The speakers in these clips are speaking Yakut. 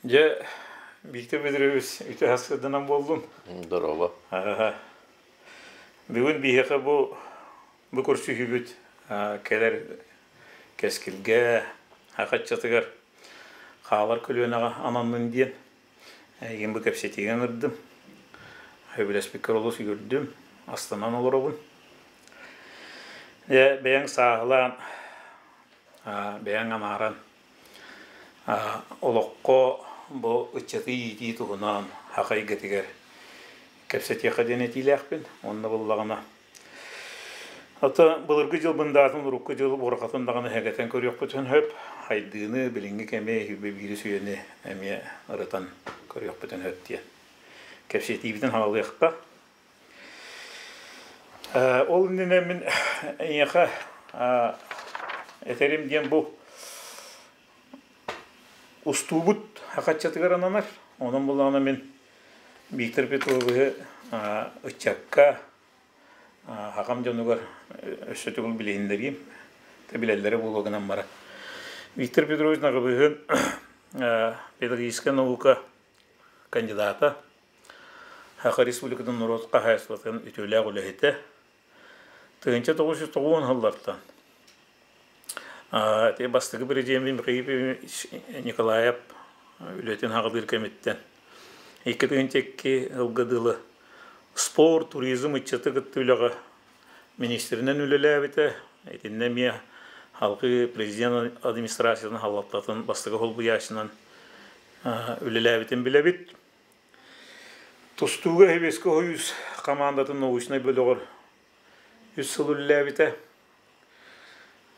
Дьэ, Виктор Петрович, үтүө сырдынан буоллун. Здорово. Бүгүн биһиэхэ бу көрсүһүүбүт кэлэр кэскилгэ, хаччатыгар хаалар көлүөнэҕэ ананнын диэн эйигин бу кэпсэтиигэ ыҥырдым. Сөбүлэспиккэр олус үөрдүм, астынан олоробун. Дьэ, бэйэҥ сааһылаан, бэйэҥ анааран Олоххо бу ыччаты иитии туһунан саха эйгэтигэр кэпсэтиэххэ диэн этиилээхпин. Онно буоллаҕына ото былыргы дьыл бындаатын урукку дьыл буорахатын даҕаны эһэгэтэн көрүөхпүтүн сөп. Хайдыыны, билиҥҥи кэми, биири сүүйэни эмиэ ырытан көрүөхпүтүн сөп диэн кэпсэтиибитин хаалыахха. Ол иннинэ мин эйиэхэ этэрим диэн бу устуубут хахаччатыгар ананар. Онон буллаҕына мин Виктор Петровиһы ыччакка, хахам дьонугар өссө төгүл билиһиннэриим. Билэллэрэ буолуо гынан баран. Виктор Петрович Наҕабыһын педагогическай наука кандидата, Саха Республикатын норуот хаһаайыстыбатын үтүөлээх үлэһитэ, 1990 сыллартан ити бастакы президент Михаил Николаев үлэтин хаҕылыыр кэмиттэн 2002 сылга дылы спорт, туризм ыччаты кытта үлэҕэ министринэн үлэлээбитэ. Итиннэ эмиэ халқы президент администрациятын халлаттатын бастакы холбуйааччынан үлэлээбитин билэбит. Тустууга Сэбиэскэй Сойуус хамаандатын научнай бөлөҕөр үс сыл үлэлээбитэ.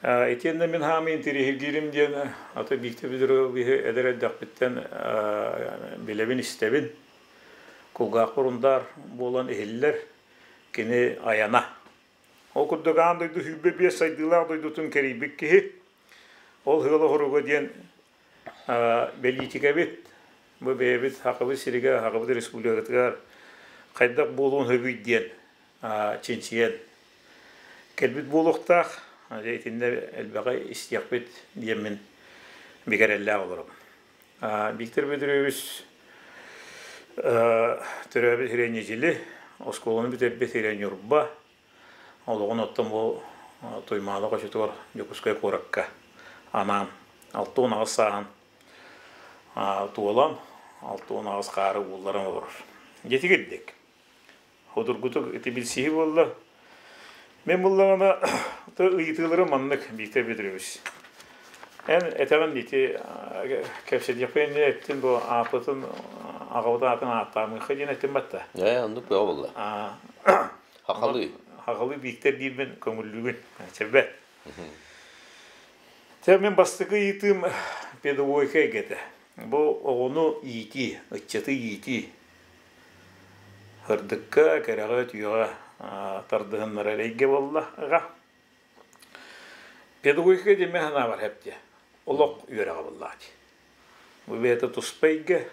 Итиэннэ мин хаамыы интэриэһиргиирим диэн аты Виктор Петровиһы эдэр эрдэхпиттэн билэбин, истэбин. Кулгаахпар ундар буолан иһиллэр кини айана. Ол курдук аан дойду 25 сайдыылаах дойдутун кэрийбит киһи ол ыала диэн бэлиитикэбит бу бэйэбит Сахабыт сиригэр, Сахабыт республикатыгар хайдах буолуон сөбүй диэн чинчийэн кэлбит буолуохтаах. Дьэ итиннэ элбэҕи истиэхпит диэммин бигэ эрэллээх олоробун. Виктор Петрович төрөөбүт сирэ Ньидьили, оскуоланы бүтэрбит сирэ Ньурба, Олоҕун оттон бу Туймаада хочотугар Дьокуускай куоракка анаан 68 сааһын туолан 68 хаары уулларан олорор. Дьэтигирдик. Судургутук ити билсиһии буолла. Мен буллаҕына ыйытыылары маннык Виктор Петрович. Эн этэҕин ити кэпсэтиэхпин иннинэ эттин бу ааппытын аҕабыт аатын ааттаамыахха диэн эттим батта. Ээ, оннук бөҕө буолла. Хахалыы. Хахалыы Бииктэр диирбин көҥүллүүгүн. Чэбэт. Чэ, мин бастакы ыйытыым педагогика эйгэтэ. Бу оҕону иитии, ыччаты иитии. Сырдыкка, кэрэҕэ, үтүөҕэ тардыһыннарар эйгэ буоллаҕа. Педагогика диэн санаабар хэптиэ. Олох үөрэҕэ буоллаҕа дии. Бу бэйэтэ туспа эйгэ.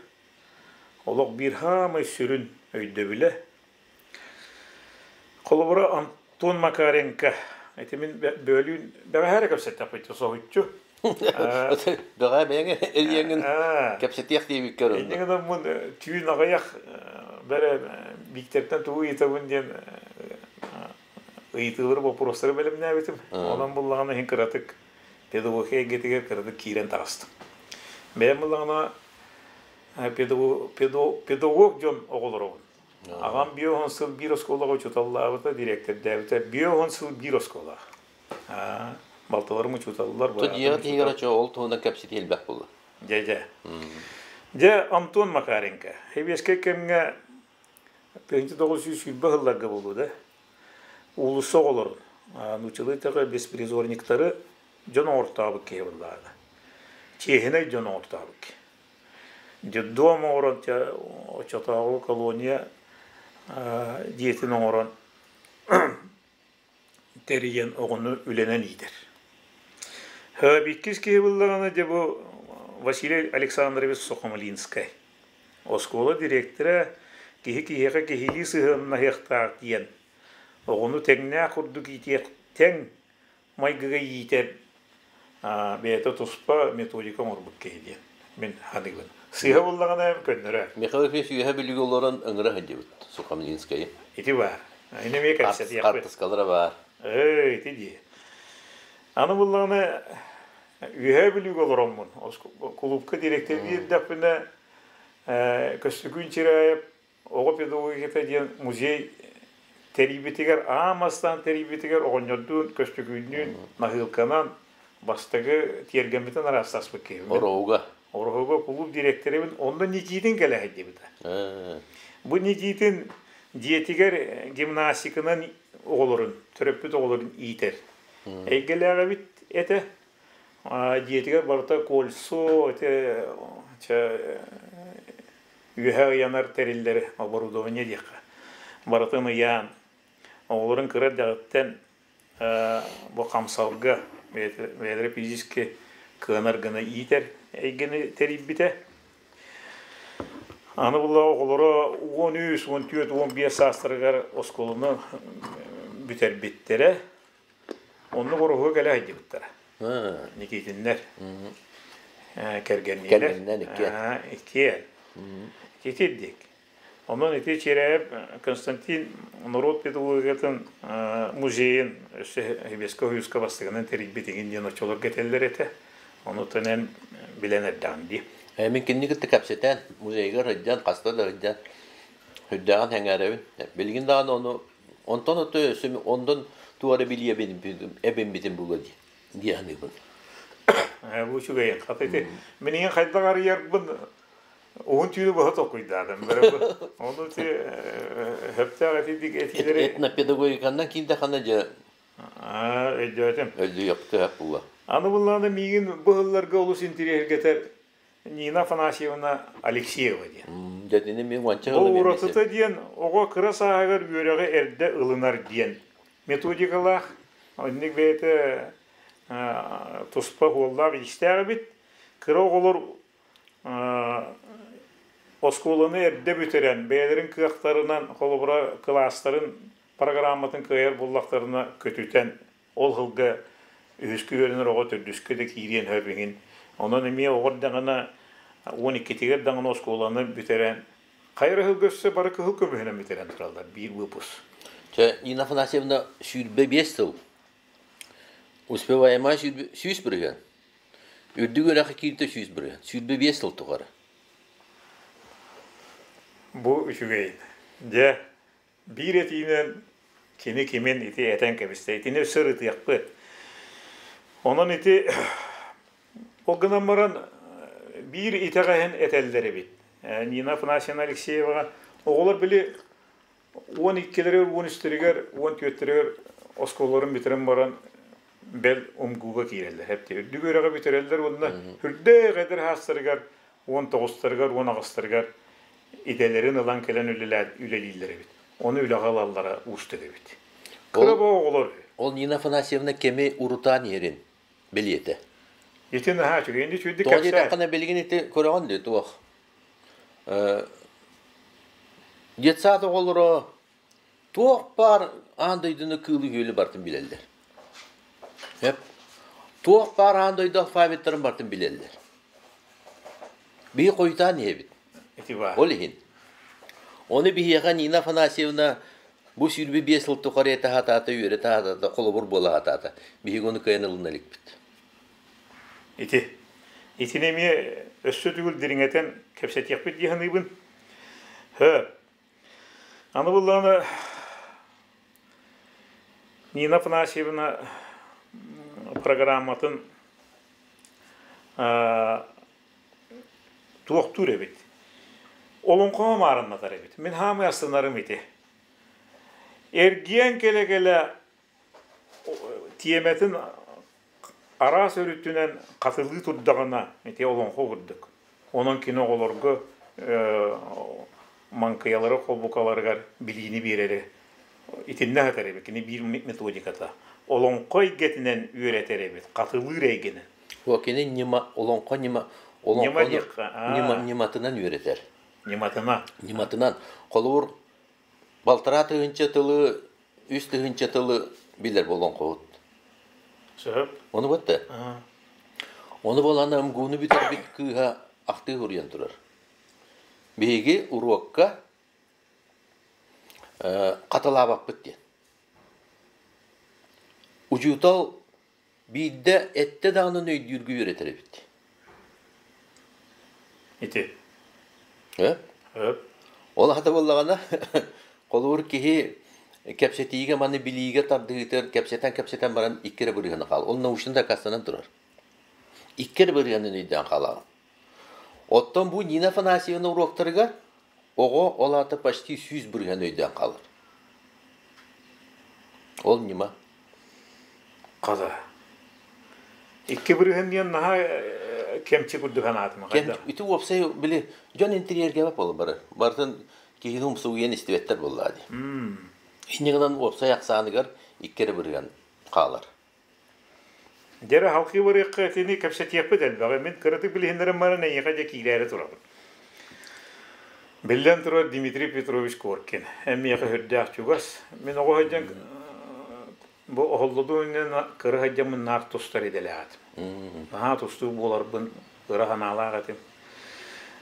Олох биир хаамай сүрүн өйдөбүлэ Холобура, Антон Макаренко ити мин бөөлүүн бэҕэһээ эрэ кэпсэттэхпит соһуччу. Бэҕэһээ бэйэҥ эрийэҥҥин кэпсэтиэх диэбиккэр Инньэ гынаммын түүн аҕыйах бэрэ Бииктэртэн тугу ыйытабын диэн ыйытыылары боппуруостары бэлэмнээбитим. Онон буллаҕына иһин кыратык педагогика эйгэтигэр кыратык киирэн таҕыстым. Бэйэм буллаҕына педагог дьон оҕолоробун. Аҕам 50 сыл биир оскуолаҕа учууталлаабыта, дириэктэрдээбитэ. 50 сыл биир оскуолаҕа. Балтыларым учууталлар. Дьиэҕэ тиийэр ол туһунан кэпсэтии элбэх буолла. Дьэ, дьэ. Дьэ, Антон Макаренко. Сэбиэскэй кэмҥэ 1920 сылларга буолуо да, уулусса оҕолорун, нууччалыы эттэххэ, беспризорниктары дьон оҥортообут киһи буоллаҕына. Чиэһинэй дьон оҥортообут киһи. Детдом оҥорон оччотооҕу колония дьиэтин оҥорон тэрийэн оҕону үлэнэн иитэр. Иккис киһи буллаҕына дьэ бу Василий Александрович Сухомлинскай. Оскуола дириэктэрэ киһи киһиэхэ киһилии сыһыаннаһыахтаах диэн оҕону тэҥнээх курдук иитиэх тэҥ майгыга иитэр бэйэтэ туспа методика оҥорбут киһи диэн. Мин ханыыбын. Сыыһа буллаҕына көннөрө. Михаил Ефимович үөһэ Бүлүүгэ олорон ыҥыра сылдьыбыт Сухомлинскайы. Ити баар. Ини эмиэ кэпсэтиэхпит. Хартыскалара баар. Эй, ити дии. Аны буллаҕына Үөһээ Бүлүүгэ олороммун, кулуупка дириэктэрдии эрдэхпинэ, Көстөкүүн Чирээйэп оҕо педагогиката диэн музей тэрийбитигэр, аан бастаан тэрийбитигэр оҕонньордуун Көстөкүүннүүн наһыылканан бастакы тиэргэммитин араастаспыт киһибин. Ороһуга. Ороһуга кулууп дириэктэрэбин, онно Никитин кэлэ сылдьыбыта. Бу Никитин дьиэтигэр гимнастиканан оҕолорун, төрөппүт оҕолорун иитэр. Эйгэлээх эбит этэ. Дьиэтигэр барыта кольцо, ити үөһэ ыйанар тэриллэри, оборудование диэххэ, барытын ыйаан, оҕолорун кыра эрдэҕиттэн бу хамсалга бэйэлэрэ физически кыанар гына иитэр эйгэни тэрийбитэ. Аны була оҕолоро 13, 14, 15 саастарыгар оскуоланы бүтэрбиттэрэ. Оннук оруһуга кэлэ сылдьыбыттара. Никитиннэр кэргэнниилэр. Кэргэнинэн иккиэн. Иккиэн. Итирдик. Онон ити Чирээп Константин норуот педагогикатын музейын өссө Хибеска Уйуска бастакынан тэрийбит игин диэн оччолорго этэллэр этэ. Ону төнөн билэн эрдэҕим дии. Мин кинини кытта кэпсэтэн, музейга сылдьан, хаста да сылдьан, сүрдээҕин сэҥээрэбин. Билигин даҕаны ону Онтон ото өссө онтон туох эрэ билии эбиммитин булуо дии саныыбын. Бу үчүгэй. Хата ити минигин хайдах арыйарбын уһун түүнү быһа толкуйдаатым. Ону ити хөптөөх этидик этиилэри Этнопедагогиканнан киирдэххинэ дьэ өйдөөтүм. Өйдүөхтөөх була. Аны буллаҕына миигин бу сылларга олус интириэһиргэтэр Нина Афанасьевна Алексеева диэн. Дьэтини мин уонча Бу уратыта диэн оҕо кыра сааһыгар үөрэҕи эрдэ ылынар диэн методикалаах, инник бэйэтэ туспа уоллаах иистээх эбит. Кыра оҕолор оскуоланы эрдэ бүтэрэн, бэйэлэрин кыахтарынан, холобура, кылаастарын программатын кыайар буллахтарына көтүтэн Ол сылга үһүскэ үөрэнэр оҕо төрдүскэ да киириэн сөп иһин. Онон эмиэ оҕо эрдэҕинэ 12-тигэр даҕаны оскуоланы бүтэрэн, хайа сылга өссө бары кыһыл көмүһүнэн бүтэрэн тураллар биир выпуск. Чэ, Нина Афанасьевна 25 сыл успеваемая 100%. Үрдүк үөрэххэ киирдэ 100%. 25 сыл тухары. Бу үчүгэй. Дьэ, Биир этиинэн кини кимин ити этэн кэбистэ. Итини өссө ырытыахпыт. Онон ити ол гынан баран биир итэҕэһин этэллэр эбит. Нина Афанасьевна Алексееваҕа оҕолор били 12-лэригэр, 13-тэригэр, 14-тэригэр оскуолаларын бүтэрэн баран бэл умгууга киирэллэр. Эптэ үрдүк үөрэҕи бүтэрэллэр уонна үрдээх эдэр саастарыгар 19-тарыгар, 18-тарыгар идэлэрин ылан кэлэн үлэлииллэр эбит. Ону үлэҕэ ылаллара уустук эбит. Кыра оҕолор. Ол Нина Афанасьевна кэми урутаан иһэрин бэлиэтэ. Ити наһаа үчүгэй. Инди үчүгэйдик Тоҕо кэпсээ. диэтэххинэ билигин ити көрөҕүн дии туох. Детсад оҕолоро туох баар аан дойдуну кыылы-күөлү барытын билэллэр. Эп туох баар аан дойду алфавиттарын барытын билэллэр. Биһи хойутаан иһэбит. Ити баар. Ол иһин. Ону биһиэхэ Нина Афанасьевна бу 25 сыл тухары этэ сатаата, үөрэтэ сатаата, холобур буола сатаата. Биһиги ону кыайан ылына иликпит. Ити. Итини эмиэ өссө төгүл дириҥэтэн кэпсэтиэхпит дии саныыбын. Һө. Аны буллаҕына Нина Афанасьевна программатын туохтуур эбит. Олоҥхоҕо маарыннатар эбит. Мин хаамыы астынарым ити. Эргийэн кэлэ-кэлэ тиэмэтин араас өрүтүнэн хатылыы турдаҕына ити олоҥхо курдук. Онон кини оҕолорго маҥкыйалары холбукаларыгар билиини биэрэри итиннэ аһатар эбит. Кини биир методиката. Олоҥхо эйгэтинэн үөрэтэр эбит, хатылыыр эйгэнэн. О, кини ньыма, олоҥхо ньыма, Ньыма олоҥхону диэххэ, ньыма, ньыматынан үөрэтэр. Ньыматына. Ньыматынан. Холобур, балтараа тыһыынча тылы, үс тыһыынча тылы билэр бу олоҥхоһут. Сөп. Ону бытта. Ону буолан МГУну бүтэрбит кыыһа ахтыы суруйан турар. Биһиги уруокка хатылаабаппыт диэн. Учуутал биирдэ эттэ даҕаны өйдүүргэ үөрэтэр эбит. Ити. Э? Өп. Ол аата буоллаҕына, холобур киһи кэпсэтиигэ маны билиигэ тардыһыытыгар кэпсэтэн-кэпсэтэн баран икки эрэ бырыһыана хаал. Ол научно дакаастанан турар. Икки эрэ бырыһыанын өйдөөн хаалаҕын. Оттон бу Нина Афанасьевна уруоктарыгар оҕо ол аата почти 100% өйдөөн хаалар. Ол ньыма. Хата. 2% диэн наһаа кэмчи курдук санаатым. Кэм, ити уопсай били дьон интерьергэ буолар бары. Барытын киһини умсугуйан истибэттэр буоллаа дии. Инньэ гынан уопсай ахсааныгар икки эрэ бырыһыан хаалар. Дьэ халкыы барыахха итини кэпсэтиэхпит элбэҕи. Мин кыратык билиһиннэрэн баран эйиэхэ дьэ киирээри турабын. Биллэн турар Дмитрий Петрович Коркин. Эн миэхэ сүрдээх чугас. Мин оҕо сылдьан бу оһоллодуу иннинэ кыра сылдьаммын наар тустар идэлээх этим. Наһаа тустуу буоларбын ыра санаалаах этим.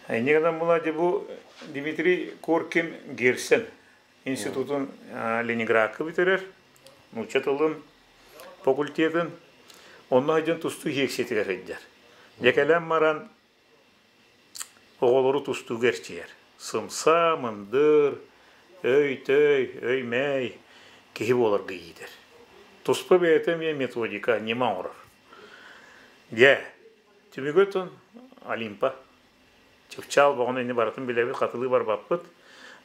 Инньэ гынан була дьэ бу Дмитрий Коркин Герсен институтун Ленинградка бүтэрэр, нуучча тылын факультетын онно сылдьан тустуу сиэксийэтигэр сылдьар. Дьэ кэлэн баран оҕолору тустууга эрчийэр. Сымса, мындыр, өй-төй, өй-мээй киһи буоларга иитэр. Туспа бэйэтэ эмиэ методика, ньыма оҥорор. Дьэ, түмүгэ оттон Олимпа. Чыпчаал боҕону ини барытын билэбит, хатылыы барбаппыт.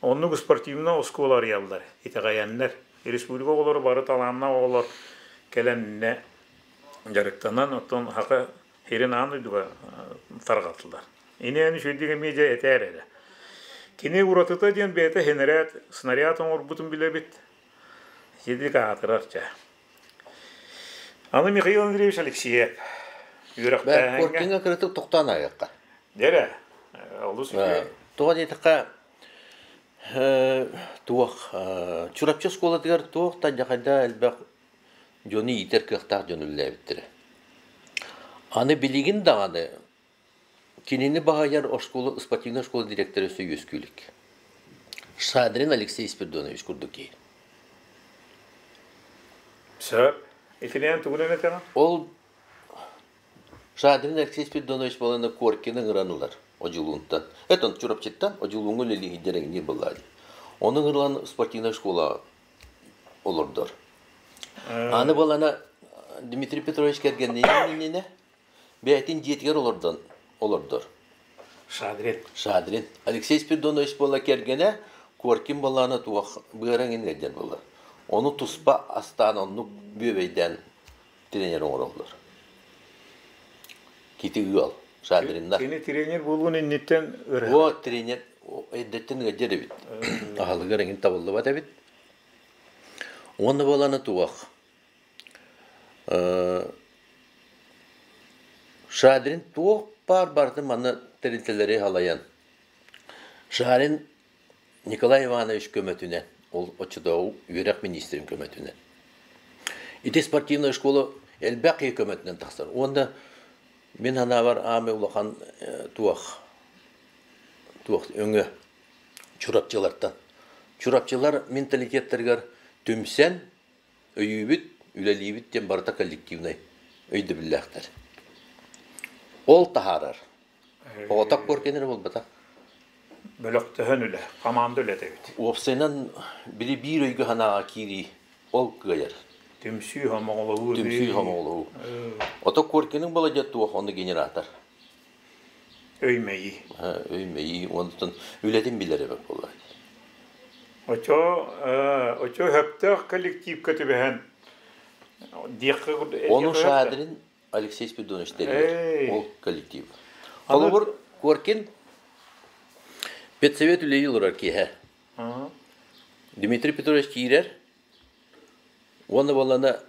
Оннук спортивнай оскуола арыйаллар, итэҕэйэннэр. Республика оҕолоро бары талааннаах оҕолор кэлэннэ дьарыктанан, оттон Саха сирин аан дойдуга тарҕатылар. Инээн үчүгэйдик эмиэ дьэ этээр эрэ. Кини уратыта диэн бэйэтэ снаряд, снаряд оҥорбутун билэбит. Сидик аатырар чэ. Аны Михаил Андреевич Алексеев үөрэхтээһиҥҥэ Коркиҥҥа кыратык тохтоон ааһыахха. Дьэрэ, олус үчүгэй. Тоҕо диэтэххэ, туох Чурапчы оскуолатыгар туох да дьахайда элбэх дьону иитэр кыахтаах дьон үлэлээбиттэрэ. Аны билигин даҕаны Кинини баһыйар оскуола спортивнай оскуола директора өссө үөскүү илик. Шадрин Алексей Спиридонович курдук киһи. Сөп. Итинэн тугунан этэҕин? Ол Шадрин Алексей Спиридонович буолан Коркины ыҥыран ылар Одьулуунтан. Это Чурапчыттан Одьулууҥҥа үлэлиир эҥниир буоллаа дии. Ону ыҥырылан спортивнай школа олордор. Аны буолана Дмитрий Петрович кэргэнниин иннинэ Бэйэтин дьиэтигэр олордон олордор. Шадрин. Шадрин. Алексей Спиридонович буолла кэргэнэ Коркин буоллаҕына туох быараҥ иҥэрдэр буолла. Ону туспа астаан оннук бүөбэйдээн тренер оҥороллор. Кити ыал Шадриннар. Кини тренер буолуон инниттэн ырыһа. О, тренер эрдэттэн ыалдьар эбит. Аһылыгар эҥин табыллыбат эбит. Уонна буолана туох Шадрин туох баар барытын манна тэрилтэлэри салайан Шарин Николай Иванович көмөтүнэн, ол оччотооҕу үөрэх миниистирин көмөтүнэн. Ити спортивная школа элбэх киһи көмөтүнэн тахсар. Уонна мин санаабар аамай улахан туох туох өҥө Чурапчылартан. Чурапчылар менталитеттарыгар түмсэн Өйүүбүт, үлэлиибит диэн барыта коллективнай өйдөбүллээхтэр. Ол таһаарар. Оҕотох куоркин эрэ буолбатах. Бөлөхтөһөн үлэ, команда үлэтэ эбит. Уопсайынан били биир өйгө санааҕа киирии ол кыайар. Түмсүү сомоҕолоһуу. Түмсүү сомоҕолоһуу. Ото Коркиныҥ баладьа туох онно генератор. Өй-мэйии. Өй-мэйии онтон үлэтин билэр эбит буолла. Очо очо сөптөөх коллективка түбэһэн диэххэ Ону Шадрин Алексей Спиридонович тэрийэр ол коллектив. Холобур, Коркин педсовет үлэлии олорор киэһэ. Дмитрий Петрович киирэр уонна буоллана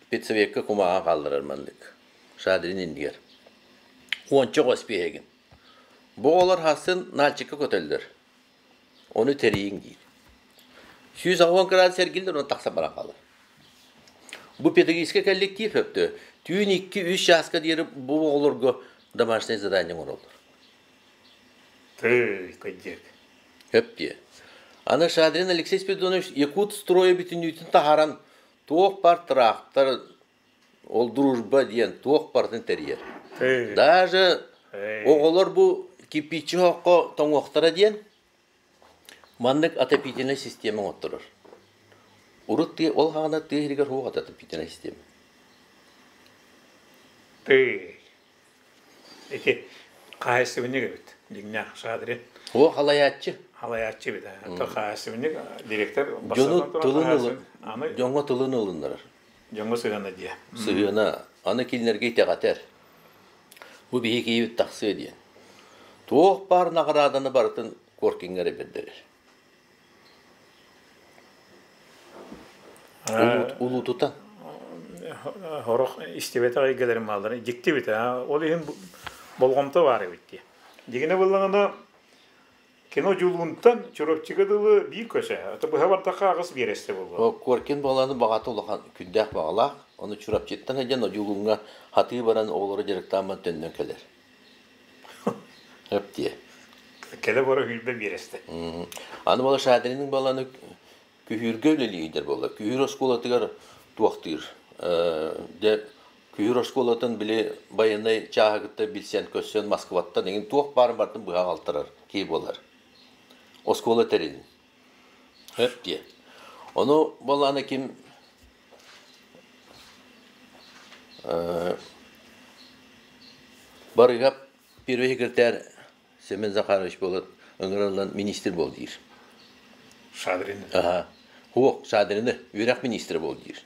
педсовекка кумааҕы хаалларар маннык Шадрин иннигэр. Уонча оҕо испиэһэгин. Бу оҕолор хасын Нальчикка көтөллөр. Ону тэрийиҥ диир. 180 градус эргиллэр, онон тахсан баран хаалар. Бу педагогическай коллектив өптө түүн 2-3 чааска диэри бу оҕолорго домашнее задание оҥороллор. Тыый, кырдьык. Хөп диэ. Аны Шадрин Алексей Спиридонович Якут стройа бүтүннүүтүн таһааран туох бар тыраахтар ол дружба диэн туох барытын тэрийэр. Тыый. Даже Эй. оҕолор бу кирпичи оһоххо тоҥуохтара диэн маннык отопительнай система оҥотторор. Урут тыа ол хаҕана тыа иһигэр суох отопительнай система. Тыый. Ити хаһаайыстыбанньык эбит. Дьиҥнээх Шадрин. О халайааччы. Халайааччы эбит. То хаһаайыстыбанньык директор Дьону бастатан туран тылын хаһаайыстыбан ылын аны дьоҥҥо тылын ылыннарар. дьоҥҥо сыһыана диэ. Сыһыана аны кинилэргэ итэҕэтэр. Бу биһи киһибит тахсыа диэн. Туох баар наҕарааданы барытын Коркиҥҥа эрэ бэрдэрэр. Улуутутан. Сорох истибэтэх эйгэлэрин бааллара дьикти эбит аа. Ол иһин болҕомто баар эбит дии. Дьигинэ буоллаҕына кино Дьулуунтан Чурапчыга дылы биир көсө. Ата быһа бардахха аҕыс биэрэстэ буолуо. Коркин буоланы баҕата улахан күндээх баҕалаах. Ону Чурапчыттан сылдьан Одьулууҥҥа хатыы баран оҕолору дьарыктааммын төннөн кэлэр. Өп диэ. Кэлэ бара сүүрбэ биэрэстэ. Аны буола Шадриның баланы Күһүүргэ үлэлиирдэр буолла. Күһүүр оскуолатыгар туохтыыр. Дьэ, Күһүүр оскуолатын били байыаннай чааһы кытта билсэн көрсөн Москваттан эҥин туох баарын барытын быһа аҕалтарар киһи буолар. Оскуола тэрилин. Өп диэ. Ону буоллаҕына ким Барыгап первый секретарь Семен Захарович буолан ыҥырыллан министр буол диир. Шадрин. Аха. Суох, Шадрины үөрэх министрэ буол диир.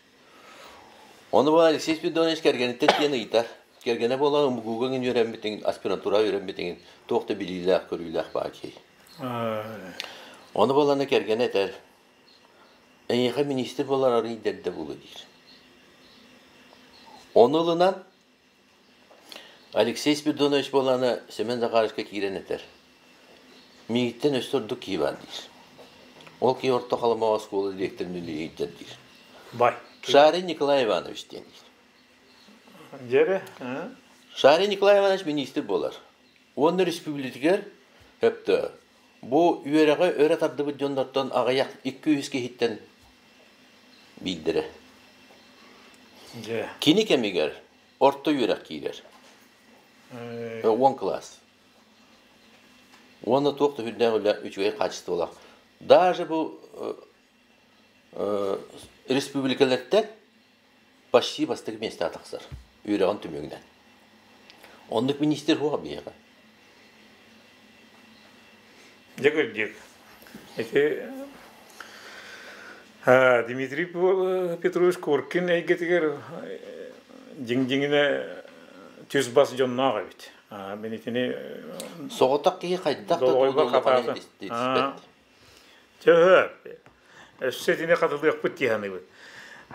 Ону буолан Алексей Спиридонович кэргэниттэн тиийэн ыйытар. Кэргэнэ буолан МГУ-га иҥин үөрэммитиҥ, аспирантура үөрэммитиҥ туох да билиилээх-көрүүлээх баар киһи. Ону буолан кэргэнэ этэр, эйиэхэ министр буолар арыый дэрдэ буолуо диир. Ону ылынан Алексей Спиридонович буолаана Семен Захаровичка киирэн этэр: «Миигиттэн өссө ордук киһи баар» диир. Ол киһи Орто Халымаҕа оскуола дириэктэрин үлэлиир диир. Бай. Шарин Николай Иванович диэн диир. Дьэрэ. Шарин Николай Иванович министр буолар. Уонна республикатыгар өптө бу үөрэҕи өрө тардыбыт дьоннортон аҕыйах 200 киһиттэн биирдэрэ. Дьэ. Кини кэмигэр орто үөрэх киирэр. 10 кылаас. Уонна туох да үрдээх үлэ үчүгэй хаачыстыбалаах. Даже бу республикалартан почти бастакы миэстэҕэ тахсар үөрэҕин түмүгүнэн. Оннук министр суох биһиэхэ. Дьэ кырдьык. Ити Дмитрий Петрович Коркин эйгэтигэр дьиҥ-дьиҥинэ түс-бас дьонноох эбит. Мин итини Соҕотох киһи хайдах да долоҕойбор тугу хатаата. истибэт. Төһө? Өссө итини хатылыахпыт дии саныыбын.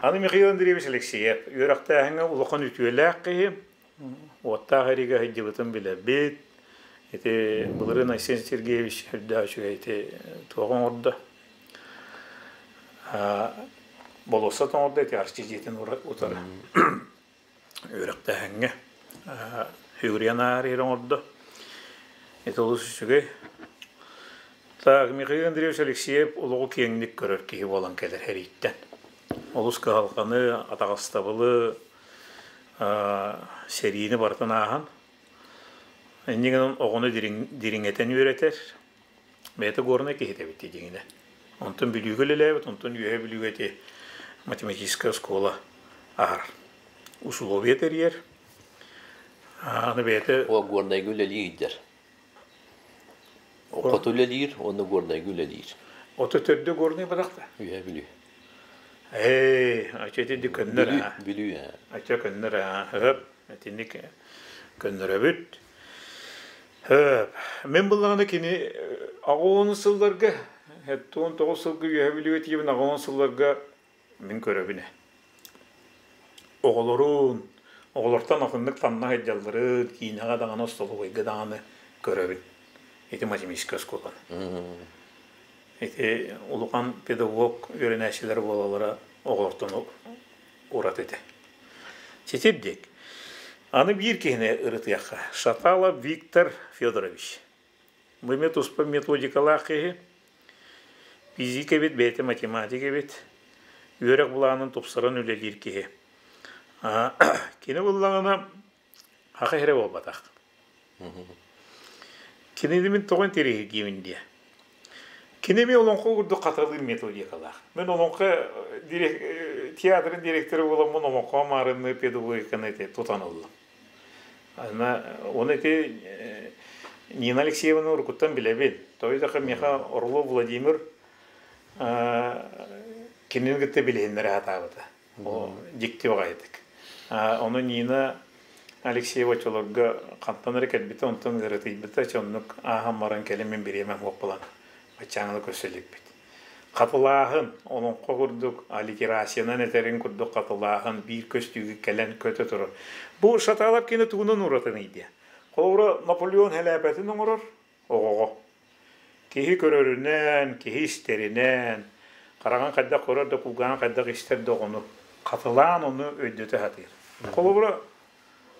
Аны Михаил Андреевич Алексеев үөрэхтээһиҥҥэ улахан үтүөлээх киһи, уоттаах эриигэ сылдьыбытын билэбит. Ити былырыын Айсен Сергеевич үрдээх үчүгэй ити туох оҥордо? Болуоссат оҥордо ити Арчы дьиэтин утары үөрэхтээһиҥҥэ Юрий Аарыйар оҥордо. Ити олус үчүгэй. Так, Михаил Андреевич Алексеев олоҕу киэҥник көрөр киһи буолан кэлэр эрииттэн. Олус кыһалҕаны, атаҕастабылы, сэриини барытын ааһан, инньэ гынан оҕону дириҥэтэн үөрэтэр. Бэйэтэ горнай киһитэ эбит дии дьиҥинэ. Онтон Бүлүүгэ үлэлээбит, онтон Үөһээ Бүлүүгэ ити математическая оскуола аһар. Усулуобуйа тэрийэр. Аны бэйэтэ О, Горнайга үлэлии сылдьар. Хоту үлэлиир уонна Горнайга үлэлиир. Ото төрдө Горнай бадахта? Үөһээ Бүлүү. Ээ, ача итинник көннөр Бүлүү, аа. Бүлүү ээ. Ача көннөр аа. Хөп, итинник көннөрөбүт. Хөп. Мин буллаҕына кини аҕа сылларга, 19 сылга Үөһээ Бүлүүгэ тиийэбин аҕа сылларга мин көрөбүн ээ. Оҕолорун, оҕолортон атыннык танна сылдьалларын, киинэҕэ даҕаны, остолобуойга даҕаны көрөбүн. Ити математическай оскуоланы. Ити улахан педагог үөрэнээччилэр буолаллара оҕолортон ураты этэ. Ситирдик. Аны биир киһини ырытыахха. Шаталов Виктор Федорович. Бу эмиэ туспа методикалаах киһи. Физика эбит, бэйэтэ математик эбит. Үөрэх былаанын тупсаран үлэлиир киһи. Кини буллаҕына аха эрэ буолбатах. Кинини мин тоҕо интэриэһиргиибин диэ. Кини эмиэ олоҥхо курдук хатылыыр методикалаах. Мин олоҥхо театрын директора буоламмын олоҥхо маарынныы педагогиканы тутан ыллым. Оны ити Нина Алексеевна уруккуттан билэбин. Той да миэхэ Орлов Владимир кинини кытта билиһиннэрэ сатаабыта. Дьикти баҕайытык. Ону Нина Алексеева оччолорго хантан эрэ кэлбитэ, онтон ыарытыйбыта, оннук ааһан баран кэлин мин бириэмэм суох буолан баччааҥҥа көрсө иликпит. Хатылааһын, олоҥхо курдук, аллитерациянан этэрин курдук хатылааһын биир көстүүгэ кэлэн көтө турар. Бу Шаталов кини тугунан уратыный диэ. Холобура, Наполеон хэлээпэтин оҥорор оҕоҕо. Киһи көрөрүнэн, киһи истэринэн, хараҕын хайдах көрөр да, кулгааҕын хайдах истэр да оҕону хатылаан ону өйдөтө сатыыр. Холобура,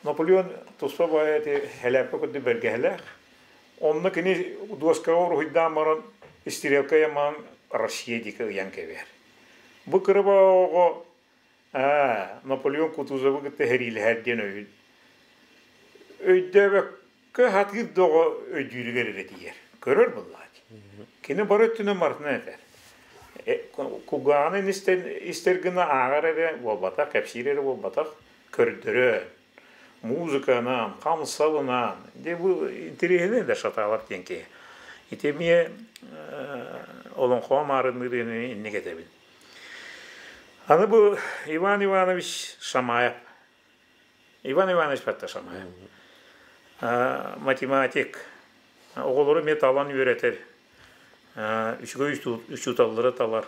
Наполеон туспа баайа ити хэлээппэ курдук бэргэһэлээх. Онно кини дуоскаҕа уруһуйдаан баран стрелка ыйамаан Россия диэки ыйан кэбиһэр. Бу кыра оҕо Наполеон Кутузовы кытта сэриилэһэр диэн өйүн өйдөөбөккө сатыыр да оҕо өйдүүрүгэр эрэ тиийэр. Көрөр буоллаҕа дии. Кини бары өттүнэн барытынан этэр. Кулгааҕынан истэр гына ааҕар эрэ буолбатах, кэпсиир эрэ буолбатах, көрдөрөр. Музыканан, хамсалынан, дьэ бу интэриэһинэй да Шаталов диэн киһи. Ити эмиэ олоҥхоҕо маарынныыр инник этэбин. Аны бу Иван Иванович Шамаев. Иван Иванович батта Шамаев. Математик. Оҕолору эмиэ талан үөрэтэр. Үчүгэй учууталлары талар.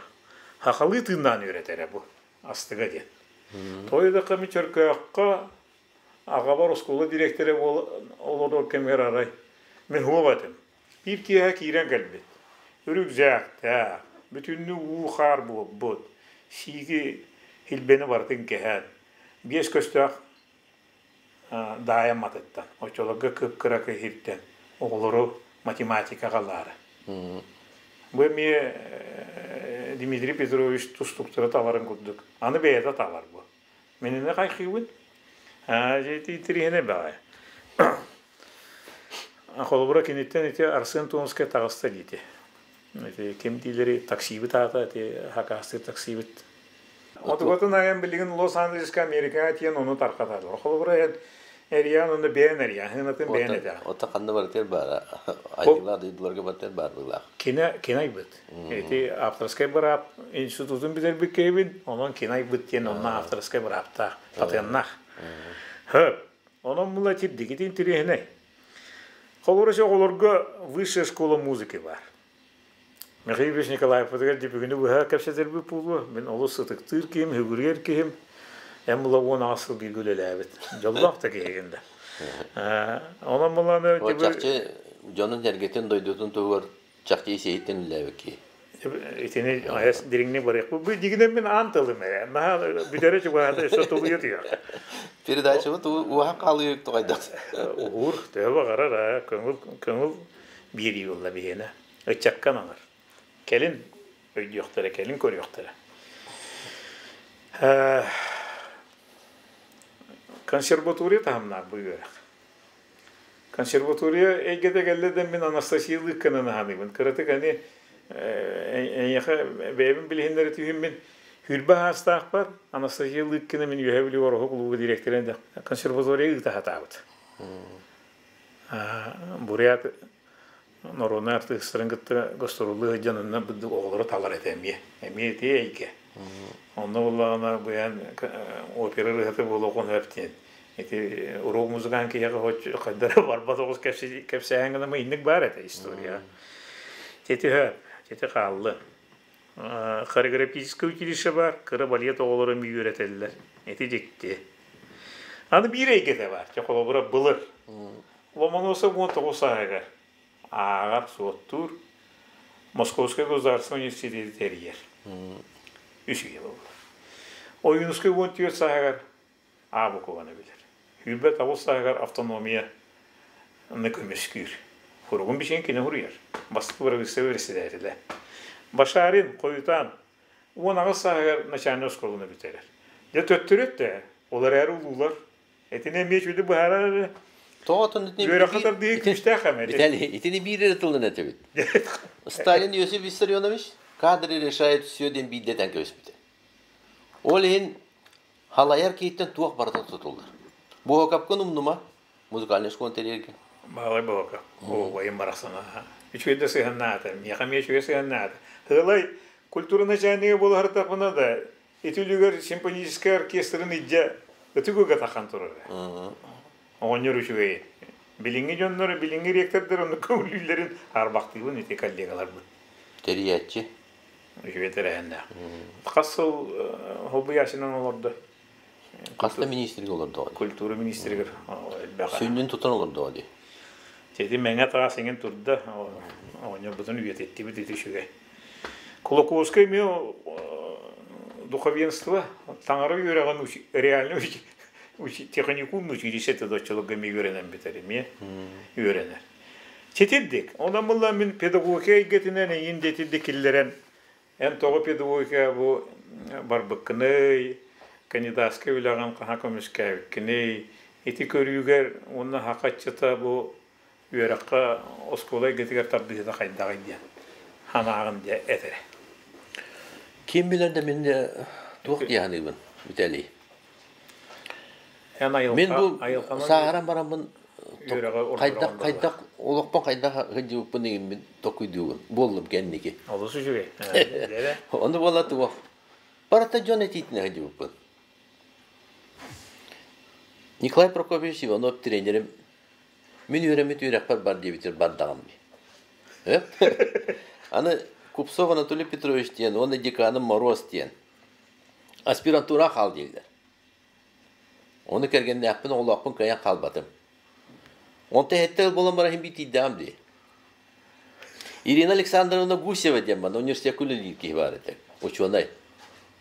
Хахалыы тыыннаан үөрэтэрэ бу. Астыга диэн. Тойдоххо ми Чөркөөххө аҕабар оскуола дириэктэрэ олорор кэмигэр арай мин уол этим. Биир киэһэ киирэн кэлбит. Үрүкзээхтээх, бүтүннүү уу-хаар буолбут, сииги хилбэни барытын кэһэн, биэс көстөөх даайа матыттан, оччолорго кып-кыра киһиттэн оҕолору математикаҕа ылаары. Бу эмиэ Дмитрий Петрович тустуктары таларын курдук. Аны бэйэтэ талар бу. Мин ини хайхыыбын. Интэриэһинэй баҕайы. Холобура киниттэн ити Арсен Томскай таҕыста диити. Ити ким диилэри таксибыт аата ити хакастыы таксибыт. Отугатын айан билигин Лос-Анджелеска Америкаҕа тиийэн ону тарҕаталлар. Холобура эн Эриян онно бэйэн эриян, хынатын бэйэн этэ. Ота ханна барытыгар баара. Айдылаах дойдуларга барытыгар баар быылаах. Кине кинайбыт. Ити авторскай быраап институтун бүтэрбит киһибин, онон кинайбыт диэн онно авторскай бырааптаах, патеннаах. Хөп. Онон була тирдигит интэриэһинэй. Холобура оҕолорго высшая школа музыки баар. Михаил Ильич Николаевпытыгар дьэ бүгүнү быһа кэпсэтэрбит буолуо. Мин олус ытыктыыр киһим, үгүрүйэр киһим. Эн була 18 сыл бииргэ үлэлээбит. Дьоллоох да киһигин да. Онон буланы Чахчы дьонун сэргэтин дойдутун туһугар чахчы ис-иһиттэн үлэлээбит киһи. Итини айас дириҥник барыахпыт. Бу дигинэн мин аан тылым эрэ. Наһаа бүтэрэ чугаһата өссө тулуйа түһэр. Передачабыт уһаан хаалыы тугайдах. Уһуур, төһө баҕарар, аа, көҥүл, көҥүл биэрии буолла биһиэнэ. Ыччакка ананар. Кэлин өйдүөхтэрэ, кэлин көрүөхтэрэ. Консерватория таһымнаах бу үөрэх. Консерватория эйгэтэ кэллэ да мин Анастасия Лыккананы аһаныыбын. Кыратык аны эйиэхэ бэйэбин билиһиннэри түһүм мин Хүрбэ аастаахпар Анастасия Лыккина мин Үөһээ Бүлүү Ороһу кулууба дириэктэрин консерватория ыыта сатаабыт. Бурят норуодунай артыыстарын кытта гастроллуу сылдьан онно оҕолору талар этэ эмиэ. Эмиэ ити эйгэ. Онно буоллаҕына быйан опера ырыата буолуоҕун сөп диэн. Ити уруок музыкант киһиэхэ хайдах эрэ барбат оҕус кэпсээһин гына инник баар этэ история. Тети сөп, тети хаалла. Хореографическое училище бар, кыра балет оҕолоро эмиэ үөрэтэллэр. Ити дьикти. Аны биир эйгэтэ бар, чэ холобура былыр. Ломоносов 19 сааһыгар ааҕар, суоттуур Московскай государственный университеты тэрийэр. Үс үйэ буолла. Ойуунускай 14 сааһыгар А букваны билэр. 28 сааһыгар автономияны көмүскүүр. Суругун бичигин кини суруйар. Бастакы бырабыыталыстыба бэрэссэдээтэлэ. Башарин хойутаан 18 сааһыгар начальнай оскуоланы бүтэрэр. Дьэ төттөрү өттө, ол эрээри улуулар. Итини эмиэ үчүгэйдик быһаарар эрэ. Тоҕо итини Үөрэххэ тардыһыы күүстээх эмэ. Виталий, итини биир эрэ тылын этэбит. Сталин Иосиф Виссарионович кадры решает все диэн биирдэ этэн кэбиспитэ. Ол иһин халайар киһиттэн туох барыта тутуллар. Буһакапкын умнума, музыкальный школа тэрийэргэ. Баалай Буһакап, убайым барахсана. Үчүгэй да сыһыаннаата, миэхэ эмиэ үчүгэй сыһыаннаата. Һылай культура начальнига буолаһыртахпына да, ити үлүгэр симфоническай оркестрын илдьэ ытык ыгатахан турара. Оҕонньор үчүгэй. Билиҥҥи дьоннор, билиҥҥи ректордар оннук көҥүллүүллэрин арбахтыыбын ити коллегаларбын. Тэрийээччи. Үчүгэй тэрээһиннээх. Хас сыл холбуйааччынан олордо? Хас да министргэ олордоҕо дии. Культура министригэр элбэх. Сүнньүн тутан олордоҕо дии. Ити мэҥэ таас иҥин турда, оҕонньорбутун үйэтиттибит ити үчүгэй. Кулаковскай эмиэ духовенство, таҥара үөрэҕин реально техникум училище доччолорго эмиэ үөрэнэн бүтэр эмиэ үөрэнэр. Ситирдик. Онон буолла мин педагогика эйгэтинэн эйин диэтирдик киллэрэн эн тоҕо педагогика бу барбыккыный, кандидатскай үлэҕин хаһа көмүскээбиккиний, ити көрүүгэр уонна хахаччыта бу үөрэххэ оскуола эйгэтигэр тардыһыыта хайдаҕый диэн санааҕын дьэ этэрэ. Ким билэр да мин туох дии саныыбын, Виталий? Эн Мин айылҕа бу айылҕанан сааһыран бараммын үөрэҕи хайдах ордороҕун хайдах быһыылаах. олохпун хайдах сылдьыбыппын игиммин толкуйдуубун буоллум кэнники. Олус үчүгэй. Дьэ Ону буола туох барыта дьон этиитинэ сылдьыбыппын. Николай Прокопьевич Иванов тренерим мин үөрэммит үөрэхпэр бар диэбитигэр бардаҕым дии. Аны Купцов Анатолий Петрович диэн уонна деканым Мороз диэн аспирантура хаал дииллэр. Ону кэргэннээхпин, оҕолоохпун кыайан хаалбатым. Онтон иһиттэ буолан баран иһин тиийдэҕим дии. Ирина Александровна Гусева диэн манна университекка үлэлиир киһи баар этэ, учуонай.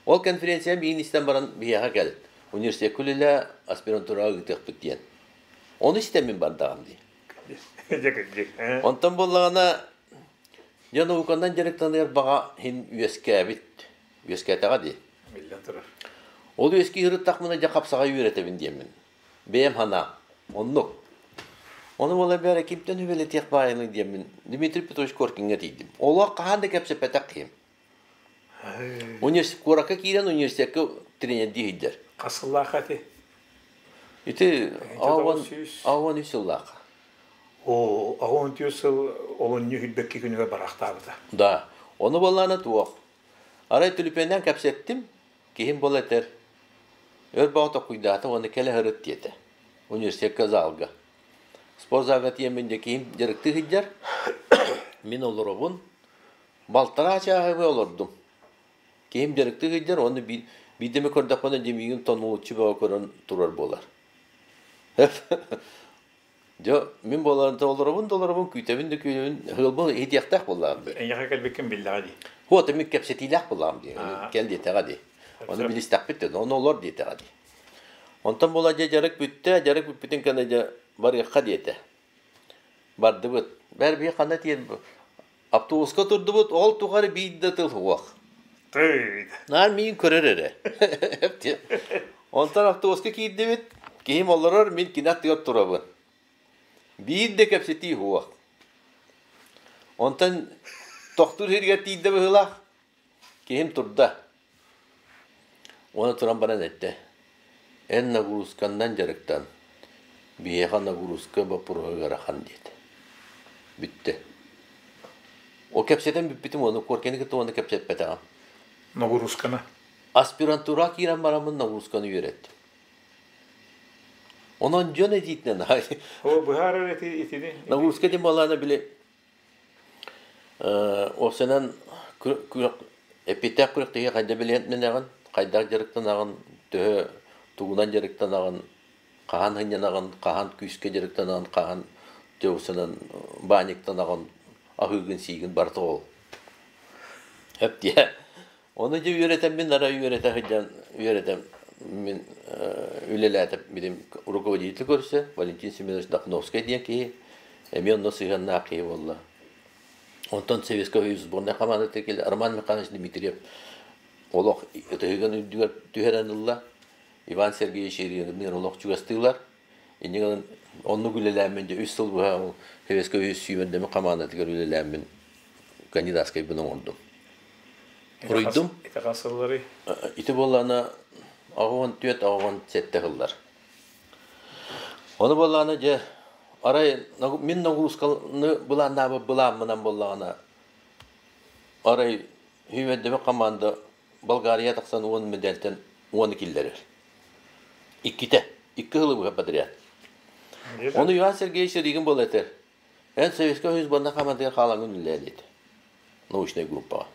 Ол конференция миигин истэн баран биһиэхэ кэл, университекка үлэлээ, аспирантураҕа ыытыахпыт диэн. Ону истэммин бардаҕым дии. Дьэ кырдьык. Онтон буоллаҕына, дьэ науканан дьарыктаныар баҕа иһин үөскээбит. Үөскээтэҕэ дии. Биллэн турар. Ол үөскии сырыттахпына дьэ хапсаҕай үөрэтэбин диэммин. Бэйэм санаам. Оннук. Ону буола бээрэ кимтэн үбэлэтиэх баайыный диэммин Дмитрий Петрович Коркиҥҥа тиийдим. Олох хаһан да кэпсэппэтэх киһим. Куоракка киирэн университекка тренердии сылдьар. Хас сыллаахха ити? Ити 83 сыллаахха. Оо, 83 сыл олунньу сүүрбэкки күнүгэр бараахтаабыта. Да. Ону буоллаана туох. Арай түлүпүөннээн кэпсэттим, киһим буола этэр, өр бөҕө токуйдаата уонна кэлэ сырыт диэтэ. Университекка залга. Спортзалга тиийэммин дьэ киһим дьарыктыы сылдьар. Мин олоробун. Балтараа чааһы олордум. Киһим дьарыктыы сылдьар уонна биирдэ эмэ көрдөхпүнэ дьэ миигин тонулуччу бөҕө көрөн турар буолар. Дьэ, мин буолан олоробун да олоробун, күүтэбин да күүтэбин, ыалбын иһитиэхтээх буоллаҕым дии. Эйиэхэ кэлбиккин биллэҕэ дии. Хуот, мин кэпсэтиилээх буоллаҕым дии. Кэл диэтэҕэ дии. Ону билистэхпит да, ону олор диэтэҕэ дии. Онтон буола дьэ дьарык бүттэ, дьарык бүппүтүн кэннэ дьэ барыахха диэтэ. Бардыбыт. Бэр биһи ханна тиийэн автобуска турдубут, ол тухары биир да тыл суох. Наар миин көрөр эрэ. Онтон автобуска киирдибит, киһим олорор, мин кини аттыгар турабын. Биир да кэпсэтии суох. Онтон тохтуур сиригэр тиийдэ быһыылаах, киһим турда. Уонна туран баран эттэ: «Эн нагрузканнан дьарыктан, биһиэхэ нагрузка боппуруоһа ыарахан» диэтэ. Бүттэ. Ол кэпсэтэн бүппүтүм уонна Коркины кытта уонна кэпсэппэтэҕим. Нагрузканы? Аспирантураҕа киирэн бараммын нагрузканы үөрэттим. Онон дьон этиитинэн О, быһаарар эти итини. Нагрузка диэн буоллаҕына били Уопсайынан эппиэттээх күрэхтэһии хайдах билиэннэнэҕин, хайдах дьарыктанаҕын, төһө тугунан дьарыктанаҕын, хаһан сынньанаҕын, хаһан күүскэ дьарыктанаҕын, хаһан уопсайынан баанньыктанаҕын, аһыыгын-сиигин барыта ол. Эп диэ. Ону дьэ үөрэтэммин арай үөрэтэ сылдьан үөрэтэн мин үлэлээтим билим руководитель көрсө Валентин Семенович Дахновскай диэн киһи. Эмиэ онно сыһыаннаах киһи буолла. Онтон Советскай Союз сборнай хамаандата кэллэ. Роман Михайлович Дмитриев олох ытыһыгын үрдүгэр түһэрэн ылла. Иван Сергеевич Еремин олох чугастыылар. Инньэ гынан оннук үлэлээммин дьэ үс сыл быһа ол Советскай Союз сүүмэрдэммит хамаандатыгар үлэлээммин кандидатскайбын оҥордум. Уруйдум. Ити хас сылларый? Ити буоллаҕына 84 87 сыллар. Ону буоллаҕына дьэ арай мин ноҕуруусканы былааннаабыт былааммынан буоллаҕына арай сүүмэрдэммит хамаанда Болгария тахсан 10 медальтан 10 киллэрэр. Иккитэ. Икки сылы быһа подряд. Ону Иван Сергеевич Ригин буола этэр. Эн Советскай Союз банна хамаандыгар хаалаҥҥын үлэлээ диэтэ. Научнай группаҕа.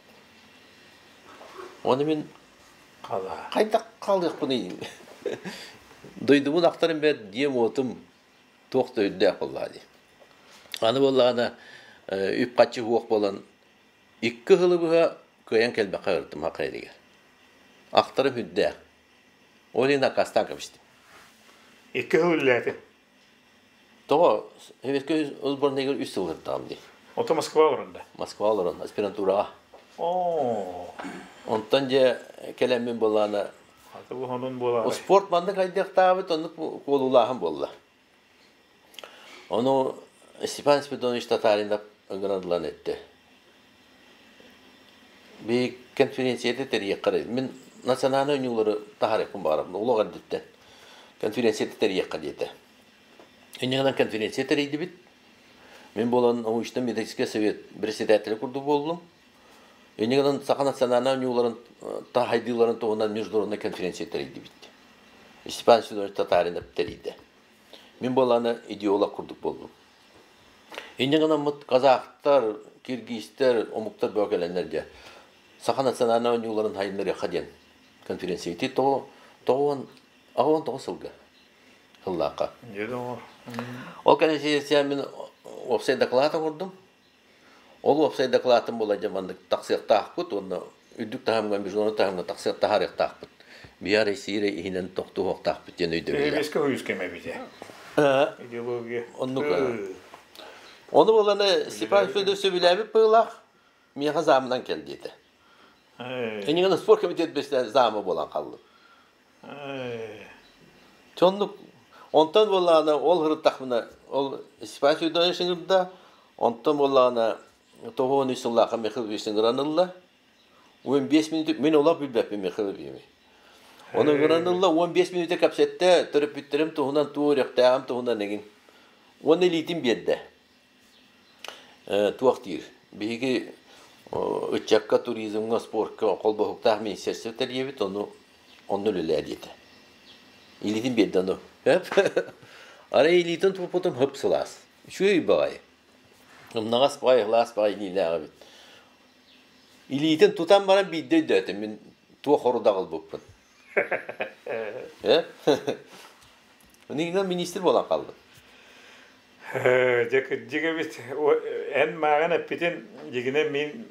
Ону мин хайдах хаалыахпыный? Дойдубун ахтарым бэрт диэм-уотум туох да үрдээх буоллаҕа дии. Аны буоллаҕына үп-харчы суох буолан икки сылы быһа кыайан кэлбэххэ ырыттым хахайрыгар. Ахтарым үрдээх. Ол иһин аккаастаан кэбистим. Икки сыл үлэлээтиҥ? Тоҕо? Советскай сборныйыгар үс сыл ырдаҕым дии. Ото Москва олорон да? Москва олорон, аспирантураҕа. Оо. Онтон дьэ кэлэммин буоллаҕына Аты бу онун буолаарай? Спорт маннык хайдыахтаабыт, оннук куолулааһын буолла. Ону Степан Спиридонович Татаринов ыҥыран ылан эттэ. Биһиги конференцияда тэрийиэххэ мин национальнай оонньуулары таһаарыахпын баҕарабын, олох эрдэттэн. Конференцияда тэрийиэххэ диэтэ. Инньэ гынан конференция тэрийдибит. Мин буолан научно-методический совет председателэ курдук буоллум. Инньэ гынан Саха национальнай оонньууларын таһайдыыларын туһунан международнай конференция тэрийдибит. Степан Сидорович Татаринов тэрийдэ. Мин буоллаҕына идеолог курдук буоллум. Инньэ гынаммыт казахтар, киргизтэр, омуктар бөҕө кэлэннэр дьэ Саха национальнай оонньууларын хайыннарыахха диэн конференция. Ити тоҕо тоҕо аҕа тоҕо сылга сыллаахха. Ол конференция мин уопсай доклад оҥордум. Ол уопсай дакылаатым буола дьэ маннык тахсыахтаахпыт уонна үрдүк таһымҥа международный таһымҥа тахсыах таһаарыахтаахпыт. Биһи Россия иһинэн тохтуһуохтаахпыт диэн өйдөбүллээх. Эбиэскэ уйус кэмэ эбитэ. Идеология. Оннук. Ону буоланы Степан Федорович сөбүлээбит быылаах миэхэ заамынан кэл диэтэ. Иннигэн спорт комитет бэстэ заамы буолан хааллым. Соннук онтон буоллаҕына ол ырыттахпына ол Степан Федорович ыҥырда, онтон буоллаҕына 93 сыллаахха Михаил Ильич ыҥыран ылла. 15 мүнүүтэ мин олох билбэппин Михаил Ильич. Ону ыҥыран ылла 15 мүнүүтэ кэпсэттэ, төрөппүттэрим туһунан туох үөрэхтээҕим туһунан эҥин. Уонна илиитин биэрдэ. Туох диир, биһиги ыччакка, туризмҥа, спортка холбоһуктаах министерство тэрийэбит, ону онно үлэлээ диэтэ. Илиитин биэрдэ ону. Арай илиитин туппутум хып сылаас. Үчүгэй баҕайы. Ымнаҕас баҕайы, сылаас баҕайы илиилээх эбит. Илиитин тутан баран биирдэ өйдөөтүм мин туох орудах ылбыппын. Э? Иннинэн министр буолан хааллым. Дьэ кырдьык эбит. Эн мааҕын эппитин дьигинэ мин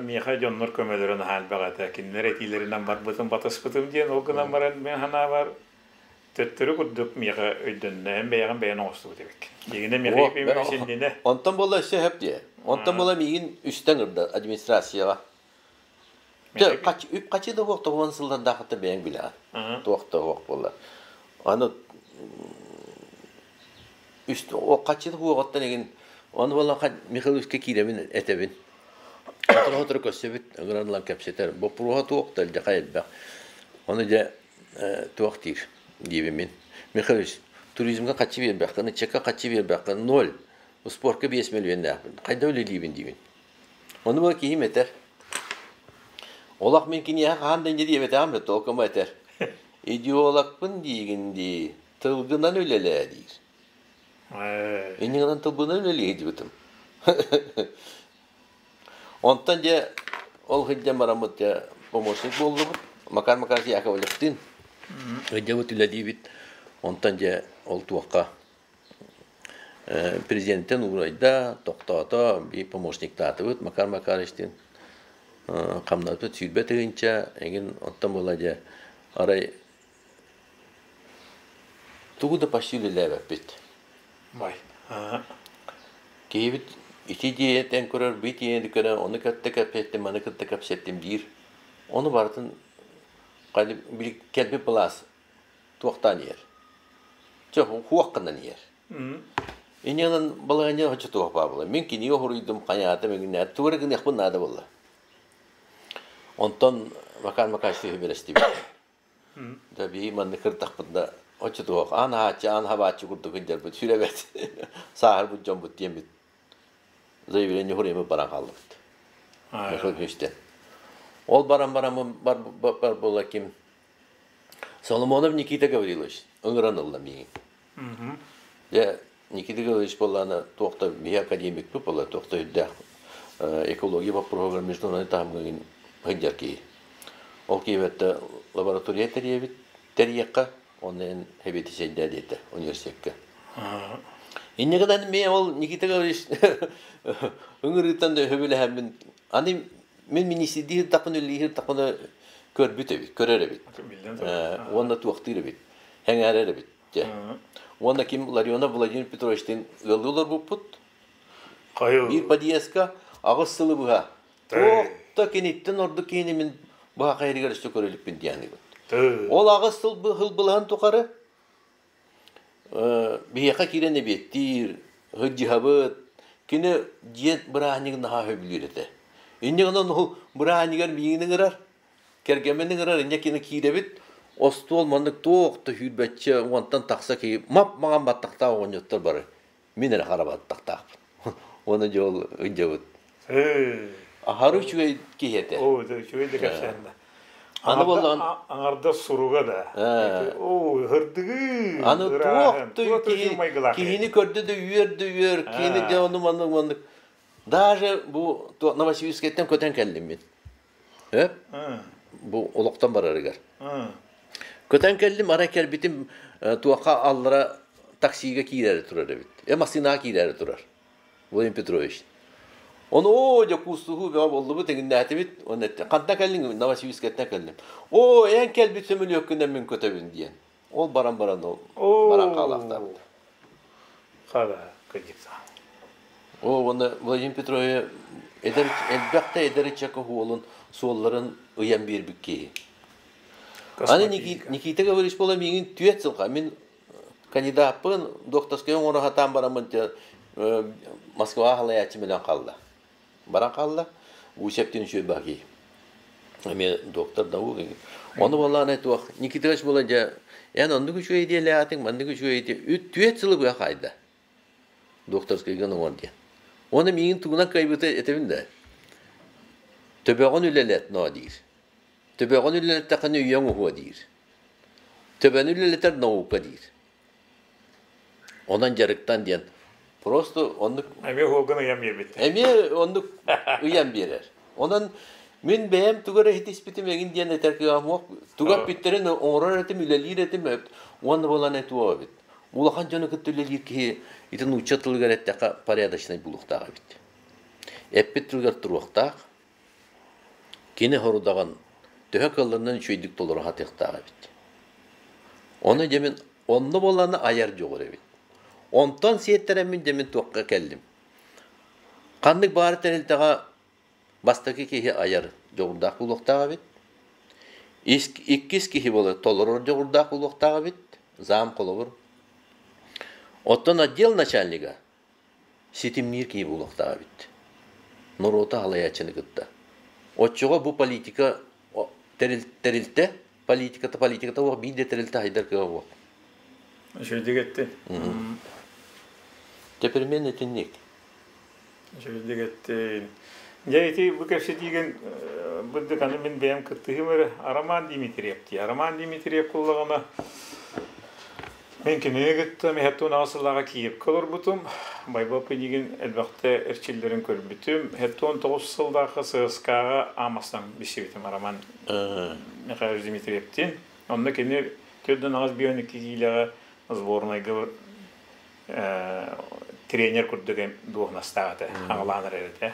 миэхэ дьоннор көмөлөрө наһаа элбэх этэ. Кинилэр этиилэринэн барбытым, батыспытым диэн ол гынан баран мин санаабар төттөрү курдук миэхэ өйдөннө. Эн бэйэҕин бэйэн оҥостубут эбиккин. Дьигинэ миэхэ иннинэ. Онтон буолла өссө сөп дии. Онтон буола миигин үстэн ырда администрацияҕа. Үп хачы да суох тоҕуон сыллардаахыта бэйэҥ билэҕин. Туох да суох буолла. Аны үс хаччы да суоҕуттан игин ону буолла Михайловичка киирэбин этэбин. Сотору-сотору көрсөбүт, ыҥыран ылан кэпсэтэр. Боппуруоһа туох да элбэх элбэх. Ону дьэ туох диир диибин мин. Михайлович, туризмҥа хаччы биэрбэххин, ыччакка хаччы биэрбэххин, ноль. Спортка 5 миллионнаахпын. Хайда үлэлиибин диибин. Ону бу киһим этэр. Олох мин киниэхэ хаһан да инньэ диэбэтэҕим да толкума этэр. Идеологпын диигин дии, тылгынан үлэлээ диир. Инньэ гынан тылбынан үлэлии сылдьыбытым. Онтон дьэ ол сылдьан бараммыт дьэ помощник буоллубут. Макар Макарович Яковлевтыын сылдьабыт үлэлиибит. Онтон дьэ ол туохха Президенттэн уурайда, тохтоото, биир помощниктаатыбыт Макар Макаровичтыын хамнаппыт 20 тыһыынча, эҥин оттон буола дьэ арай тугу да почти үлэлээбэппит. Бай. Киһибит ити диэтэн көрөр, бу итиэни көрөн, ону кытта кэпсэттим, маны кытта кэпсэттим диир. Ону барытын кэлбит былаас туохтаан иһэр? Чэ, хуох гынан иһэр. Инньэ балаһыанньа оччо туох баа буолла. Мин кинигэ хоруйдум, хайаатым, эҥиннээтим, тугу эрэ гыныахпын наада буолла. Онтон Макар Макаевич бэрэстибит. Да биһи маннык кырдахпытына оччо туох аан аһааччы, аан хабааччы курдук сылдьарбыт сүрэбэт. Сааһырбыт дьоммут диэммит заявление хуруйаммыт баран хааллыбыт. Михаил Ол баран баран бар, бар буолла ким Соломонов Никита Гаврилович ыҥыран ылла миигин. Дьэ, Никита Гаврилович буоллаҕына туох да биһи академикпыт буолла, туох да үрдээх экология боппуруоһугар международный таһымҥа сылдьар киһи. Ол киһибэттэ лаборатория тэрийэбит, тэрийиэххэ, онно эн сэбиэдиссэйдээ диэтэ университекка. Инньэ гынан эмиэ ол Никита Гаврилович ыҥырыыттан да сөбүлэһэммин, аны мин министрдии сырдахпына, үлэлии сырдахпына көрбүт эбит, көрөр эбит. Уонна туохтуур эбит, сэҥээрэр эбит. Дьэ. Уонна ким Ларионов Владимир Петровичтыын ыаллыы олорбуппут. Биир подъездка аҕыс сылы быһа. Туох да киниттэн ордук киһини мин быһа хайырыгар өссө көрө иликпин диэн Ол аҕыс сыл былаһын тухары биһиэхэ киирэн эбиэттиир, сылдьыһабыт. Кини дьиэ бырааһынньыгын наһаа сөбүлүүр этэ. Инньэ гынан ол бырааһынньыгар миигин ыҥырар, кэргэммин ыҥырар, инньэ кини киирэбит, остуол маннык туох да сүүрбэччэ уонтан тахса киһи мап-маҥан баттахтаах оҕонньоттор бары. Мин эрэ хара баттахтаахпын. Уонна дьэ ол ыдьабыт. Аһары үчүгэй киһи этэ. Оо, үчүгэй да кэпсээн да. Аны буоллаҕын аҥардас суруга да. Оо, һырдыгыы. Аны туох да киһини көрдө да үөр да үөр, киһини дьэ ону маннык маннык. Даже бу Новосибирскайтан көтөн кэллим мин. Э? Бу олохтон барарыгар. Көтөн кэллим, арай кэлбитим туохха аллара таксига киирээри турар эбит. Э, массыынаҕа киирээри турар. Владимир Петрович. Ону оо, дьэ куустуһуу бөҕө буоллубут, эҥиннээтибит. Уонна эттэ, хантан кэллиҥ? Новосибирскайтан кэллим. Оо, эн кэлбит сөмөлүөккүнэн мин көтөбүн диэн. Ол баран баран ол баран хаалаахтаабыт. Хара кырдьыкса. Оо, уонна Владимир Петрович эдэр элбэх да эдэр ыччакка уолун суолларын ыйан биэрбит киһи. Аны Никита Гаврилович буола миигин түөрт сылга мин кандидаппын докторскай оҥоро сатаан бараммын Москваҕа халайааччы мөлөн хаалла. Баран хаалла. Гусевтин үчүгэй баһ Эмиэ доктор наук. Ону буоллаҕына туох Никитович буола дьэ эн оннук үчүгэй идиэлээтиҥ, маннык үчүгэй идиэ түөрт сылы быһа хаайда. Докторскайгын оҥор диэн. Уонна миигин тугунан кыайбыта этэбин да. Төбөҕүн үлэлэт ноо диир. Төбөҕүн үлэлэттэххинэ үйэҥ уһуо диир. Төбөнү үлэлэтэр наука диир. Онон дьарыктан диэн просто оннук Эмиэ уолгун ыйан биэрбиттэр. Эмиэ оннук ыйан биэрэр. Онон мин бэйэм тугу эрэ иһитиспитим эҥин диэн этэр кыаҕым суох. Тугу эппиттэрин оҥорор этим, үлэлиир этим уонна буолан этуо эбит. Улахан дьону кытта үлэлиир киһи ити нуучча тылыгар эттэххэ порядочный буолуохтаах эбит. Эппит тылыгар туруохтаах. Кини сорудаҕын төһө кыалларынан үчүгэйдик толоро сатыахтаах эбит. Ону дьэ мин онно буоллаҕына айар дьоҕур эбит. Онтон сиэттэрэммин дьэ мин туохха кэллим. Ханнык баар тэрилтэҕэ бастакы киһи айар дьоҕурдаах буолуохтаах эбит. Иккис киһи буолар толорор дьоҕурдаах буолуохтаах эбит. Зам холобур. Оттон отдел начальнига ситимниир киһи буолуохтаах эбит. Норуоту халайааччыны кытта. Оччоҕо бу политика тэрилтэ политиката политиката суох биир да тэрилтэ хайдар кыаҕа суох. Үчүгэйдик эттин. Теперь итинник. Үчүгэйдик эттин. Дьэ ити бу кэпсэтиигин бырдык аны мин бэйэм кыттыһым эрэ Роман Дмитриев дии. Роман Дмитриев куллаҕына Мин кинини кытта Мехаттон аҕыс сыллааҕы Киевкэ олорбутум. Байбал Пинигин элбэхтэ эрчиллэрин көрбүтүм. 79 сыллаахха ССК-ҕа аамастан билсибитим Роман Михайлович Дмитриевтин. Онно кини 4-8 киилэҕэ сборнайга тренер курдук дуоһунастаах этэ, аҕалаан эрэр этэ.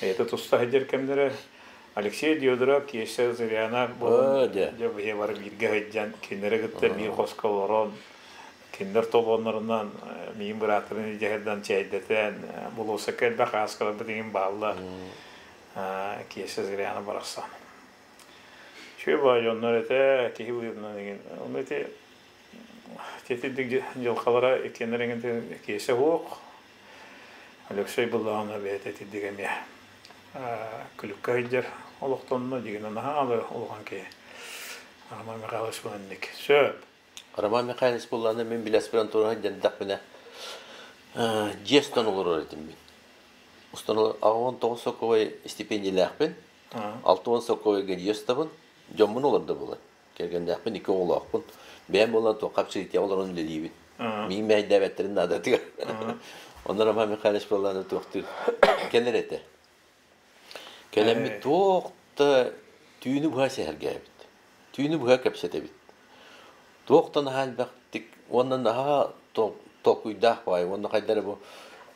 Это туста сылдьар кэмнэрэ Алексей Диодоров, Кеша Зыряна буолан дьэ бары бииргэ сылдьан кинилэри кытта биир хоско олорон. Кинилэр толуоннарынан миин бырааттарын илдьэһэрдан чээйдэтэн, болуоссакка элбэх ааскаларбыт иҥин бааллар. Киэсэ Зыряна барахсан. Үчүгэй баай дьоннор этэ, киһи быһыытынан иҥин. Ону ити титирдик дьылҕалара иккиэннэр иҥин киэсэ суох. Алексей былаана бэйэтэ итирдик эмиэ күлүккэ сылдьар олохтонно, дьигинэ наһаа да улахан киһи. Роман Михайлович маннык. Сөп. Роман Михайлович буоллаҕына мин били аспирантураҕа дьэрдэхпинэ дьиэ устан олорор этим мин. Устан 89 сокуовай стипендиялаахпын, 60 сокуовайга дьиэ устабын, дьоммун олордо буолан. Кэргэннээхпин, икки оҕолоохпун. Бэйэм буолан туохха общежитие олорон үлэлиибин. Миигин мэһэйдээбэттэрин наадатыгар. Онно Роман Михайлович буоллаҕына туохтуур кэлэр этэ. Кэлэммит туох да түүнү быһа сэһэргээбит. Түүнү быһа кэпсэтэбит. Туох да наһаа элбэхтик уонна наһаа толкуйдаах баҕайы уонна хайдах эрэ бу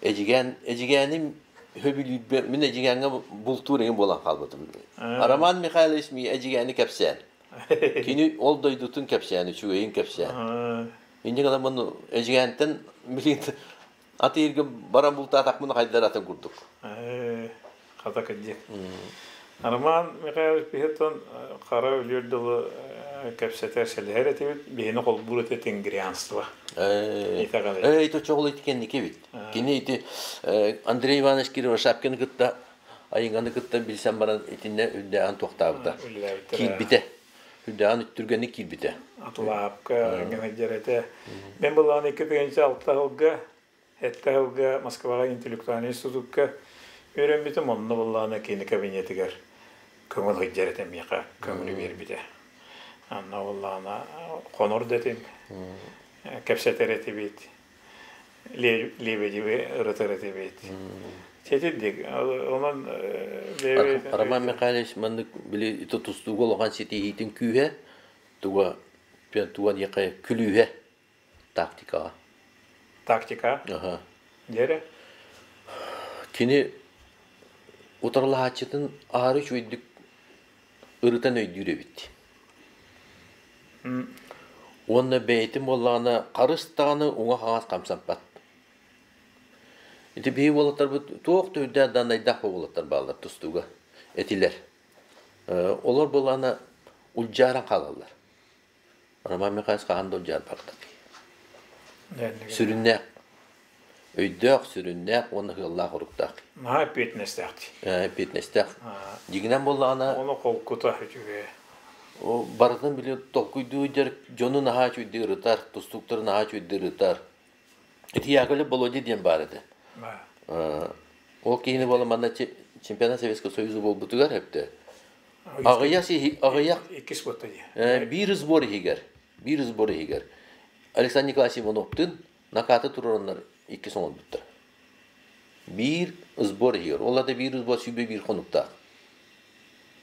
Эдьигээн Эдьигээним сөбүлүүрбэ мин Эдьигээҥҥэ бултуур эҥин буолан хаалбытым. Роман Михайлович мии Эдьигээни кэпсээн. Кини ол дойдутун кэпсээн, үчүгэйин кэпсээн. Инньэ гынан Эдьигээнтэн билигин Атыырга баран бултаатахпына хайдар атын курдук. Хата кырдьык. Роман Михайлович биһиттэн хара өлүөр дылы кэпсэтэр сэлэһэр этибит, биһини холбуур этэ тенгрианство. Ээ, ити чоҕул ити кэнники эбит. Кини ити Андрей Иванович Кировошапкины кытта Айыҥаны кытта билсэн баран итиннэ үрдээҕин туохтаабыта. Киирбитэ. Үрдээҕин түргэнник киирбитэ. Атылаапка генадьер этэ. Мен былаан 2006 сылга Эттэ сылга Москваҕа интеллектуальнай институкка үөрэммитим, онно былаана кини кабинетыгар көҥүл сылдьар этэ миэхэ көҥүлү биэрбитэ. Анна буоллаҕына хонор да этим, кэпсэтэр этибит, Лебедеви ырытар этибит. Ситирдик. Онон Роман Михайлович маннык били тустууга улахан ситиһиитин күүһэ туга туга диэххэ күлүүһэ тактикаҕа. Тактика? Аха. Дьэрэ? Кини утарылаһааччытын аһары үчүгэйдик ырытан өйдүүр эбит. Уонна бэйэтин буоллаҕына харыс даҕаны уҥа-хаҥас хамсаппат. Ити биһиги уолаттарбыт туох да үрдээх даннайдаах уолаттар бааллар тустууга этилэр. Олор буоллаҕына улдьааран хаалаллар. Роман Михайлович хаһан да улдьаарбатах. Сүрүннээх, өйдөөх, сүрүннээх уонна ыаллаах уруктаах. Наһаа эппиэтинэстээх дии. Эппиэтинэстээх. Дьиҥинэн буоллаҕына Ону холкута үчүгэй. Барытын били толкуйдуу дьар дьону наһаа үчүгэйдик ырытар, тустууктары наһаа үчүгэйдик ырытар. Ити Яковлев Володя диэн баар этэ. Ол киһини буола манна чемпионат Советского Союза буолбутугар өптө. Аҕыйах аҕыйах иккис буолта дии. Биир сбор иһигэр, биир сбор иһигэр Александр Николаевич Ивановтыын накаты туруораннар иккис оҥорбуттар. Биир сбор иһигэр. Ол ата биир сбор 101 хонуктаах.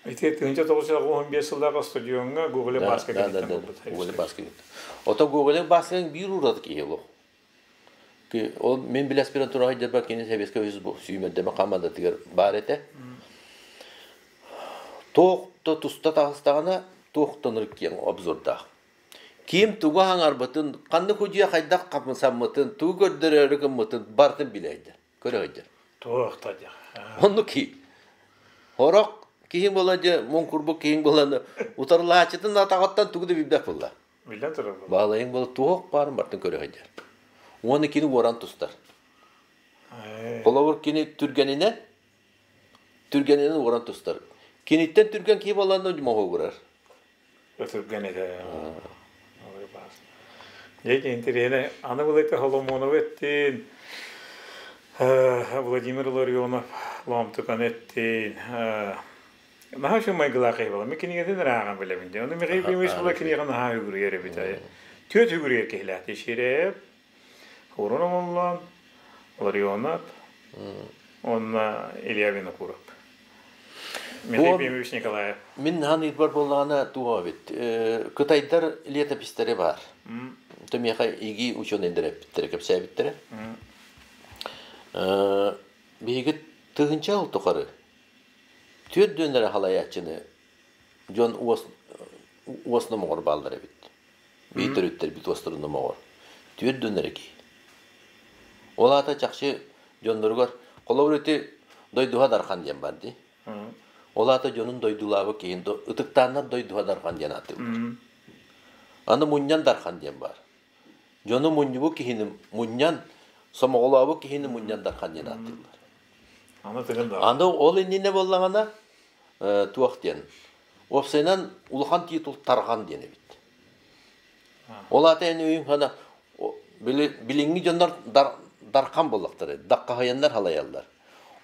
Ити 1915 сыллаах стадиоҥҥа Гоголев Бааска кэнниттэн буолбут. Гоголев Бааска Ото Гоголев Баасканың биир ураты киһи олох. Ол мен билэ аспирантураҕа сылдьарбар кини Советскай Союз сүүмэрдэмэ хамаандатыгар баар этэ. Туох да туста таҕыстаҕына, туох да ынырык киэҥ обзордаах. Ким тугу хаҥарбытын, ханнык удьуйа хайдах хамсаммытын, тугу көрдөрөөрү гыммытын барытын билэ сылдьар, көрө сылдьар. Туох да диэх. Оннук киһи. Хорох киһи буолан дьэ муҥ курбук киһиҥ буолан утарылааччытын атаҕыттан тугу да билбэт буолла. Биллэн турар. Баалайыҥ буола туох баарын барытын көрө сылдьар. Уонна кини уоран тустар. Холобур кини түргэнинэн түргэнинэн уоран тустар. Киниттэн түргэн киһи буолан моһуогурар. Түргэн этэ. Дьэ, интэриэһинэй. Аны былайта Соломонов эттин, Владимир Ларионов лоомтукан эттин. Наһаа үчүгэй майгылаах киһи буолар. Мин кинигэтин эрэ ааҕан билэбин дии. Ону Михаил Ефимович була киниэхэ наһаа үгүрүйэр эбит. Түөрт үгүрүйэр киһилээх Тиширэп, Урун Омоллоон, Ларионов уонна Илья Винокуров. Михаил Ефимович Николаев. Мин наһаа ыйбар буоллаҕына туох эбит. Кытайдар летописьтары баар. То миэхэ иги ученыйдар эппиттэрэ, кэпсээбиттэрэ. Биһиги тыһыынча сыл тухары түөрт дүөннэрэ халайааччыны дьон уос уос номоҕор бааллар эбит. Биир төрүттэрбит уостарын номоҕор. Түөрт дьон эрэ киһи. Ол аата чахчы дьонноругар холобур ити дойдуга Дархан диэн бар дии. Ол аата дьонун дойдулаабыт киһин ытыктааннар дойдуга Дархан диэн ааттыыллар. Аны мунньан Дархан диэн баар. Дьону мунньубут киһини мунньан, сомоҕолообут киһини мунньан Дархан диэн ааттыыллар. Аны тыгын да. Аны ол иннинэ буоллаҕына туох диэн уопсайынан улахан титул тарҕан диэн эбит. Ол аата эн өйүҥ хана билиҥҥи дьоннор дархан буоллахтара, даххаһыйаннар халайаллар.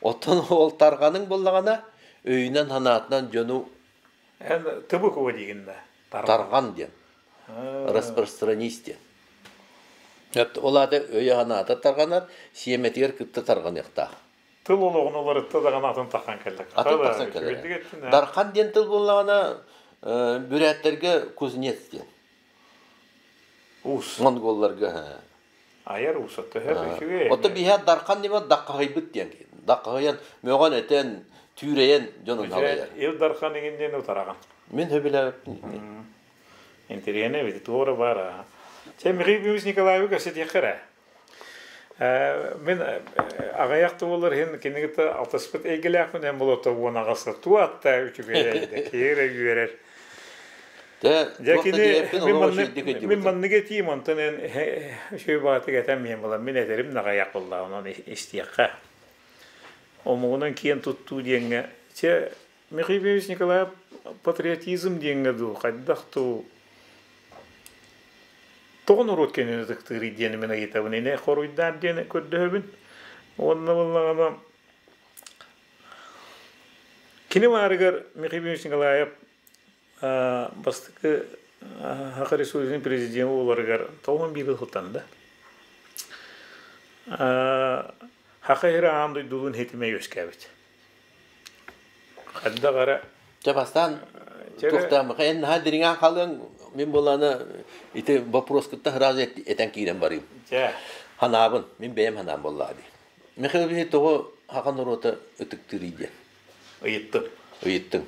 Оттон ол тарҕаныҥ буоллаҕына өйүнэн санаатынан дьону Эн тыбыкова диигин да? Тарҕан диэн. Распространист диэн. Ол аата өйө санаата тарҕанар, сиэмэтигэр кытта тарҕаныахтаах. Тыл олоҕун уларытта даҕаны атын таххан кэллэ. Атын тахсан кэлэр. Дархан диэн тыл буоллаҕына бүрээттэргэ кузнец диэн. Уус. Монголларга. Айар уус төһө үчүгэй. Ото биһэ дархан диэн даккаһыйбыт диэн. Даккаһыйан мөҕөн этэн, түүрэйэн дьонун халайар. Ил Дархан иҥин диэн утараҕын. Мин хөбүлээбиппин. Интэриэһинэй эбит, туора баар аа. Чэ, Михаил Николаевич кэпсэтиэххэ эрэ. Мин аҕыйах да буоллар иһин кини кытта алтыспыт эйгэлээхпин эн болото уон аҕыс туу атта үчүгэй да киһи эрэ үөрэр. Дьэ кини мин маннык этиим онтон эн үчүгэй баҕатык этэн миэн булан мин этэрим наҕайах буолла онон истиэххэ. Омугунан киэн туттуу диэҥҥэ чэ Михаил Ильич Николаев патриотизм диэҥҥэ дуу хайдах дуу тоҕо норуот кэннин ытыктыырый диэни мин ыйытабын ини хоруйдаар диэн көрдөһөбүн уонна буоллаҕына кини баарыгар Михаил Ильич Николаев бастакы Саха Республикатын президенэ буоларыгар 91 сылтан да Саха сирэ аан дойдулуун хитимэ үөскээбит. Хайдах эрэ Чэ бастаан туохтаамаха эн наһаа дириҥээн хаалыаҥ мин буолааны ити вопрос кытта сразу этэн киирэн барыым. Чэ. Ханаабын, мин бэйэм ханаам буоллаҕа дии. Михаил Ильич тоҕо саха норуота ытыктыырый диэн. Ыйыттым. Ыйыттыҥ.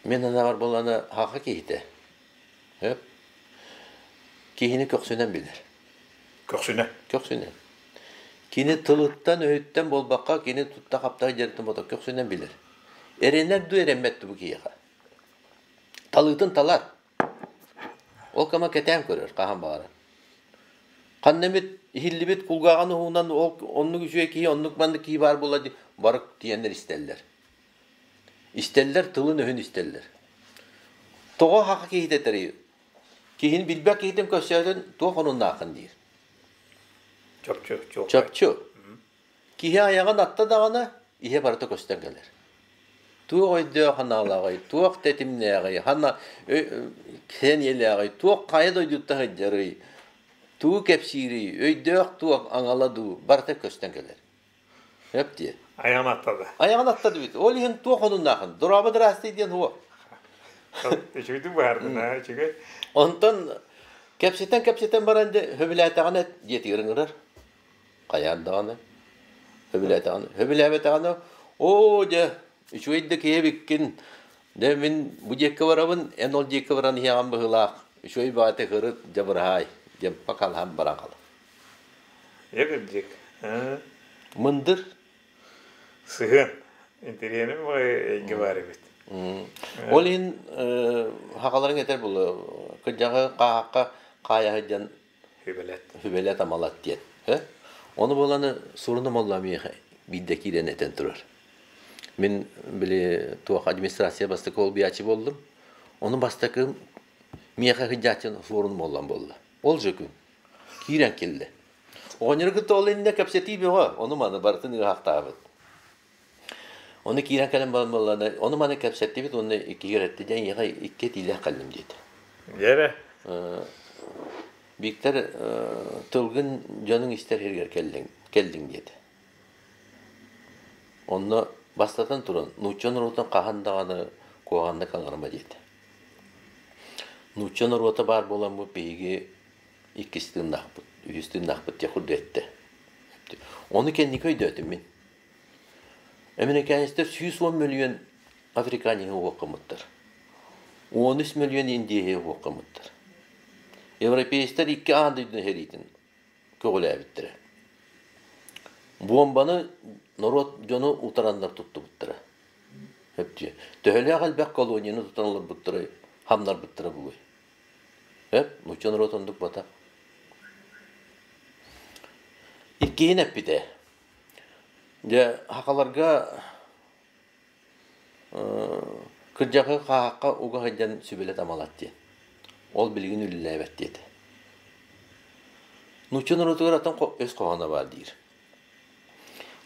Мин санаабар буоллаҕына саха киһитэ. Сөп. Киһини көхсүнэн билэр. Көхсүнэ. Көхсүнэн. Кини тылыттан-өһүттэн буолбакка, кини тутта-хапта сылдьарыттан буолбакка көхсүнэн билэр. Эрэнэр дуу, эрэммэт дуу бу киһиэхэ. Талыытын талар. Ол кама кэтээн көрөр хаһан баҕарар. Ханна эмит иһиллибит кулгааҕын уһугунан ол оннук үчүгэй киһи, оннук маннык киһи баар буолла дии бары тиийэннэр истэллэр. Истэллэр, тылын-өһүн истэллэр. Тоҕо саха киһитэ этэрий? Киһини билбэт киһитин көрсөөтүн туох онуннааххын диир. Чопчу, Чопчу. Киһи айаҕын атта даҕаны иһэ барыта көстөн кэлэр. Туох өйдөөх санаалааҕый, туох тэтимнээҕий, ханна сэниэлээҕий, туох хайа дойдуттан сылдьарый, тугу кэпсиирий, өйдөөх туох аҥала дуу барыта көстөн кэлэр. Сөп дии. Айаҕын аттады. Айаҕын аттады бүт. Ол иһин туох онуннаахын? Дорообо дыраастый диэн хуо. Үчүгэйдик быһаардын, аа, үчүгэй. Онтон кэпсэтэн-кэпсэтэн баран дьэ сөбүлээтэҕинэ дьиэтигэр ыҥырар. Хайаан даҕаны. Сөбүлээтэҕинэ. Сөбүлээбэтэҕинэ оо дьэ үчүгэй да киһи эбиккин. Дьэ мин бу диэкки барабын, эн ол диэкки баран иһэҕин быһыылаах. Үчүгэй баҕайытык ырыт, дьэ быраһаай диэн покалаһан баран хаалар. Эгирдик. Мындыр. Сыһыан. Интэриэһинэй баҕайы эйгэ баар эбит. Ол иһин сахаларыҥ этэр буолуо кырдьаҕы хааһахха хаайаһы диэн Хүбэлэт. Хүбэлэт амалат диэн. Ону буоланы сурунум олла миэхэ биирдэ киирэн этэн турар. Мин били туох администрация бастакы олбуйааччы буоллум. Ону бастакы миэхэ сылдьааччы суорун буоллан буолла. Ол же күн киирэн кэллэ. Оҕонньору кытта ол иннинэ кэпсэтии бөҕө, ону-маны барытын ыаһахтаабыт. Ону киирэн кэлэн баран буоллаҕына, ону-маны кэпсэттибит уонна иккигэр эттэ, дьэ эйиэхэ икки этиилээх кэллим диэтэ. Дьэрэ. Виктор тылгын дьонуҥ истэр сиригэр кэллиҥ, кэллиҥ диэтэ. Онно бастатан туран, нуучча норуотун хаһан даҕаны куһаҕаннык аҥарыма диэтэ. Нуучча норуота баар буоламмыт биһиги иккис тыыннаахпыт, үһүс тыыннаахпыт диэх курдук эттэ. Ону кэнники өйдөөтүм мин. Эмирикээнистэр 110 мөлүйүөн африканеһы уһуоххаммыттар. 13 мөлүйүөн индиэһи уһуоххаммыттар. Европеецтэр икки аан дойдуну сэриитин көҕүлээбиттэрэ. Буомбаны норуот дьону утараннар туттубуттара. Өптүө. Төһөлөөх элбэх колонияны тутан олорбуттара, хамнарбыттара буолуой? Өп, нуучча норуот оннук бата. Иккиһин эппитэ. Дьэ, хахаларга Кырдьаҕы хааһахха уга сылдьан сүбэлэт-амалат диэн. Ол билигин үлэлээбэт диэтэ. Нуучча норуотугар атын өс хоһооно баар диир.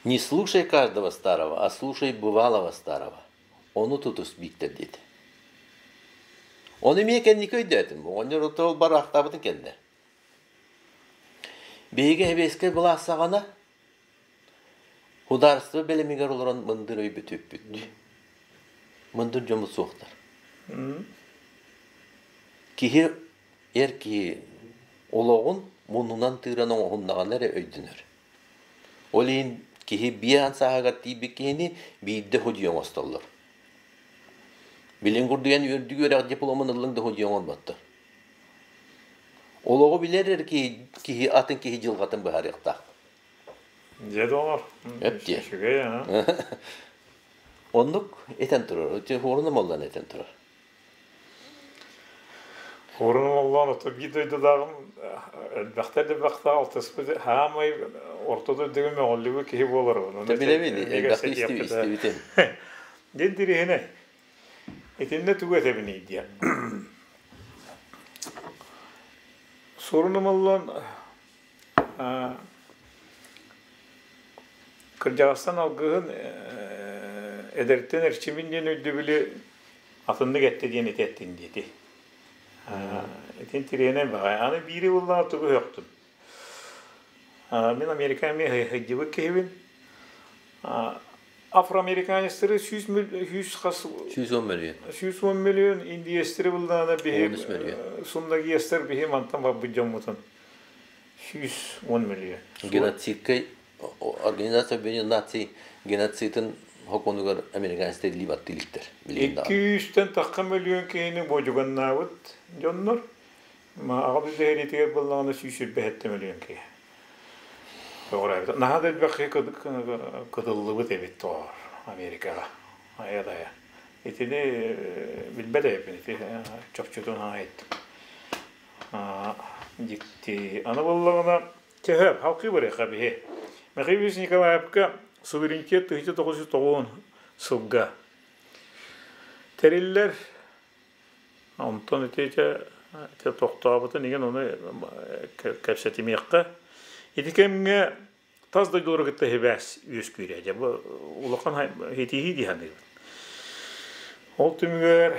Не слушай каждого старого, а слушай бывалого старого. Ону тутус Бииктэр диэтэ. Ону эмиэ кэнники өйдөөтүм. Оҕонньор ол бараахтаабытын кэннэ. Биһиги сэбиэскэй былаас саҕана Судаарыстыба бэлэмигэр олорон мындыр өйбүтүппүт. Мындыр дьоммут суохтар. Киһи эр киһи олоҕун муннунан тыыран оҥоһуннаҕына эрэ өйдөнөр. Ол иһин киһи биээн сааһыгар тиийбит киһини биирдэ судьуйа оҥостоллор. Билин курдук эн үрдүк үөрэх дипломун ыллыҥ да судьуйа оҥорботтор. Олоҕу билэр эрэ киһи, киһи атын киһи дьылҕатын быһаарыахтаах. Дьэ доҕор, Эп диэ. үчүгэй аа. Оннук этэн турар. Хуорун моллон этэн турар. Хуорун моллон ото биир дойдудааҕым элбэхтэ элбэхтэ алтыспыт хаамай орто дойдуга мөҕүллүбүт киһи буолар. Та билэбин, элбэхтэ истибитим. Дин тириһинэ. Итиннэ тугу этэбиний диэн. Суорун моллон Кырдьаҕастан алгыһын эдэртэн эрчимин диэн өйдөбүлү атыннык эттэ диэн ити эттин диэти. Итин тириэнэн баҕай. Аны биири буллаҕа тугу өһөхтүм. Мин Америка эмиэ сылдьыбыт киһибин. Афроамериканецтары 100 хас 110 мөлүйүөн. 110 мөлүйүөн индиецтэри буллаҕына биһи суннагиестар биһи мантан барбыт дьоммутун 110 мөлүйүөн. Геноцидкай Организация Объединенных Наций геноцидын хокунугар американецтэр илии баттыы иликтэр. Икки сүүстэн тахха мөлүйүөн киһини буодьуганнаабыт дьоннор аҕа дойду сэриитигэр буоллаҕына 127 мөлүйүөн киһи. Тоҕо Наһаа да элбэх киһи кытыллыбыт эбит тоҕор Америкаҕа. Айа-дайа. Итини билбэт эбиппин ити чопчутун аайыттым. Дьикти. Аны буоллаҕына Төһө халкыы барыахха биһи. Михаил Ильич Николаевка суверенитет 1990 сылга тэриллэр. Онтон ити тохтообутун игин ону кэпсэтимиэххэ. Ити кэмҥэ тас дойдулары кытта сибээс үөскүүрэ. Дьэ бу улахан хитиһии дии саныыбын. Ол түмүгэр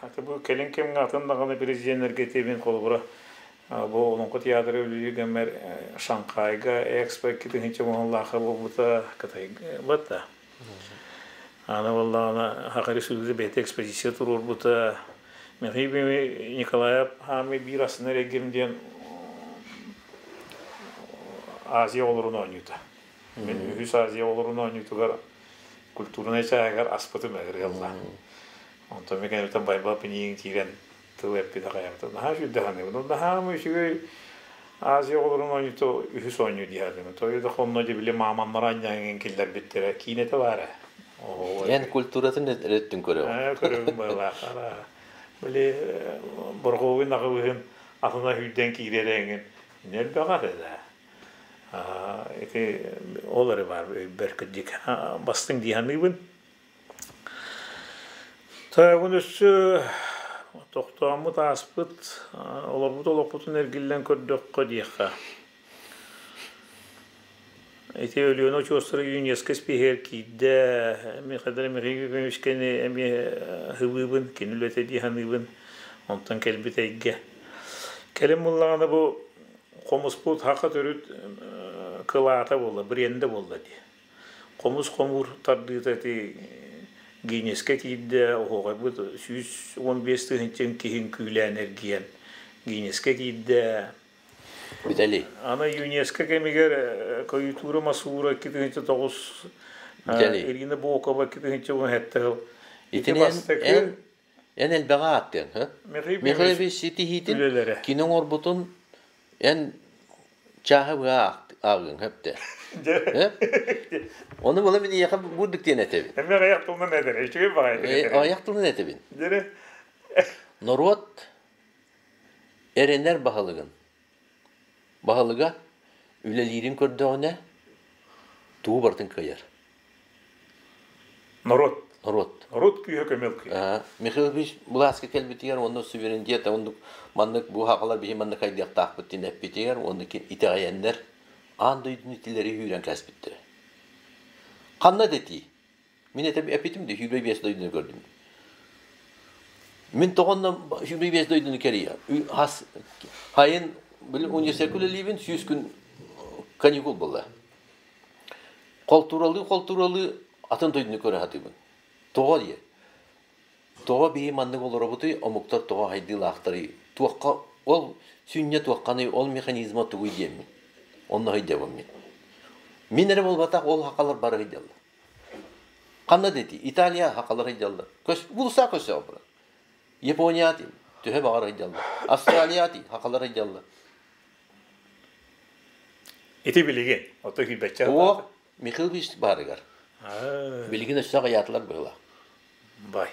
аты бу кэлин кэмҥэ атын даҕаны президеннэргэ этиибин холобура Бу Олоҥхо театра үлэлиир кэммэр Шанхайга Экспо 2000 уһунлаахха буолбута Кытайга да. Аны буоллаҕына Саха Республиката бэйэтэ экспозиция туруорбута. Михаил Николаев хаамый биир астынар эргим диэн Азия оҕолорун оонньуута. Мин үһүс Азия оҕолорун оонньуутугар культурнай чааһыгар аспытым ыгырыалла. Онтон мин кэнниттэн Байбал Пинигин киирэн тыл эппитэ хайабыта наһаа үчүгэй саныыбын. Наһаа үчүгэй Азия оҕолорун оонньуута үһүс оонньуу дии саныыбын. Тоҕо да хонно дьэ били мааманнара анньаҥын киллэрбиттэрэ киинэтэ баара. Эн культуратын өттүн көрөҕүн. Көрөбүн быһалаах. Били борхуобуй наҕылыһын атына сүүрдэн киирэр эҥин элбэҕэ этэ да. Ити ол эрэ баар өйбөр кырдьык бастыҥ дии саныыбын. Тайгын өссө тохтооммут ааспыт, олорбут олохпутун эргиллэн көрдөххө диэххэ. Ити Өлүөнэ очуостара ЮНЕСКО испииһигэр киирдэ. Михаил Михайловичканы эмиэ ыһылыыбын, кини үлэтэ дии саныыбын. Онтон кэлбит эйгэ. Кэлин буллаҕына бу хомуспут саха төрүт кылаата буолла, брендэ буолла дии. Хомус хомуур тардыыта ити Гиннескэ киирдэ, оһуохайбыт 115 тыһыынча киһи үҥкүүлээн эргийэн Гиннескэ киирдэ. Виталий. Аны ЮНЕСКО кэмигэр Каютура Масура 2009 Виталий. Ирина Бокова 2017 сыл. Ити Итини бастакы эн Эн элбэҕи ааттыаҥ, һы? Михаил Михаил Ефимович Ефимович ситиһиитин үлэлэрэ. кини оҥорбутун эн чааһы быһа ааҕыаҥ сөптө. Дьэ. Э? Ону була мин эйиэхэ бурдук диэн этэбин. Эмиэ аҕыйах тылынан этэр. Үчүгэй баҕайытык Э, этэр. Аҕыйах тылынан этэбин. Дьэ. Норуот эрэнэр баһылыгын баһылыга үлэлиирин көрдөҕүнэ тугу барытын кыайар. Норуот. Норуот. Норуот күүһэ көмөл күүһэ. Михаил Ильич былааска кэлбитигэр уонна суверенитет оннук маннык бу хахалар биһи маннык хайдыахтаахпыт диэн эппитигэр уонна итэҕэйэннэр аан дойдуну итилэри үүрэн кээспиттэрэ. Ханна да этии. Мин этэ эппитим да 25 дойдуну көрдүм. Мин тоҕонно 25 дойдуну кэрийэ. Хас хайын били университетка үлэлиибин 100 күн каникул буолла. Холтууралыы-холтууралыы атын дойдуну көрө сатыыбын. Тоҕо диye. Тоҕо биһи маннык олоробутуй, омуктар тоҕо хайдыылаахтарый, туохха ол сүнньэ туохханый, ол механизма тугуй диэммин. Онно сылдьабын мин. Мин эрэ буолбатах, ол хахалар бары сылдьаллар. Ханна да ити, Италия хахалар сылдьаллар. Көс, булса көсө барар. Япония төһө баҕар сылдьаллар. Австралия хахалар сылдьаллар. Ити билигин, ото күйбэччэ О, Михаил Ильич баарыгар. Билигин өссө аҕыйаатылар быһыылаах. Бай.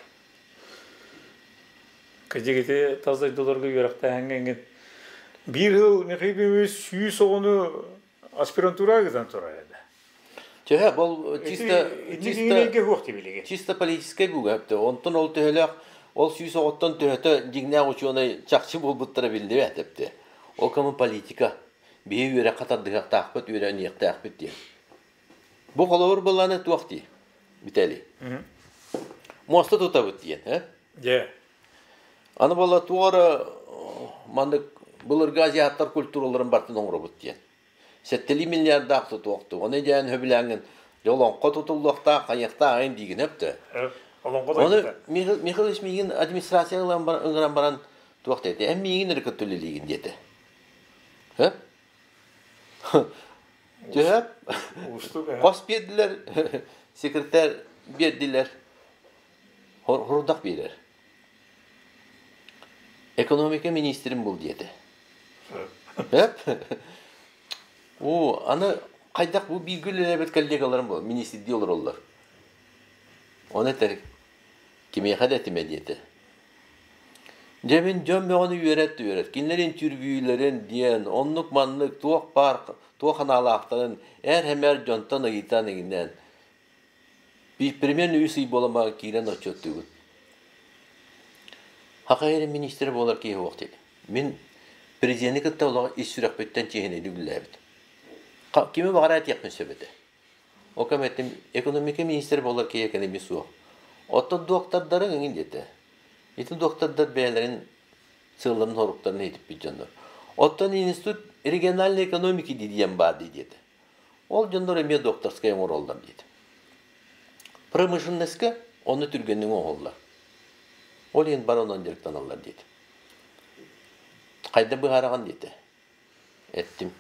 Кырдьык ити тас дойдуларга үөрэхтээһиҥҥэ эҥин биир сыл Михаил Ильич 100 оҕону аспирантураҕа ыытан турар этэ. Төһө бол чисто чисто чисто чисто политическай бууга өптө. Онтон ол төһөлөөх ол 100 оҕоттон төһөтө дьиҥнээх учуонай чахчы буолбуттара биллибэт эпте. Ол кому политика. Биһи үөрэххэ тардыһыахтаахпыт, үөрэниэхтээхпит диэн. Бу холобур былааны туох дии? Виталий. Муоста тутабыт диэн, э? Дьэ. Аны буола туох эрэ маннык былыргы азиаттар культураларын барытын оҥоробут диэн. Сэттэлии миллиардаах тутуохту. Ону дьээн сөбүлээҥҥин дьэ олоҥхо тутуллуохтаах, хайыахтаах айын диигин өптө. Олоҥхо Ону Михаил Ильич миигин администрация ыҥыран баран туох диэтэ? Эн миигин эрэ кытта үлэлиигин диэтэ. Хөп? Төһөп? Хос биэрдилэр, секретарь биэрдилэр. Хорудах биэрэр. Экономика министрин бул диэтэ. Хөп? Оо, аны хайдах бу бииргэ үлэлээбит коллегаларым бу министрдии олороллор. Оны этэр кимиэхэ да этимэ диэтэ. Дьэ мин дьон бөҕөнү үөрэт үөрэт. Кинилэр интервьюлэрин диэн оннук-маннык туох баар туох анаалаахтарын эр-хэмэр дьонтон ыйытан иҥнэн примерно 3 ый буолан киирэн отчуоттуубут. Саха сирин министрэ буолар киһи суох диэтим. Мин президени кытта олох ис сүрэхпиттэн чиэһинэйдик үлэлээбитим. Кими баҕарар этиэхпин сөп этэ. Ол кэм экономика министрэ буолар киһи экономист суох. Оттон дуоктардарыҥ эҥин диэтэ. Ити дуоктардар бэйэлэрин сыалларын-соруктарын иһитиппит дьоннор. Оттон институт региональной экономики диэн баар дии диэтэ. Ол дьоннор эмиэ докторскай оҥороллор диэтэ. Промышленноска ону түргэнник оҥоһуллар. Ол иһин бары онон дьарыктаналлар диэтэ. Хайда быһаараҕын диэтэ. Эттим.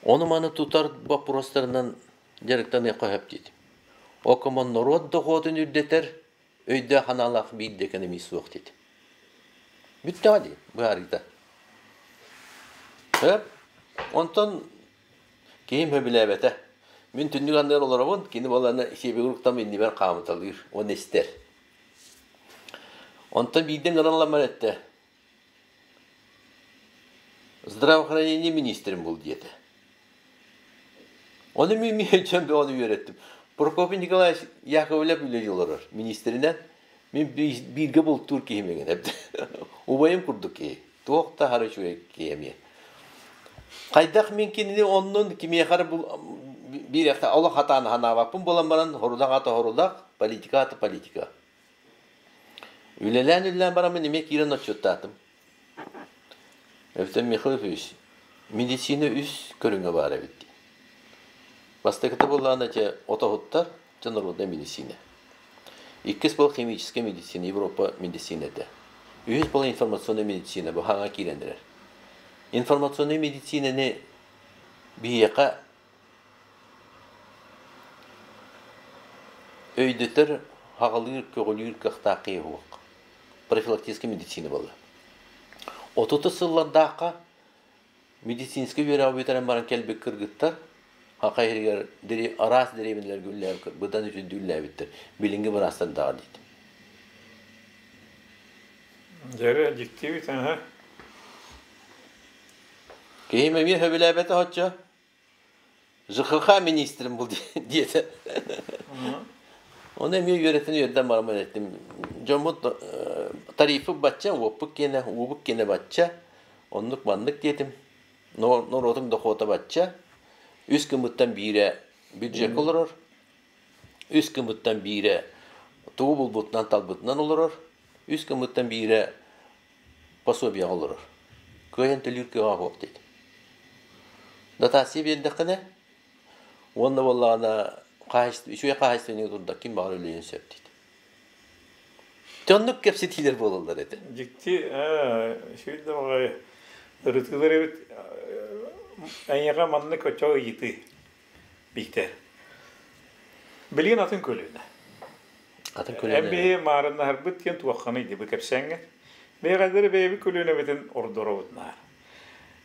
Ону-маны тутар боппуруостарынан дьарыктаныахха сөп диэтим. Окомон норуот дохуотун үрдэтэр өйдөөх аналаах биир да экономист суох диэтим. Бүттэҕэ дии, быһаарыыта. Сөп. Онтон киһим сөбүлээбэтэ. Мин түннүк анныгар олоробун, кини буоллаҕына сиэбигэр уктам иннибэр хаамыталыыр уонна истэр. Онтон биирдэ ыҥыран ылан эттэ: Здравоохранение министрин бул диэтэ. Ону мин дьон бөҕөнү үөрэттим. Прокопий Николаевич Яковлев үлэлии олорор министринэн. Мин бииргэ бултуур киһим эҥин Убайым курдук киһи. Туох да хара үчүгэй киһи эмиэ. Хайдах мин кинини оннун кимиэхэ эрэ биир олох хатаан ханаабаппын буолан баран хорудах ата хорудах, политика ата политика. Үлэлээн-үлэлээн бараммын эмиэ киирэн отчуоттаатым. Эбэтэр Михаил Ефимович, медицина үс көрүҥэ баар эбит дии. Бастакыта буоллаҕына дьэ отоһуттар, дьэ народная медицина. Иккис был химическая медицина, Европа медицинэтэ. Үһүс был информационная медицина, бу хаҥа киирэн эрэр. Информационнай медицинаны биһиэхэ өйдөтөр Хаҕалыыр, көҕүлүүр кыахтаах киһи суох. Профилактическай медицина буолла. 30 сыллардаахха медицинскэй үөрэҕи бүтэрэн баран кэлбит кыргыттар Хаха иһигэр араас дэриэбинэлэргэ үллээбит быдан үтүрдүү үллээбиттэр. Билиҥҥи быраастардаах диит. Дьэрэ дьиктибит, аха. Киһим эмиэ сөбүлээбэтэ оччо. ЖХХ министрим был диэтэ. Оны эмиэ үөрэтэн үөрдэн бараммын эттим. Дьоммут тарифы бачча, уоппут киэнэ, уубут киэнэ бачча, оннук маннык диэтим. Норуотум дохуота бачча. Үс гыммыттан биирэ бюджекка олорор. Үс гыммыттан биирэ тугу булбутунан талбытынан олорор. Үс гыммыттан биирэ пособиеҕа олорор. Кыайан төлүүр кыаҕа суох диэтим. Дотация биэрдэххинэ уонна буоллаҕына үчүгэй хаһаайыстыбаны турда ким баҕар үлэлиэн сөп диэтим. Оннук кэпсэтиилэр буолаллар этэ. Дьикти, үчүгэй да баҕайы ырытыылар эбит. Эйиэхэ маннык оччо ыйытыы Биитэр. Билигин атын көлүөнэ. Атын Эн көлүөнэ. биһи маарыннаһарбыт диэн туохханый дии бу кэпсээҥҥэ. Бэйэҕэлэри бэйэбит көлүөнэбитин ордоробут наар.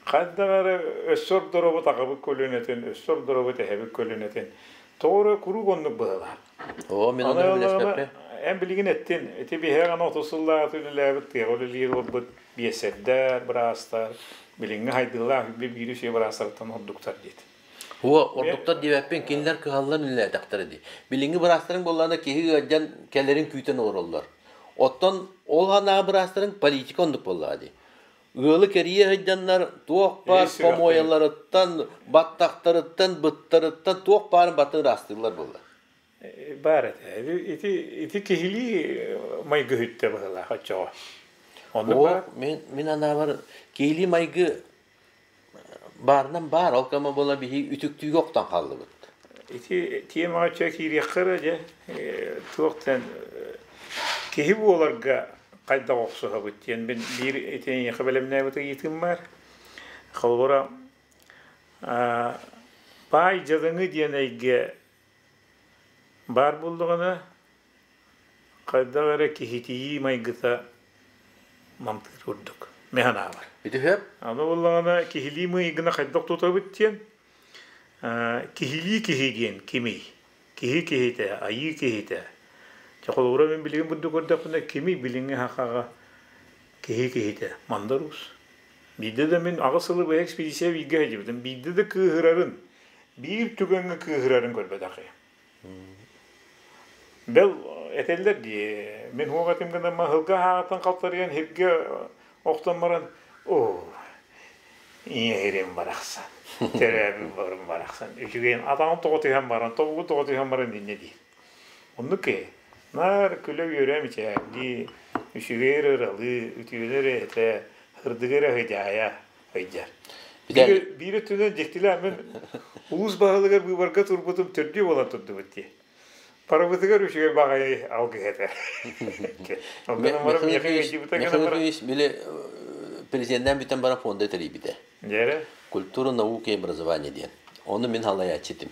Хайдах эрэ өссө ордоробут аҕабыт көлүөнэтин, өссө ордоробут эһэбит көлүөнэтин. Тоҕо эрэ куруук оннук быһыылаах. Оо, мин Аны онно ыллаҕына сөбүлэспэппин. эн билигин эттин, ити биһиэхэ аны 30 сыллааҕыта үлэлээбит тыаҕа үлэлиир буолбут биэсэрдэр, быраастар, билиҥҥи хайдыылаах биир үчүгэй быраастартан ордуктар диэтин. Уо, ордуктар диэбэппин, кинилэр кыһаллан үлэлээтэхтэрэ дии. Билиҥҥи быраастарыҥ буоллаҕына киһи ыалдьан кэлэрин күүтэн олороллор. Оттон ол анаа быраастарыҥ политика оннук буоллаҕа дии. Ыалы кэрийэ сылдьаннар туох баар Ис сүрэхтэрин помуойаларыттан, баттахтарыттан, быттарыттан туох баарын баттын ыраастыыллар буолла. Баар этэ. Ити, ити киһилии майгы үттэ быһыылаах оччоҕо. Оннук Оо, баар. мин анаабар киһилии майгы баарынан баар, ол кэмэ буола биһи үтүктүүгэ охтон хааллыбыт. Ити тиэмэҕэ чэ киириэххэ эрэ дьэ, туох диэн киһи буоларга хайдах охсуһабыт диэн мин биир ити эйиэхэ бэлэмнээбит ыйытыым баар. Холобура, баай дьадаҥы диэн эйгэ баар буоллаҕына, хайдах эрэ киһитийии майгыта намтыыр курдук. Мин санаабар. Ити сөп. Аны буоллаҕына киһилии майгыны хайдах тутабыт диэн, киһилии киһи диэн кимий? Киһи киһитэ, айыы киһитэ. Дьэ холобура мин билигин бурдук көрдөхпүнэ кимий билиҥҥи сахаҕа киһи киһитэ? Мандар Уус. Биирдэ да мин 8 сылы быһа экспедиция бииргэ сылдьыбытым. Биирдэ да кыыһырарын, биир түгэҥҥэ кыыһырарын көрбөтөх киһи. Бэл этэллэр дии, мин уох этим гынан маһылга аһаҕаттан халтарыйан сиргэ охтон баран, оо, ийэ барахсан, төрөөбүт барым барахсан, үчүгэйин атаҕын тоҕо түһэн баран, тобугу тоҕо түһэн баран инньэ диир. Оннук киһи. Наар күлэ-үөрэ мичээрдии, үчүгэй эрэ ыралыы, үтүөнү эрэ этэ, сырдыгы эрэ ыдьаайа ыйдьар. Бүтэр. Биир өттүнэн дьиктилээх мин улуус баһылыгар быыбарга турбутум төрдүө буолан турдубут дии. Барыбытыгар үчүгэй баҕайы алгыс этэ. Ол гынан баран миэхэ ыалдьыбыта Михаил гынан баран Ефимович били президеннээн бүтэн баран фонда тэрийбитэ. Дьэрэ. Культура, наука и образование диэн. Ону мин халайааччы этим.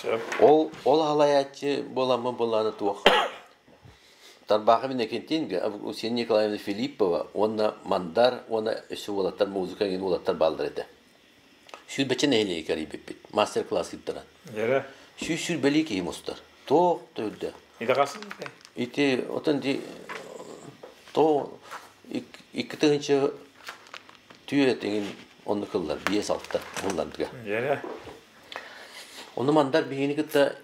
Сөп. Ол халайааччы буоламмын буоллаҕына туох Тарбаахы Иннокентин, Устина Николаевна Филиппова уонна Мандар уонна өссө уолаттар музыка игин уолаттар бааллар этэ. 120 нэһилиэги кэрийбиппит мастер-класс ыыттаран. Дьэрэ. 120 киһи мустар. Туох да үрдэ. Итэҕэс. Ити отон ди то 2 тыһыынча түйэ тиҥин онну кыллар 5-6 буллардыга. Дьэрэ. Ону Мандар биһини кытта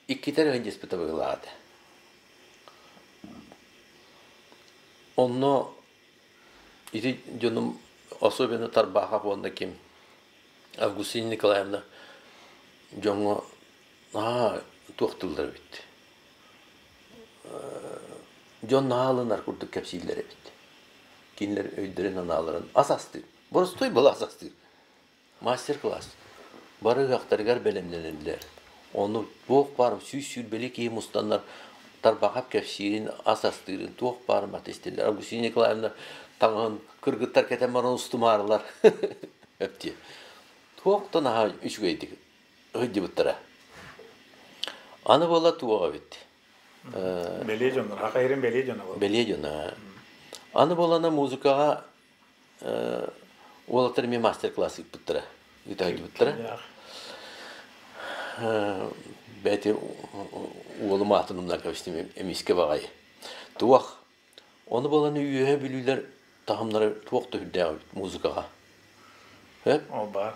иккитэ эрэ диспыта быһыылаах этэ. Онно ити дьонум особенно Тарбахов уонна ким Августина Николаевна дьоҥҥо наһаа туох тыллар эбит. Дьон наһаа ылынар курдук кэпсииллэр эбит. Кинилэр өйдөрүн-санааларын ас астыыр. Боростуой была ас астыыр. Мастер-класс. Бары ыһыахтарыгар бэлэмнэнэллэр. Ону туох баар 120 киһи мустаннар Тарбахап кэпсиирин, ас астыырын туох баар мат истэллэр. Августина Николаевна таҥаһын кыргыттар кэтэн баран устумаарылар. Өптиэ. Туох да наһаа үчүгэйдик ыһыддьыбыттара. Аны буола туох эбит. Бэлиэ дьоннор, Саха сирин бэлиэ дьоно буолар. Бэлиэ дьоно. Аны буолана музыкаҕа уолаттар эмиэ мастер-класс ыыппыттара, ыытаайдыбыттара. Бэйти уолум аатын умнан кэбистим эмискэ баҕайы. Туох Ону буолан үөһэ бүлүүлэр таһымнара туох да үрдээх эбит музыкаҕа. Сөп? Ол баар.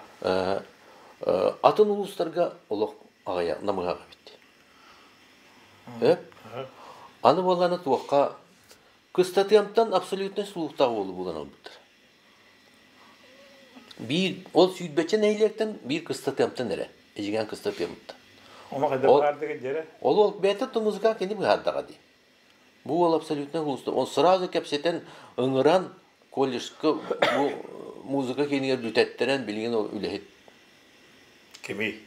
Атын улуустарга олох аҕыйах намыһах эбит. Сөп? Аны буоллаҕына туохха Кыстатыамтан абсолютнай сулуктаах уолу булан ылбыттар. Биир ол сүүрбэччэ нэһилиэктэн биир Кыстатыамтан эрэ, Эдьигээн Кыстатыамыттан. Ону хайдах быһаардыгыт дьэрэ? Ол ол бэйэтэ то музыка кини быһаардаҕа дии. Бу уол абсолютно глупство. Он сразу кэпсэтэн, ыҥыран колледжка бу музыка киинигэр бүтэттэрэн билигин ол үлэһит. Кимий?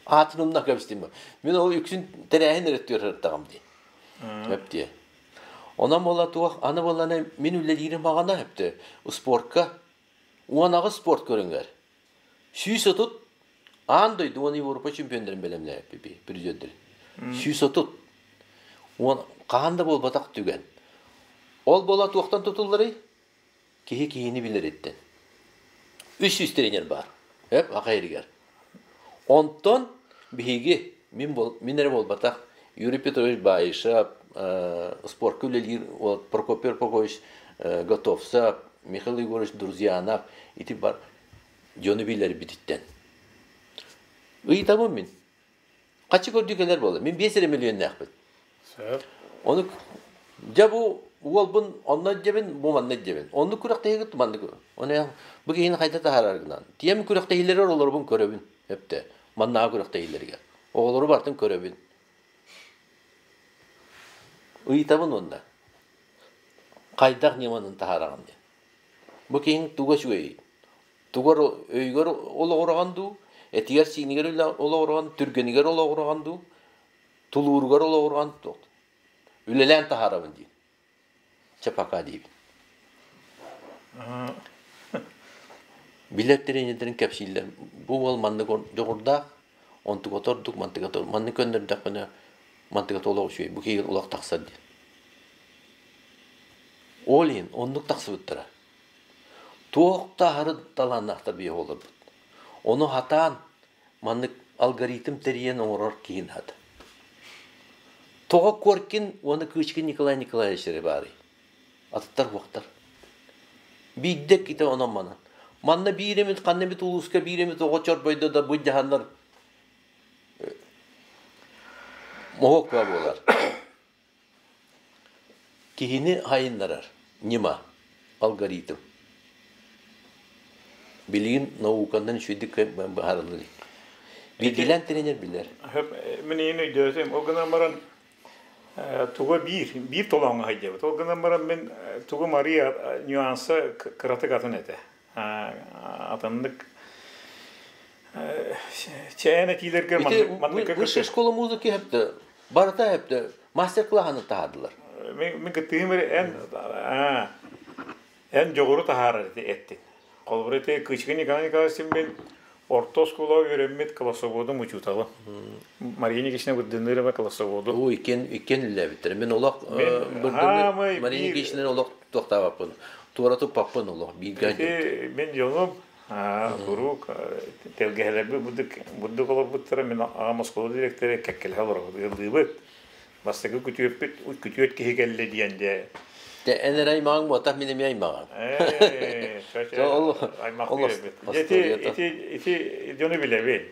Аатын умна кэбистим. Мин ол үксүн тэрээһин эрэ түөртаҕым дии. Өп дии. Онон буола туох аны буоллана мин үлэлиирим аҕана өптө спортка 18 спорт көрүҥэр 130 аан дойду уонна Европа чемпионнарын бэлэмнээбиппит призердэр. 130. Уон хаһан да буолбатах түгэн. Ол буола туохтан тутулларый? Киһи киһини билэриттэн. 300 тренер баар. Эп аха Онтон биһиги мин, мин эрэ буолбатах Юрий Петрович Баишев, спортка үлэлиир Прокопий Прокопьевич Готовцев, Михаил Егорович Друзьянов ити бар дьону билэрбититтэн. Ыйытабын мин. Хаччы көрдүү кэлэр буолла. Мин 5 эрэ миллионнаахпын. Сөп. Ону дьэ бу уолбун онно дьэбин, бу манна дьэбин. Оннук күрэхтэһиигит маннык. Оны бу киһини хайда таһаараргынан. Тиэм күрэхтэһиилэригэр олоробун көрөбүн. Өптө. Маннааҕы күрэхтэһиилэригэр. Оҕолору бартын көрөбүн. Ыйытабын уонна. Хайдах ньыманын таһаараҕын диэн. Бу киһиҥ туга үчүгэйий? Тугар өйгөр олоҕураҕын дуу, этигэр-сиинигэр олоҕураҕын, түргэнигэр олоҕураҕын дуу, тулууругар олоҕураҕын туох үлэлээн таһаарабын диин. Чэ пока диибин. Билэр тренердэрин кэпсииллэр. Бу уол маннык дьоҕурдаах, онтугата ордук, мантыгата маннык көннөрдөхпүнэ мантыгата олох үчүгэй, бу киһи олох тахсар диэн. Ол иһин оннук тахсыбыттара. Туох да аһары талааннаахтар биһиги олорбут. Ону хатаан маннык алгоритм тэрийэн оҥорор киһи наада. Тоҕо Коркин уонна Кычкин Николай Николаевич эрэ баарый? Атыттар уохтар. Биирдэ иккитэ онон манан. Манна биир эмит ханна эмит улууска биир эмит оҕо чорбойдо да бу дьаһаннар моһуок буолар. Киһини хайыннарар ньыма, алгоритм. Билигин науканан үчүгэйдик быһаарыллар. Биирдиилээн тренер билэр. Мин иһин өйдөөтүм. Ол гынан баран туга биир, биир толооҥҥо сылдьабыт. Ол гынан баран мин тугу Мария нюанса кыратык атын этэ. Атыннык чээн этиилэргэ маннык Высшая школа музыки хэптэ барыта хэптэ мастер-класс таһаардылар. Мин кыттыым эн эн дьоҕуру таһаарар эттин. Холобур ити Кычкин Николай Николаевич мин орто оскуолаҕа үөрэммит классоводум учууталым. Мария Никитична Бырдынырова классоводу. Уу иккиэн иккиэн үллээбиттэр. Мин олох Бырдыны Мария Никитична олох туохтаабаппын. Туора туппаппын олох бииргэ Ити мин дьонум куруук тэлгэһэлэрбит бурдук бурдук олорбуттара мин аҕам оскуола дириэктэрэ кэккэлэһэ олоробут ыаллыыбыт. Бастакы күтүөппүт күтүөт киһи кэллэ диэн дьэ. Те эн эрэ аймаҕыҥ буотах мин эмиэ аймаҕым. Ээ, аймахтыы эбит. Ити ити ити дьону билэбин.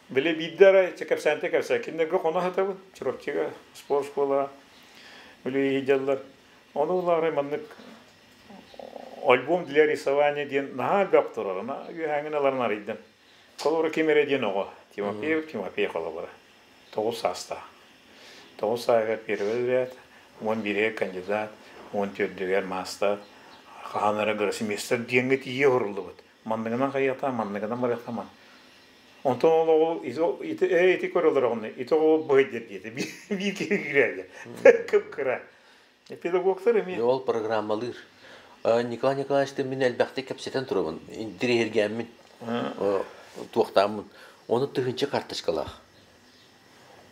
Били биирдэ арай кэпсээнтэ кэпсээ. Кинилэргэ хоно сатабын. Чурапчыга спорт школа үлэ дьаллар. Ону улаары маннык альбом для рисования диэн наһаа элбэх турар. Ана үөһээҥин ыларын арыйдым. Холобура ким эрэ диэн оҕо. Тимофеев Тимофей холобура. 9 саастаах. 9 сааһыгар первый разряд, 11-гэр кандидат, 14-гэр маастар, хаһан эрэ гроссмейстер диэҥҥэ тиийэ уһуруллубут. Манныгынан хайыахтаах, манныгынан барыахтаах. Онтон ол оҕо ити ээ ити көрөлөр оҕону ити оҕо быһыйдыр диэтэ биир киһи киирээгэ кып-кыра. Педагогтар эмиэ. Ол программалыыр. Николай Николаевичтыын мин элбэхтик кэпсэтэн турабын, интириэһиргээммин, туохтааммын. Ону тыһыынча карточкалаах.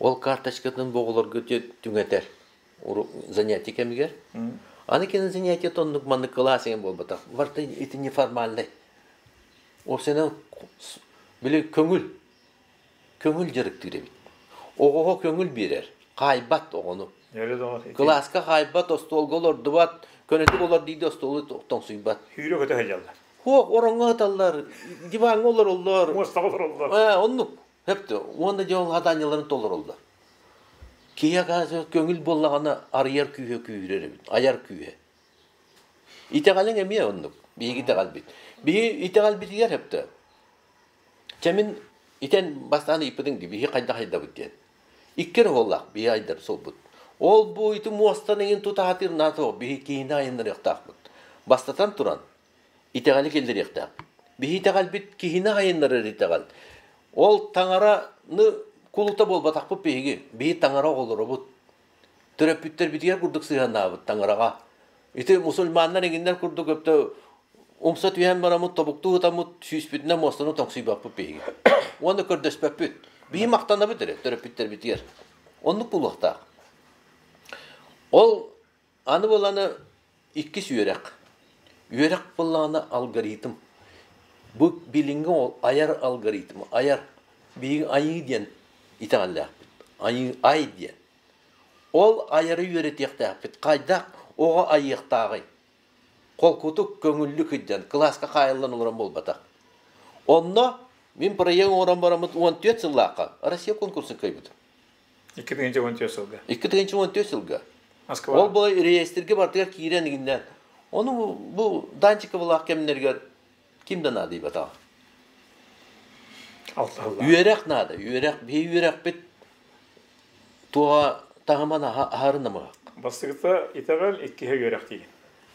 Ол карточкатын бу оҕолорго түҥэтэр занятие кэмигэр. Аны кини занятие оннук маннык кылаас эҥин буолбатах. Барыта ити неформальнай. Уопсайынан били көҥүл көҥүл дьарыктыыр эбит. Оҕоҕо көҥүл биэрэр, хаайбат оҕону. Кылааска хаайбат, остуолга олордубат, көнөтүк олор диирдэ остуолу тоҥсуйбат. Сүүрэ көтө сылдьаллар. Суох, ороҥҥо сыталлар, диваҥҥа олороллор. Муостаҕа олороллор. Оннук. Сөптө. Уонна дьэ ол хадаанньаларын толороллор. Киһи оказывается көҥүл буоллаҕына арыйар күүһэ күүһүрэр эбит, айар күүһэ. Итэҕэлиҥ эмиэ оннук. Биһиги итэҕэлбит. Биһи итэҕэлбитигэр сөптө. Чэ мин итэн бастаан ыйыппытыҥ дии, биһи хайдах айдабыт диэн. Икки эрэ уоллаах биһи айдар суолбут. Ол бу ити муостан иҥин тутаатыыр наада биһи киһини айыннарыахтаахпыт. Бастатан туран, итэҕэли киллэриэхтээхпит. Биһи итэҕэлбит киһини айыннарар итэҕэл. Ол таҥараны кулута буолбатахпыт биһиги. Биһи таҥара оҕолоробут. Төрөппүттэрбитигэр курдук сыһыаннаабыт таҥараҕа. Ити мусульманнар эҥиннэр курдук өптө умса түһэн бараммыт, тобуктуу ытаммыт, сүүспүтүнэн муостаны тоҥсуйбаппыт биһиги. Уонна көрдөспөппүт. Биһи махтанабыт эрэ төрөппүттэрбитигэр. Оннук буолуохтаах. Ол аны буоланы иккис үөрэх. Үөрэх буоллаҕына алгоритм. Бу билиҥҥи ол айар алгоритм, айар. Биһиги айыы диэн итэҕэллээхпит. Айыы ай диэн. Ол айары үөрэтиэхтээхпит. Хайдах оҕо айыахтааҕый? Холкутук, көҥүллүк сылдьан, кылааска хаайыллан олорон буолбатах. Онно мин проект оҥорон бараммыт 14 сыллаахха Россия конкурсун кыайбытым. 2014 сылга. 2014 сылга. Москва. Ол бу реестргэ барытыгар киирэн иҥиннэн. Ону бу Данчиковалаах кэмнэригэр ким да наадыйбатаҕа. Үөрэх наада. Үөрэх, биһи үөрэхпит туоҕа таһыман аһары намыһах. Бастакыта итэҕэл, иккиһэ үөрэх диигин.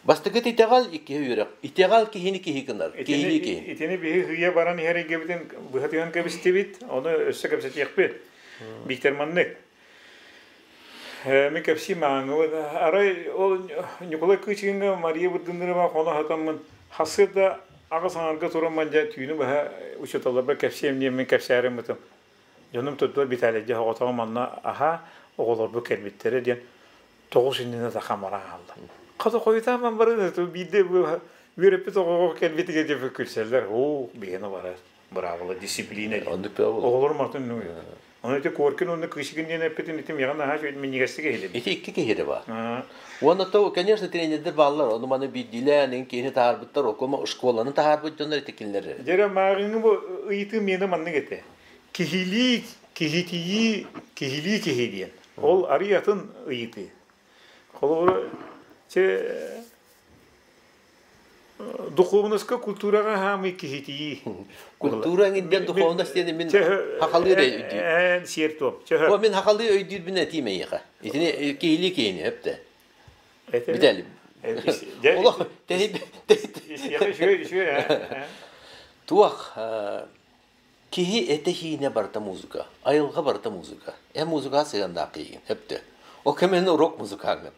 Бастакыта итэҕэл, иккиһэ үөрэх. Итэҕэл киһини киһи гынар, киһилии киһи. Итини биһи сыыйа баран иһэр эйгэбитин быһа түһэн кэбистибит, ону өссө кэпсэтиэхпит. Бииктэр маннык. Мин кэпсиим ааҥҥыбын. Арай ол Ньукулай Кыычыгыҥҥа Мария Бырдыннырова хоно сатаммын хасыа да аҕыс аҥарга тураммын дьэ түүнү быһа учууталларбар кэпсиэм диэммин кэпсээрим бытым. Дьонум турдула Виталий дьэ оҕотоҕо манна аһаа оҕолорбут кэлбиттэрэ диэн тоҕус иннинэ да хамара хаалла. Хата хойутаан баран биирдэ үөрэппит оҕоҕо кэлбитигэр диэппит күлсэллэр. Оо, биһиэнэ барар. Быраабыла, дисциплина диэн. Оннук быраабыла. Оҕолор мартын Ону ити Коркин уонна Кыычыкин диэн эппитин ити миэхэ наһаа минньигэстик иһилин. Ити икки киһи эрэ баар. Уонна то, конечно, тренердэр бааллар. Ону маны биирдиилээн, ин киһини таһаарбыттар, окуома школаны таһаарбыт дьоннор ити кинилэр эрэ. Дьэрэ мааҕыҥҥы бу ыйытыы миэнэ маннык этэ. Киһилии, киһитийии, киһилии киһи диэн. Ол арый атын ыйытыы. Холобура, чэ Духовноска культураҕа хаамый киһитийии. Культура эҥин духовность диэн мин хахалыы эрэ өйдүүр. Эн сиэр туом. О, мин хахалыы өйдүүрбүн этиим эйиэхэ. Итини киһилии киһини өптө. Бүтэлим. Олох Туох киһи этэ-хиинэ барыта музыка, айылҕа барыта музыка. Эн музыкаҕа сыһыаннаах киһигин, өптө. Ол кэмэн урок музыкаҥҥын.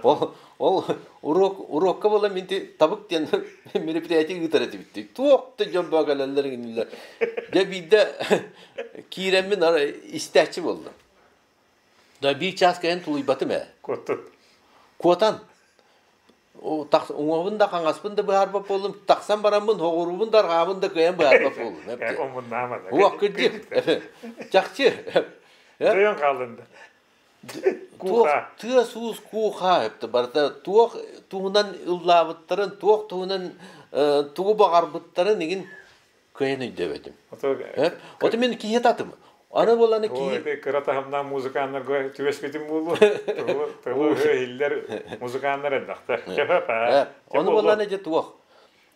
Ол, ол урок, урокка буолан мин табык диэн мероприятие ыытар этибит. Туох да дьон баа кэлэллэр иннилэр. Дьэ биирдэ киирэммин арай истээччи буоллум. Да биир чаас кэлэн тулуйбатым ээ. Куоттун. Куотан. Уҥуоҕун да хаҥаспын да быһаарбат буоллум. Тахсан бараммын хоҕуруубун да арҕаабын да кыайан быһаарбат буоллум. Омуннаама. Уох кырдьык. Чахчы. Дойон хааллын да. Туох тыас-уус куухаа өптө барыта туох туһунан ыллаабыттарын, туох туһунан тугу баҕарбыттарын игин кыайан өйдөөбөтүм. Ото мин киһи татым. Аны буоланы киһи кыра таһымнаах музыканнарга түбэспитим буолуо. Тылы иһиллэр музыканнар элбэхтэр. Ону буоланы дьэ туох.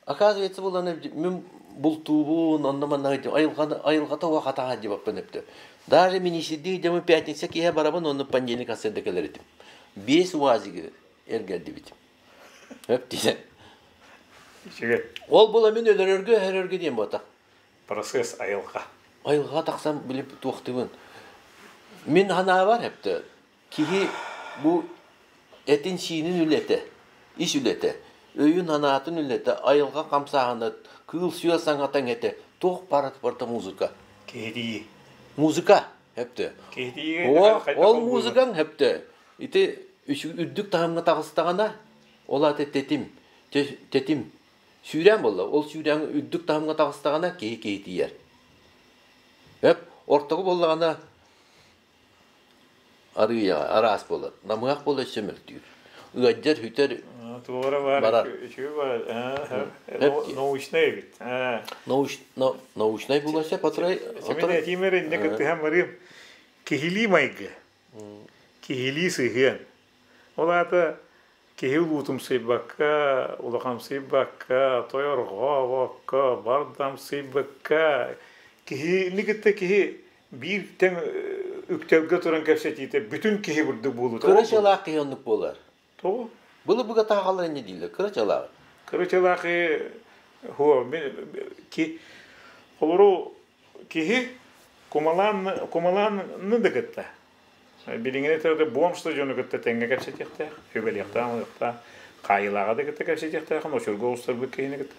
Оказывается, буоланы мин бултуубун, онно манна айылҕата уох атаҕа дьыбаппын өптө. Даже минисирдии дьамы пятница киһи барабын, онно понедельник сарсыарда кэлэр этим. Биэс уазигы эргэрдибитим. Өп диэн. Ол була мин өлөрөргө өһөрөргө диэн буотах. Процесс айылҕа. Айылҕа тахсан билип туохтугун. Мин ханаабар өптө Киһи бу этин-сиинин үлэтэ, ис үлэтэ, өйүн-санаатын үлэтэ, айылҕа хамсааһына, кыыл-сүөл саҥата-иҥэтэ туох баар барыта музыка. Киһи Музыка. Хөптө. Киһитиигэ О, хайдах ол холбуубун? музыкаҥ хөптө. Ити үрдүк таһымҥа таҕыстаҕына, ол аата тэтим, тэтим сүүрээн буолла. Ол сүүрээн үрдүк таһымҥа таҕыстаҕына киһи киһитийэр. Өп, ортоку буоллаҕына арыйаҕа араас буолар. Намыһах буола өссө мөлтүүр. Ыаддьар, хүтэр Туора баар, барар. үчүгэй баар. Өп дии. Научнай эбит. Научнай буолася патрай Семен этиимэр инне кыттыһан барыым. Киһилии майгы, киһилии сыһыан. Ол аата киһи улуутумсуйбакка, улахамсыйбакка, тойорҕообокко, бардамсыйбакка, киһини кытта киһи биир тэҥ үктэлгэ туран кэпсэтиитэ бүтүн киһи курдук буолуута. Кыра чалаах киһи оннук буолар. Тоҕо? Былы быга таахалар инньэ дииллэр. Кыра чалаах. Кыра чалаах хуо ки холору киһи кумалаан кумалаанны да кытта билиҥҥи этэрде бомж да дьону кытта тэҥҥэ кэпсэтиэхтээх, сүбэлиэхтээх, ылыахтаах, хаайыылааҕа да кытта кэпсэтиэхтээхин, очурга оҕустарбыт киһини кытта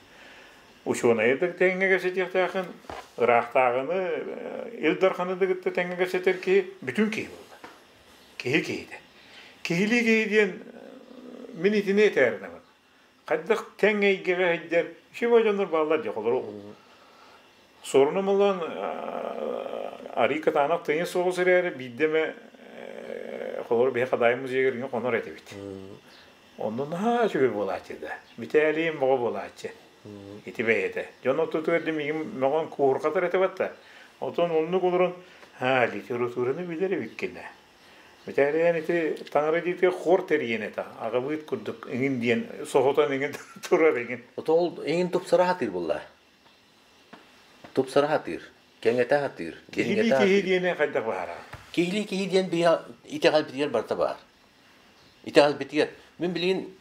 учуонайы да тэҥҥэ кэпсэтиэхтээхин, ыраахтааҕыны, Ил Дарханы да кытта тэҥҥэ кэпсэтэр киһи бүтүн киһи буолла. Киһи киһитэ. Киһилии киһи диэн мин итини этээринэбин. Хайдах тэҥ эйгэҕэ сылдьар үчүгэй дьоннор бааллар дии холору суорунум ылан арыы кытаанах тыйын соҕус эрээри биирдэ эмэ холору биһи Хадаайы музейыгар иҥэ хонор этибит. Онно наһаа үчүгэй буолааччы да. Бүтээлиим боҕо буолааччы. Ити бэйэтэ. Дьон ортотугар да миигин мөҕөн куһурҕатар этэ батта. Отон оннук олорон, «Аа, литератураны билэр эбиккин ээ. Бүтээлийэн ити таҥара диэтигэр хор тэрийэн этэ. Аҕабыыт курдук иҥин диэн соһутан иҥин турар иҥин. Ото ол иҥин тупсара сатыыр буолла. Тупсара сатыыр, кэҥэтэ сатыыр, Киһилии дириҥэтэ киһи сатыыр. диэни хайдах быһаараҕын? Киһилии киһи диэн биһи итэҕэлбитигэр барыта баар. Итэҕэлбитигэр. Мин билигин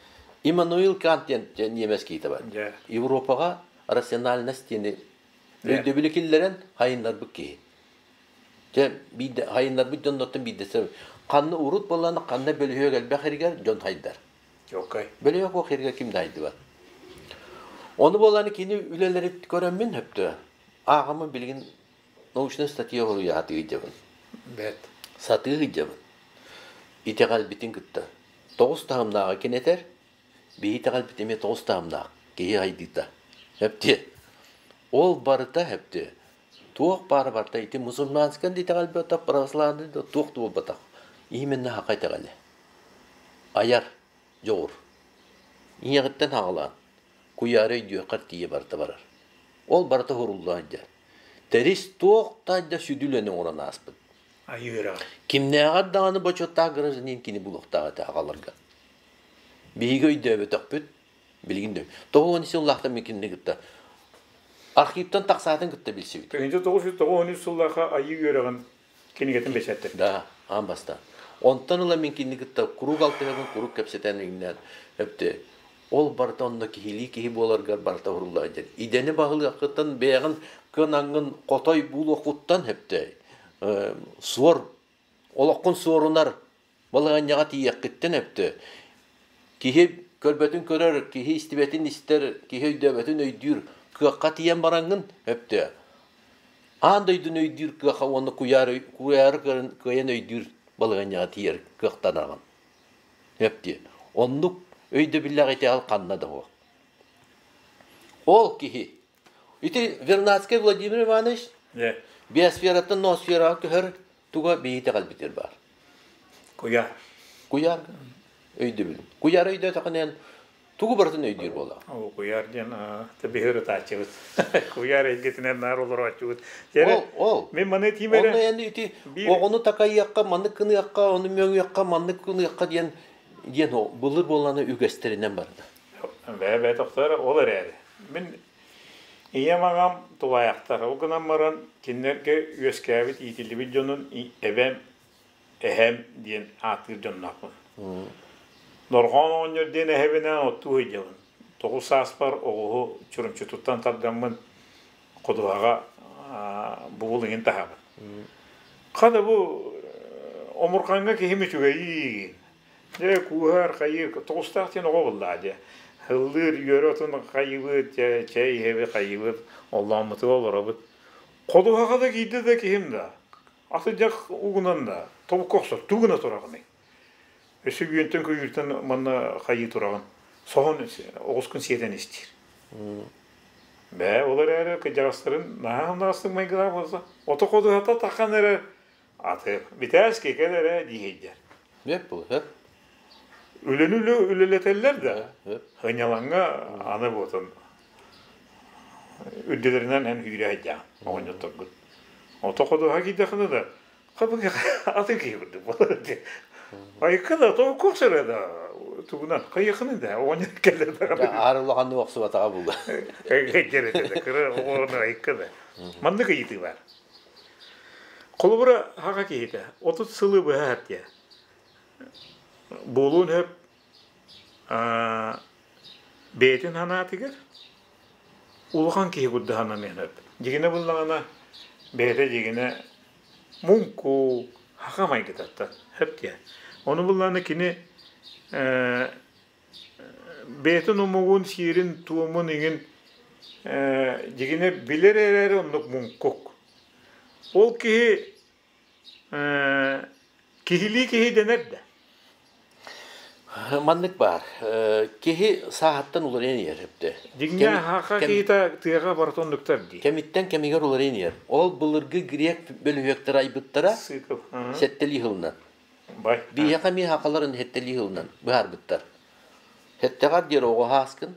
Иммануил Кант диэн ньиэмэс киһитэ бар. Дьэ. Европаҕа рациональность диэни Дьэ. өйдөбүлү киллэрэн хайыннарбыт киһи. Дьэ, биирдэ хайыннарбыт дьоннортон биирдэстэрэ ханна урут буоллаҕына ханна бөлүһүөк элбэх иригэр дьон хайдар. Окей. Бөлүһүөк уох иригэр ким да хайдыбат. Ону буоллаҕына кини үлэлэри көрөммүн хөптөө. Ааҕаммын билигин научнай статья суруйа сатыы сылдьабын. Бэт. Сатыы сылдьабын. Итэҕэлбитин кытта. Тоҕус таһымнааҕы кини этэр, биһи итэҕэлбит эмиэ тоҕус таһымнаах киһи хайдыыта. Хөптүө. Ол барыта хөптүө. Туох баара барыта ити мусульманскай да итэҕэл буолбатах, православнай да туох да буолбатах. Именно саха итэҕэлэ. Айар дьоҕур. Ийэҕиттэн саҕалаан, куйаары өйдүөххэр тиийэ барыта барар. Ол барыта уһуруллан сылдьар. Тэрис туох да да сүдү үлэни оҥорон ааспыт. Айыыра. Кимнээҕэр даҕаны бочуоттаах гражданин кини булуохтаах этэ аҕаларга. Биһиги өйдөөбөтөхпүт, билигин да 93 сыллаахтан мин кинини кытта архивтан тахсаатын кытта билсибит. 1993 сыллаахха айыы үөрэҕин кинигэтин бэчээттэрбит. Да, аан бастаан. Онтон ыла мин кинини кытта куруук алтыһабын, куруук кэпсэтэн иҥнэн өптө. Ол барыта онно киһилии киһи буоларгар барыта уһуруллар диэн. Идэни баһылыаххыттан бэйэҕин кыанаҥҥын хотой буолуоххуттан өптө. Суор, олоххун суорунар балаһыанньаҕа тиийиэххиттэн өптө. Киһи көрбөтүн көрөр, киһи истибэтин истэр, киһи өйдөөбөтүн өйдүүр кыахха тиийэн бараҥҥын өптө. Аан дойдуну өйдүүр кыаха уонна куйаары, куйаары кыайан өйдүүр балаһыанньаҕа тиийэр кыахтанаҕын. Өп диye. Оннук өйдөбүллээх итэҕэл ханна да суох. Ол киһи ити Вернадскай Владимир Иванович биосфераттан ноосфераҕа көһөр туга биһи итэҕэлбитигэр баар. Куйаар. Куйаар өйдөбүл. Куйаар өйдөөтөхүнэн тугу барытын өйдүүр буолар. О, куйаар диэн биһи ырытааччыбыт. Куйаар эйгэтинэн наар олорооччубут. Ол, ол. Мин маны этиим эрэ. Онно эн ити оҕону такайыахха, маннык гыныахха, ону мөҥүөххэ, маннык гыныахха диэн диэн былыр буоллаҕына үгэстэринэн барда. Бээ-бээ тохтоор ол эрээри. Мин ийэм аҕам тулаайахтар. Ол гынан баран кинилэргэ үөскээбит, иитиллибит дьонун эбэм эһэм диэн ааттыыр дьонноохпун. Дорҕоон оҕонньор диэн эһэбинээн оттуу сылдьабын. 9 сааспар оҕуһу чурумчутуттан тардаммын ходуһаҕа бугул иҥин таһабын. Хата бу омурҕаҥҥа киһим үчүгэйиин. Дьэ кууһар, хайыыр, тоҕустаах диэн оҕо буоллаҕа дьэ. Ыллыыр, үөрэ отун хайыыбыт, чэй иһэбит, хайыыбыт, оллооммутугар олоробут. Ходуһаҕа да киирдэ да киһим да. Атырдьах угунан да тобукка охсор тугуна тураҕыный? Өссө үөнтэн көйүүртэн манна хайыы тураҕын. Соһон оҕускун сиэтэн истиир. Бээ, ол эрээри кырдьаҕастарын наһаа хамнаҕастык майгылаах буолса, ото ходуһата тахан эрэ аты битээски кэл эрэ диэһэйдэр. Бэп бұл, хөп. Үлэни үлэ үлэлэтэллэр да, ынньалаҥҥа аны буотун үрдүлэринэн эн үүрэ сылдьаҕын оҕонньотторгут. Ото ходуһа киирдэххинэ да, атын киһи курдук буолар дии. Айыкка да тооккуох сөрө да тугунан хайыахыный да оҕонньор кэллэр даҕаны. Аар улаханнык охсубатаҕа буолла. Кэрэтэ кыра оҕону айыкка да. Маннык ыйытыы баар. Холобура хаха киһитэ 30 сылы быһа диye. Буолуон сөп бэйэтин санаатыгар улахан киһи курдук сананыан сөп. Дьигинэ буллаҕына бэйэтэ дьигинэ муҥку хаха майгытаттан сөп диye. Ону буллаҕына кини бэйэтин омугун сиэрин туомун иҥин дьигинэ билэр эрээри оннук муҥкук. Ол киһи киһилии киһи дэнэр да. Маннык баар. Киһи сааһыттан уларыйан иһэр өптө. Дьиҥҥэ хаха киһитэ тыаҕа барыта оннуктар дии. Кэмиттэн кэмигэр уларыйан иһэр. Ол былыргы грек бөлүһүөктэр айбыттара Сыков. сэттэлии сылынан. Бай. Биһиэхэ эмиэ хахаларын сэттэлии сылынан быһаарбыттар. Сэттэҕэр диэри оҕо һааскын,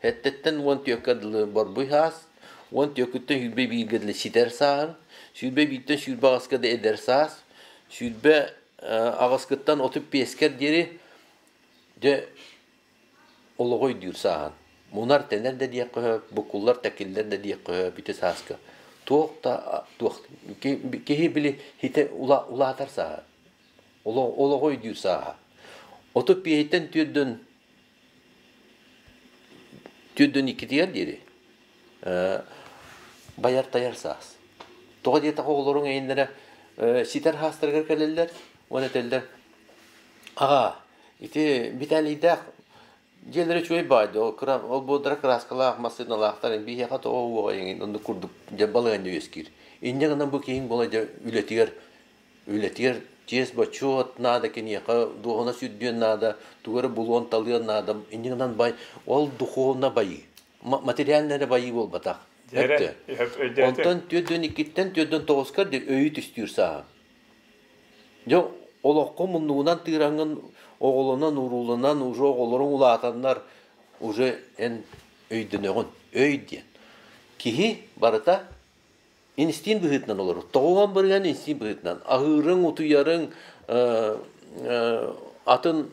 Сэттэттэн 14-кэ дылы борбуй саас, 14-күттэн 21-гэ дылы ситэр сааһын, 21-тэн 28-ка дылы эдэр саас, 28-кыттан 35-кэр диэри дьэ олоҕу өйдүүр сааһын. Мунар-тэнэр да диэххэ сөп, буккуллар-тэккиллэр да диэххэ сөп ити сааска. Туох да туох киһи били хитэ улаатар сааһа. Олоҕу өйдүүр сааһа. 35-тэн түөрдөн Түөрдүн иккитигэр диэри байар-тайар саас. Тоҕо диэтэххэ оҕолоруҥ эйиннэрэ ситэр хаастарыгар кэлэллэр уонна этэллэр аҕаа ити Виталийдаах дьиэлэрэ үчүгэй баай ол кыра ол буолдара кырааскалаах массыыналаахтар биһиэхэ тоҕо уоҕа эҥин оннук курдук дьэ балаһыанньа үөскүүр. Инньэ гынан бу киһиҥ буола дьэ үлэтигэр Үлэтигэр чиэс-бочуот наада киниэхэ, дуоһунас үрдүөн наада, тугу эрэ булуон-талыан наада. Инньэ гынан бай, ол духовно байыы. Материальнай эрэ байыы буолбатах. Дьэрэ, Онтон 4-2-ттэн 4-9-ка өйү түстүүр сааһа. Дьэ, олоххо муннугунан тыыраҥҥын оҕолонон, урууланан, уже оҕолоруҥ улаатаннар, уже эн өйдөнөҕүн. Өй диэн. Киһи барыта инстинкт быһыытынан олорор. 90% инстинкт быһыытынан. Аһыырыҥ, утуйарыҥ, атын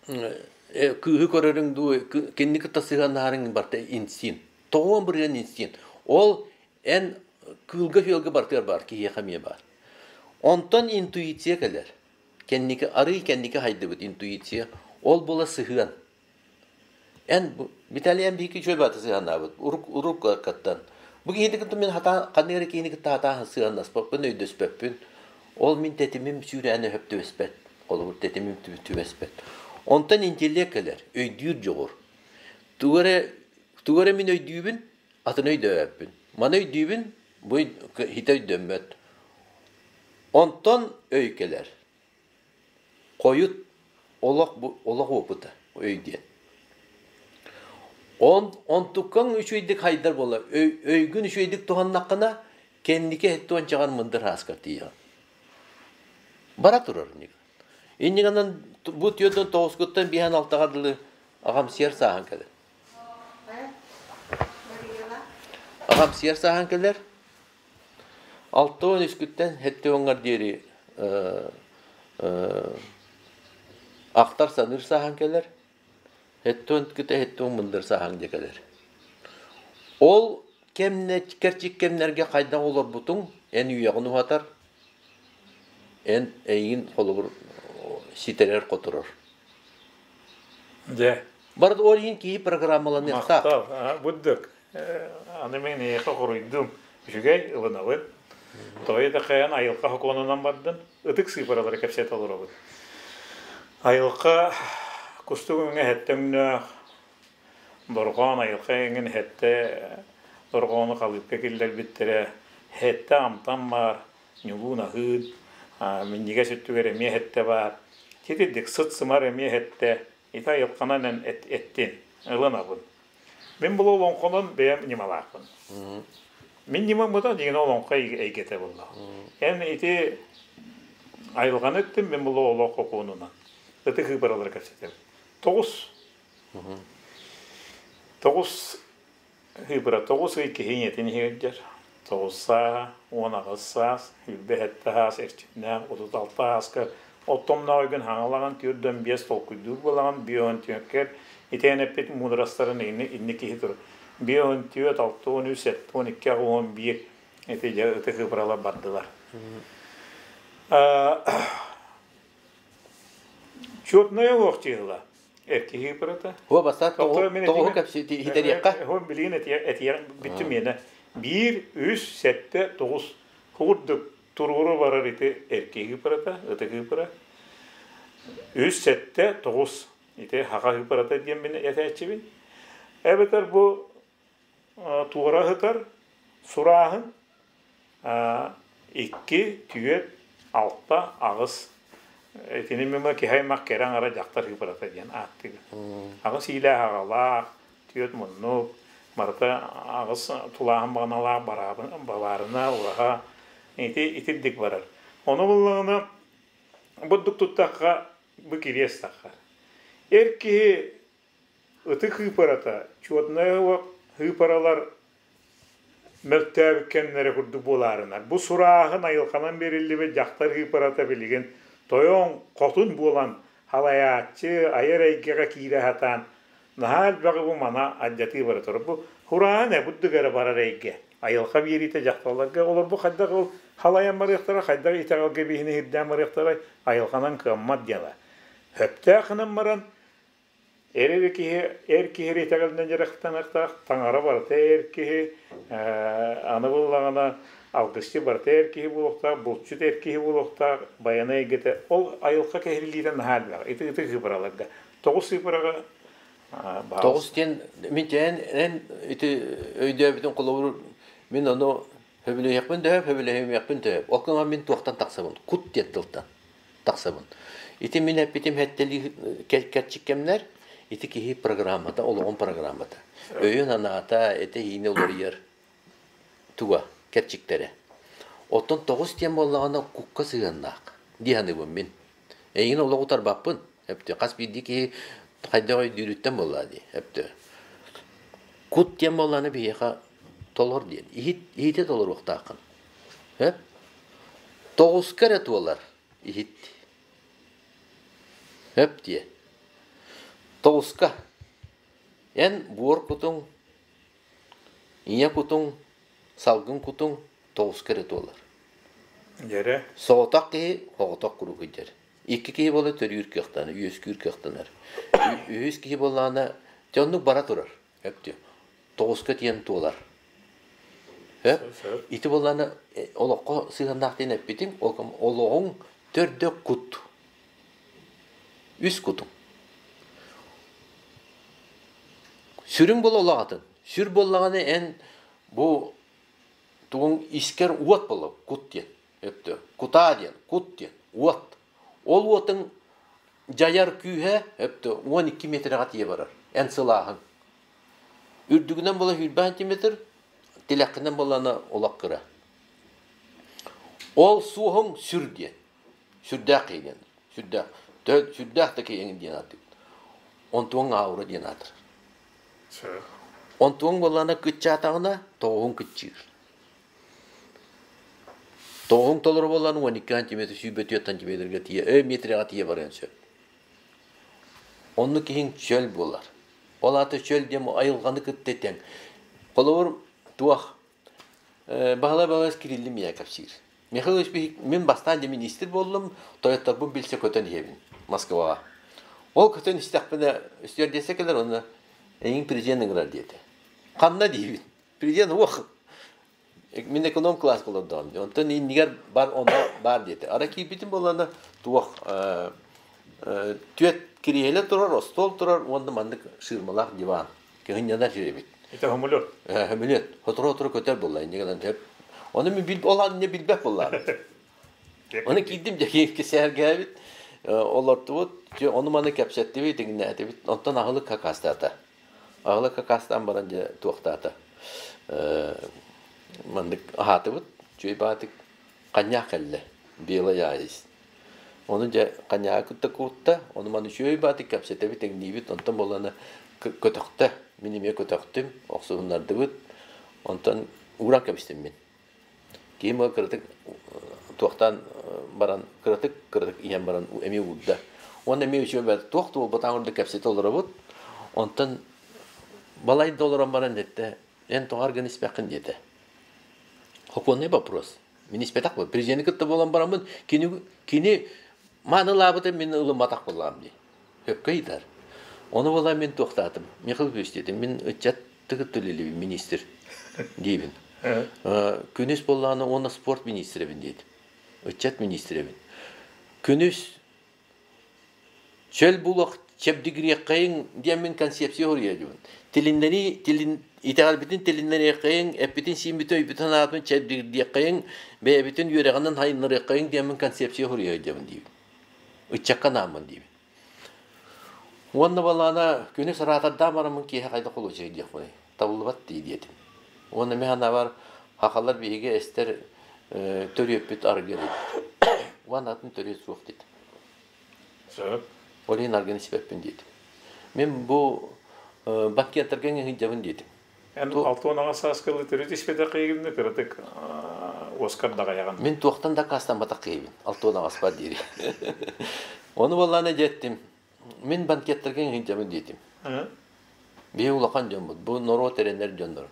кыыһы көрөрүҥ дуу, кинини кытта сыһыаннаһарыҥ барыта инстинкт. 90% инстинкт. Ол эн кыылга-сүөлгэ барытыгар баар, киһиэхэ эмиэ баар. Онтон интуиция кэлэр. Кэнники, арыый кэнники хайдыбыт интуиция. Ол буола сыһыан. Эн Виталий эн биһиги үчүгэй баҕайытык сыһыаннаабыт урук урук кыттан. Бу киһини кытта мин хатаан ханнык эрэ киһини кытта хатаан сыһыаннаспаппын, өйдөспөппүн. Ол мин тэтимим сүүрээнэ сөп түбэспэт. Холобур, тэтимим түбэспэт. Онтон интеллект кэлэр, өйдүүр дьоҕур. Тугу эрэ тугу эрэ мин өйдүүбүн, атын өйдөөбөппүн. Маны өйдүүбүн, бу хитэ өйдөммөт. Онтон өй кэлэр. Хойут олох бу олох опыта өй диэн. Он онтуккаҥ үчүгэйдик хайдар буола өйгүн үчүгэйдик туһаннаххына кэнники эттуончаҕар мындыр ааскар тиийэҕин. Бара турар инник. Иннигэнэн бу түөртэн тоҕускуттан биһэн алтаҕа дылы аҕам сиэр сааһан кэлэр. Аҕам сиэр сааһан кэлэр. 63-күттэн 70-ҥар диэри ахтар-саныыр сааһыҥ кэлэр, 70-китэ 70 мындыр сааһыҥ дьэ кэлэр. Ол кэмнэ кэрчик кэмнэргэ хайдах олорбутуҥ эн үйэҕин уһатар, эн эйигин холобур ситэрэр-хоторор. Дьэ. Барыта ол иһин киһи программаланыахтаах. Махтал. Буддук. Аны мин эйиэхэ хоруйдум. Үчүгэй, ылынабын. Тоҕо диэтэххэ, эн айылҕа сокуонунан бардын. Ытык сыыпаралары кэпсэтэ олоробут. Айылҕа кустук өҥө эһэттэ өҥнөөх, дорҕоон айылҕа эҥин эһэттэ дорҕоону халыыпка киллэрбиттэрэ, эһэттэ амтан баар. Ньулуун аһыын, минньигэс өттүгэр эмиэ эһэттэ баар. Титирдик сыт-сымар эмиэ эһэттэ. Ити айылҕанан эттин, ылынабын. Мин бұл олоҥхонон бэйэм ньымалаахпын. Мин ньымам быта дьиҥинэ олоҥхо эйгэтэ буолла. Эн ити айылҕаны эттим, мин бұл олох окуонунан. Ытык ыыбаралары кэпсэтэбин. Тоҕус. Тоҕус Ыыбыра 9 ый киһи ийэтин иһигэр 9 сааһа, 18 саас, 27 саас эрчимнээх, 36 ааска оттомноох өйгүн хаҥалаҕын, 45 толкуйдуур буолаҕын, 54-кэр итээн эппит муударастарын инни киһи тур. 54, 63, 72, 81 ити дьэ ытык ыыбыралар бардылар. Чуотунай олох чыыһыла. Эркиһии бырата. Хуа бастаат тоҕуһу кэпсии итэриэххэ. Хуа билигин этиэх бүттүм миэнэ. 1, 3, 7, 9 курдук туруору барар ити эркиһии бырата, ытыгыы быра. 3, 7, 9 ити хаха ыпырата диэн мин этээччибин. Эбэтэр бу туора ыһытар сурааһын 2, 4, 6, 8 итини мимо киһи аймах кэрэ аҥара дьахтар ыыпырата диэн ааттыыбын. Аҕыс иилээх аҕалаах, түөрт муннук, барыта аҕыс тулааһын баҕаналаах балаарына, ураһа ити итирдик барар. Ону буллаҕына бурдук туттахха бу кириэс таххар. Эр киһи Ытык ыыпарата, чуотунай ыыпаралар мөлтөөбүт кэмнэрэ курдук буолаарынар. Бу сурааһын айылҕанан биэриллибит дьахтар ыыпарата билигин тойон хотун буолан халайааччы, айар эйгэҕэ киирэ сатаан наһаа элбэҕи бу мана алдьатыы бара турар. Бу хураан ээ бурдук эрэ барар эйгэ. Айылҕа биэриитэ дьахталларга олорбу хайдах ол халайан барыахтара, хайдах итэҕэлгэ биһини ирдээн барыахтара айылҕанан кыаммат дьыала. Сөптөөх гынан баран Эр эрэ киһи эр киһи эрэ итэҕэлинэн дьарыктаныахтаах, таҥара барыта эр киһи, аны буоллаҕына алгысчыт барыта эр киһи буолуохтаах, булчут эр киһи буолуохтаах, байана эйгэтэ ол айылҕа кэһиллиитэ наһаа элбэх. Ити ытык сыыппараларга. Тоҕус сыыппараҕа Тоҕус диэн мин эн эн ити өйдөөбүтүн холобур мин ону хөбүлэһиэхпин төһө хөбүлэһимиэхпин төһө ол гынан мин туохтан тахсабын кут диэн тылтан тахсабын. Ити мин эппитим хэттэлии кэрчик кэмнэр ити киһи программата, олоҕун программата. Өйүн анаата, этэ-иинэ уларыйар туга, кэрчиктэрэ. Оттон тоҕус диэн буоллаҕына кукка сыһыаннаах дии саныыбын мин. Эйигин олох утарбаппын. Эптэ хас биирдии киһи хайдах өйдүүрүттэн буоллаа дии. Эптэ. Кут диэн буоллаҕына биһиэхэ толор диэн. Иһит, иһити толоруохтааххын. Эп? Тоҕуска эрэ туолар иһит. Өп диэ. Тоҕуска. Эн буор кутуҥ, ийэ кутуҥ, салгын кутуҥ тоҕуска эрэ туолар. Дьэрэ. Соҕотох киһи соҕотох куруук илдьэр. Икки киһи буола төрүүр кыахтанар, үөскүүр кыахтанар. Үһүс киһи буоллаҕына, дьэ оннук бара турар. Өп диэ. Тоҕуска тиийэн туолар. Сөп. Ити буоллаҕына олоххо сыһыаннаах диэн эппитиҥ, олоҕуҥ төрдө кут. Үс кутуҥ. Сүрүн буола олох атын. Сүр буоллаҕына эн бу тугуҥ искэр уот буолар, кут диэн. Өптө. Кутаа диэн, кут диэн, уот. Ол уотуҥ дьайар күүһэ өптө 12 метрэҕэ тиийэ барар. Эн сылааһыҥ. Үрдүгүнэн буола сүүрбэ сантиметр, тилэххинэн буоллаҕына олох кыра. Ол суоһуҥ сүр диэн. Сүрдээх киһи диэн. Сүрдээх. Сүрдээх да киһи диэн ааттыыбыт. Онтуоҥ аура диэн аатырар. Онтуоҥ буоллаҕына кыччаатаҕына тоҕуһуҥ кыччыыр. Тоҕуһуҥ толору буоллаҕына 12 сантиметр, 104 сантиметрга тиийэ, метрга тиийэ барыан сөп. Оннук киһиҥ чөл буолар. Ол аата чөл диэн айылҕаны кытта тэҥ. Холобур, туох Баһылай Балаевич Кириллин миэхэ кэпсиир. Михаил Ильич мин бастаан дьэ миниистир буоллум, тойотторбун билсэ көтөн иһэбин Москваҕа. Ол көтөн истэхпинэ стюардесса кэлэр уонна эйигин президент ыҥырар диэтэ. Ханна диибин? Президент уох Мин эконом класска олордоҕум дии. Онтон иннигэр бар онно баар диэтэ. Ара киирбитим буоллаҕына туох түөрт кириэһилэ турар, остуол турар уонна маннык ширмалаах диван. Кыһынньанар сир эбит. Это хөмөлөт. Хөмөлөт. Сотору-сотору көтөр буолла. Иннигэр сөп. Оны мен бил ол анне билбэт буоллаҕым. Оны киирдим дьэ сэһэргээбит, олортубут, ону маны кэпсэттибит, иҥнээтибит. Онтон аһылык хакастаата. Аһылык хакастаан баран дьэ туохтаата. Маннык аһаатыбыт, үчүгэй баатык ханньаах кэллэ, белый аист. Ону дьэ ханньааҕы кытта куутта, ону маны үчүгэй баатык кэпсэтэбит, иҥниибит, онтон буоллаҕына көтөхтө. Мин эмиэ көтөхтүм, охсуһуннардыбыт. Онтон ууран кэбистим мин. Киһим ол кыратык туохтаан баран, кыратык кыратык иһэн баран эмиэ уурда. Уонна эмиэ үчүгэй бэрт туох да буолбатаҕын курдук кэпсэтэ олоробут. Онтон балай да олорон баран эттэ, эн тоҕо аргын испэххин диэтэ. Сокуоннай вопрос. Мин испэтэх буол. Президени кытта буолан бараммын, кини, кини маанылаабытын мин ылымматах буоллаҕым дии. Сөпкө ыйытар. Ону буолан мин туохтаатым. Михаил Ильич диэтим, мин ыччат кытта үлэлиибин, министр диибин. Күнүс буоллаҕына уонна спорт министрэбин диэтим. Ыччат министрэбин. Күнүс чөл булуох чэбдигириэххэйиҥ диэммин концепция суруйа дьубун. Тилиннэрии, тилин, итэҕэлбитин тилиннэриэххэйиҥ, эппитин-сииммитин, өйбүтүн-санаабытын чэбдигирдиэххэйиҥ, бэйэбитин үөрэҕинэн сайыннарыаххайыҥ диэммин концепция суруйа дьабын диибин. Ыччакка анааммын диибин. Уонна балаана күнүс араатардаан бараммын киэһэ хайдах холуочуй диэхпиний, табыллыбат дии диэтим. Уонна мин санаабар хахалар биһиги эстэр төрүөппүт арыгы эбит. Уонна атын төрүөт суох диэтим. Сөп. Ол иһин аргыны испэппин диэтим. Мин бу банкеттарга сылдьабын диэтим. Эн 68 сааскылы төрүт испэтэх киһигин кыратык Оскар даҕайаҕын. Мин туохтан да аккаастамматах киһибин. 68-пар диэри. Ону буоллаҕына дьэттим. Мин банкеттарга сылдьабын диэтим. Биһи улахан дьоммут, бу норуот эрэнэр дьоннор.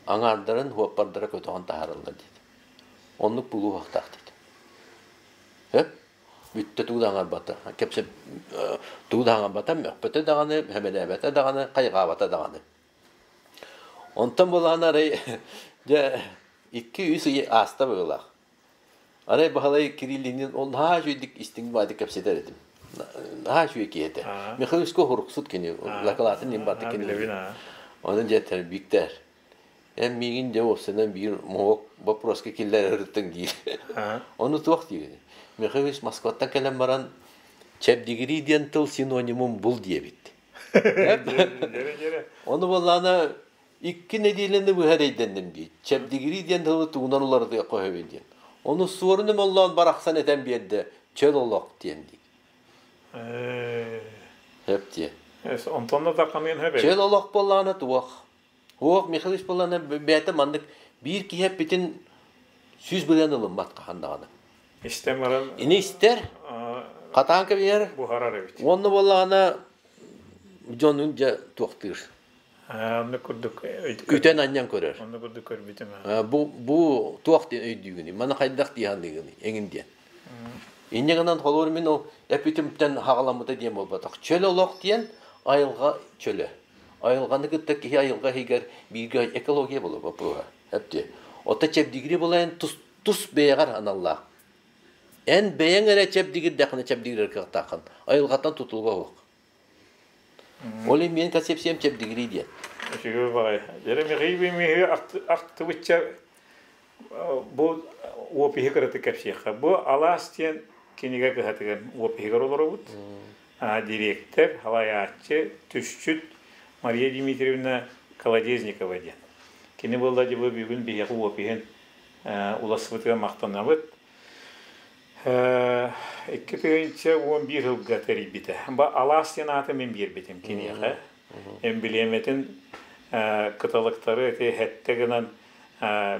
Аҥаардарын, хуоппардара көтөҕөн таһаараллар диэтим. Оннук булуохтаах диэтим. Сөп? Бүттэ тугу да аҥарбата. Кэпсэ тугу да аҥарбата, мөхпөтө даҕаны, хэмэлээбэтэ даҕаны, хайҕаабата даҕаны. Онтон булаан арай дьэ 2-3 ый ааста быһыылаах. Арай Баһылай Кириллинин ол наһаа үчүгэйдик истиҥ баайдык кэпсэтэр этим. Наһаа үчүгэй киһи этэ. Михаил Ильичка уруксут кини, лакалаатын иһин барда кини. Онон дьэ Биктэр, эн миигин дьэ уопсайынан биир моһуок боппуруоска киллэрэ ырыттыҥ диир. Ону туох диир? Михаил Ильич Москваттан кэлэн баран чэбдигирии диэн тыл синонимун бул диэбит. Ону буоллаҕына икки нэдиэлэни быһа эрэйдэнним дии. Чэбдигирии диэн тылы тугунан уларытыахха сөбүй диэн. Ону суорун омоллоон барахсан этэн биэрдэ чөл олох диэн дии. Сөп диэ. Онтон да тахханыан сөп Чөл олох буоллаҕына туох? Уох Михаил Ильич буоллаҕына бэйэтэ маннык биир киһи эппитин 100% ылыммат хаһан даҕаны. Истэн баран Ини истэр, хатаан кэбиһэр. Буһарар эбит. Уонна буоллаҕына дьонун дьэ туохтыыр. Оннук курдук Үтэн анньан көрөр. Оннук курдук көрбүтүм. Бу бу туох диэн өйдүүгүнүй? Маны хайдах дии саныыгыный? Эҥин диэн. Инньэ гынан холобур мин ол эпитимтэн хаҕаламмыта диэн буолбатах. Чөл олох диэн айылҕа чөлө. Айылҕаны кытта киһи айылҕа иһигэр бииргэ экология буолар боппуруоһа. Эптиэ. Оттон чэбдигири булайын тус, тус бэйэҕэр аналлаах. Эн бэйэҥ эрэ чэбдигирдэххинэ чэбдигирэр кыахтааххын. Айылҕаттан тутулуга суох. Ол иһин миэн концепциям чэбдигирии диэн. Үчүгэй баҕайы. Дьэ, Михаил Михаил ахтыбычча бу опиһи кыратык кэпсиэххэ. Бу Алаас диэн кинигэ кыһатыгар опиһигэр олоробут. Дириэктэр, салайааччы, түсчүт Мария Дмитриевна Колодезникова диэн. Кини буолла дьыбы бүгүн биһиэхэ опиһин улассыбытыгар махтанабыт. 2011 сылга тэрийбитэ. Бу Алаас диэн ааты мин биэрбитим киниэхэ. Эмблемэтин кыталыктары ити хэттэ гынан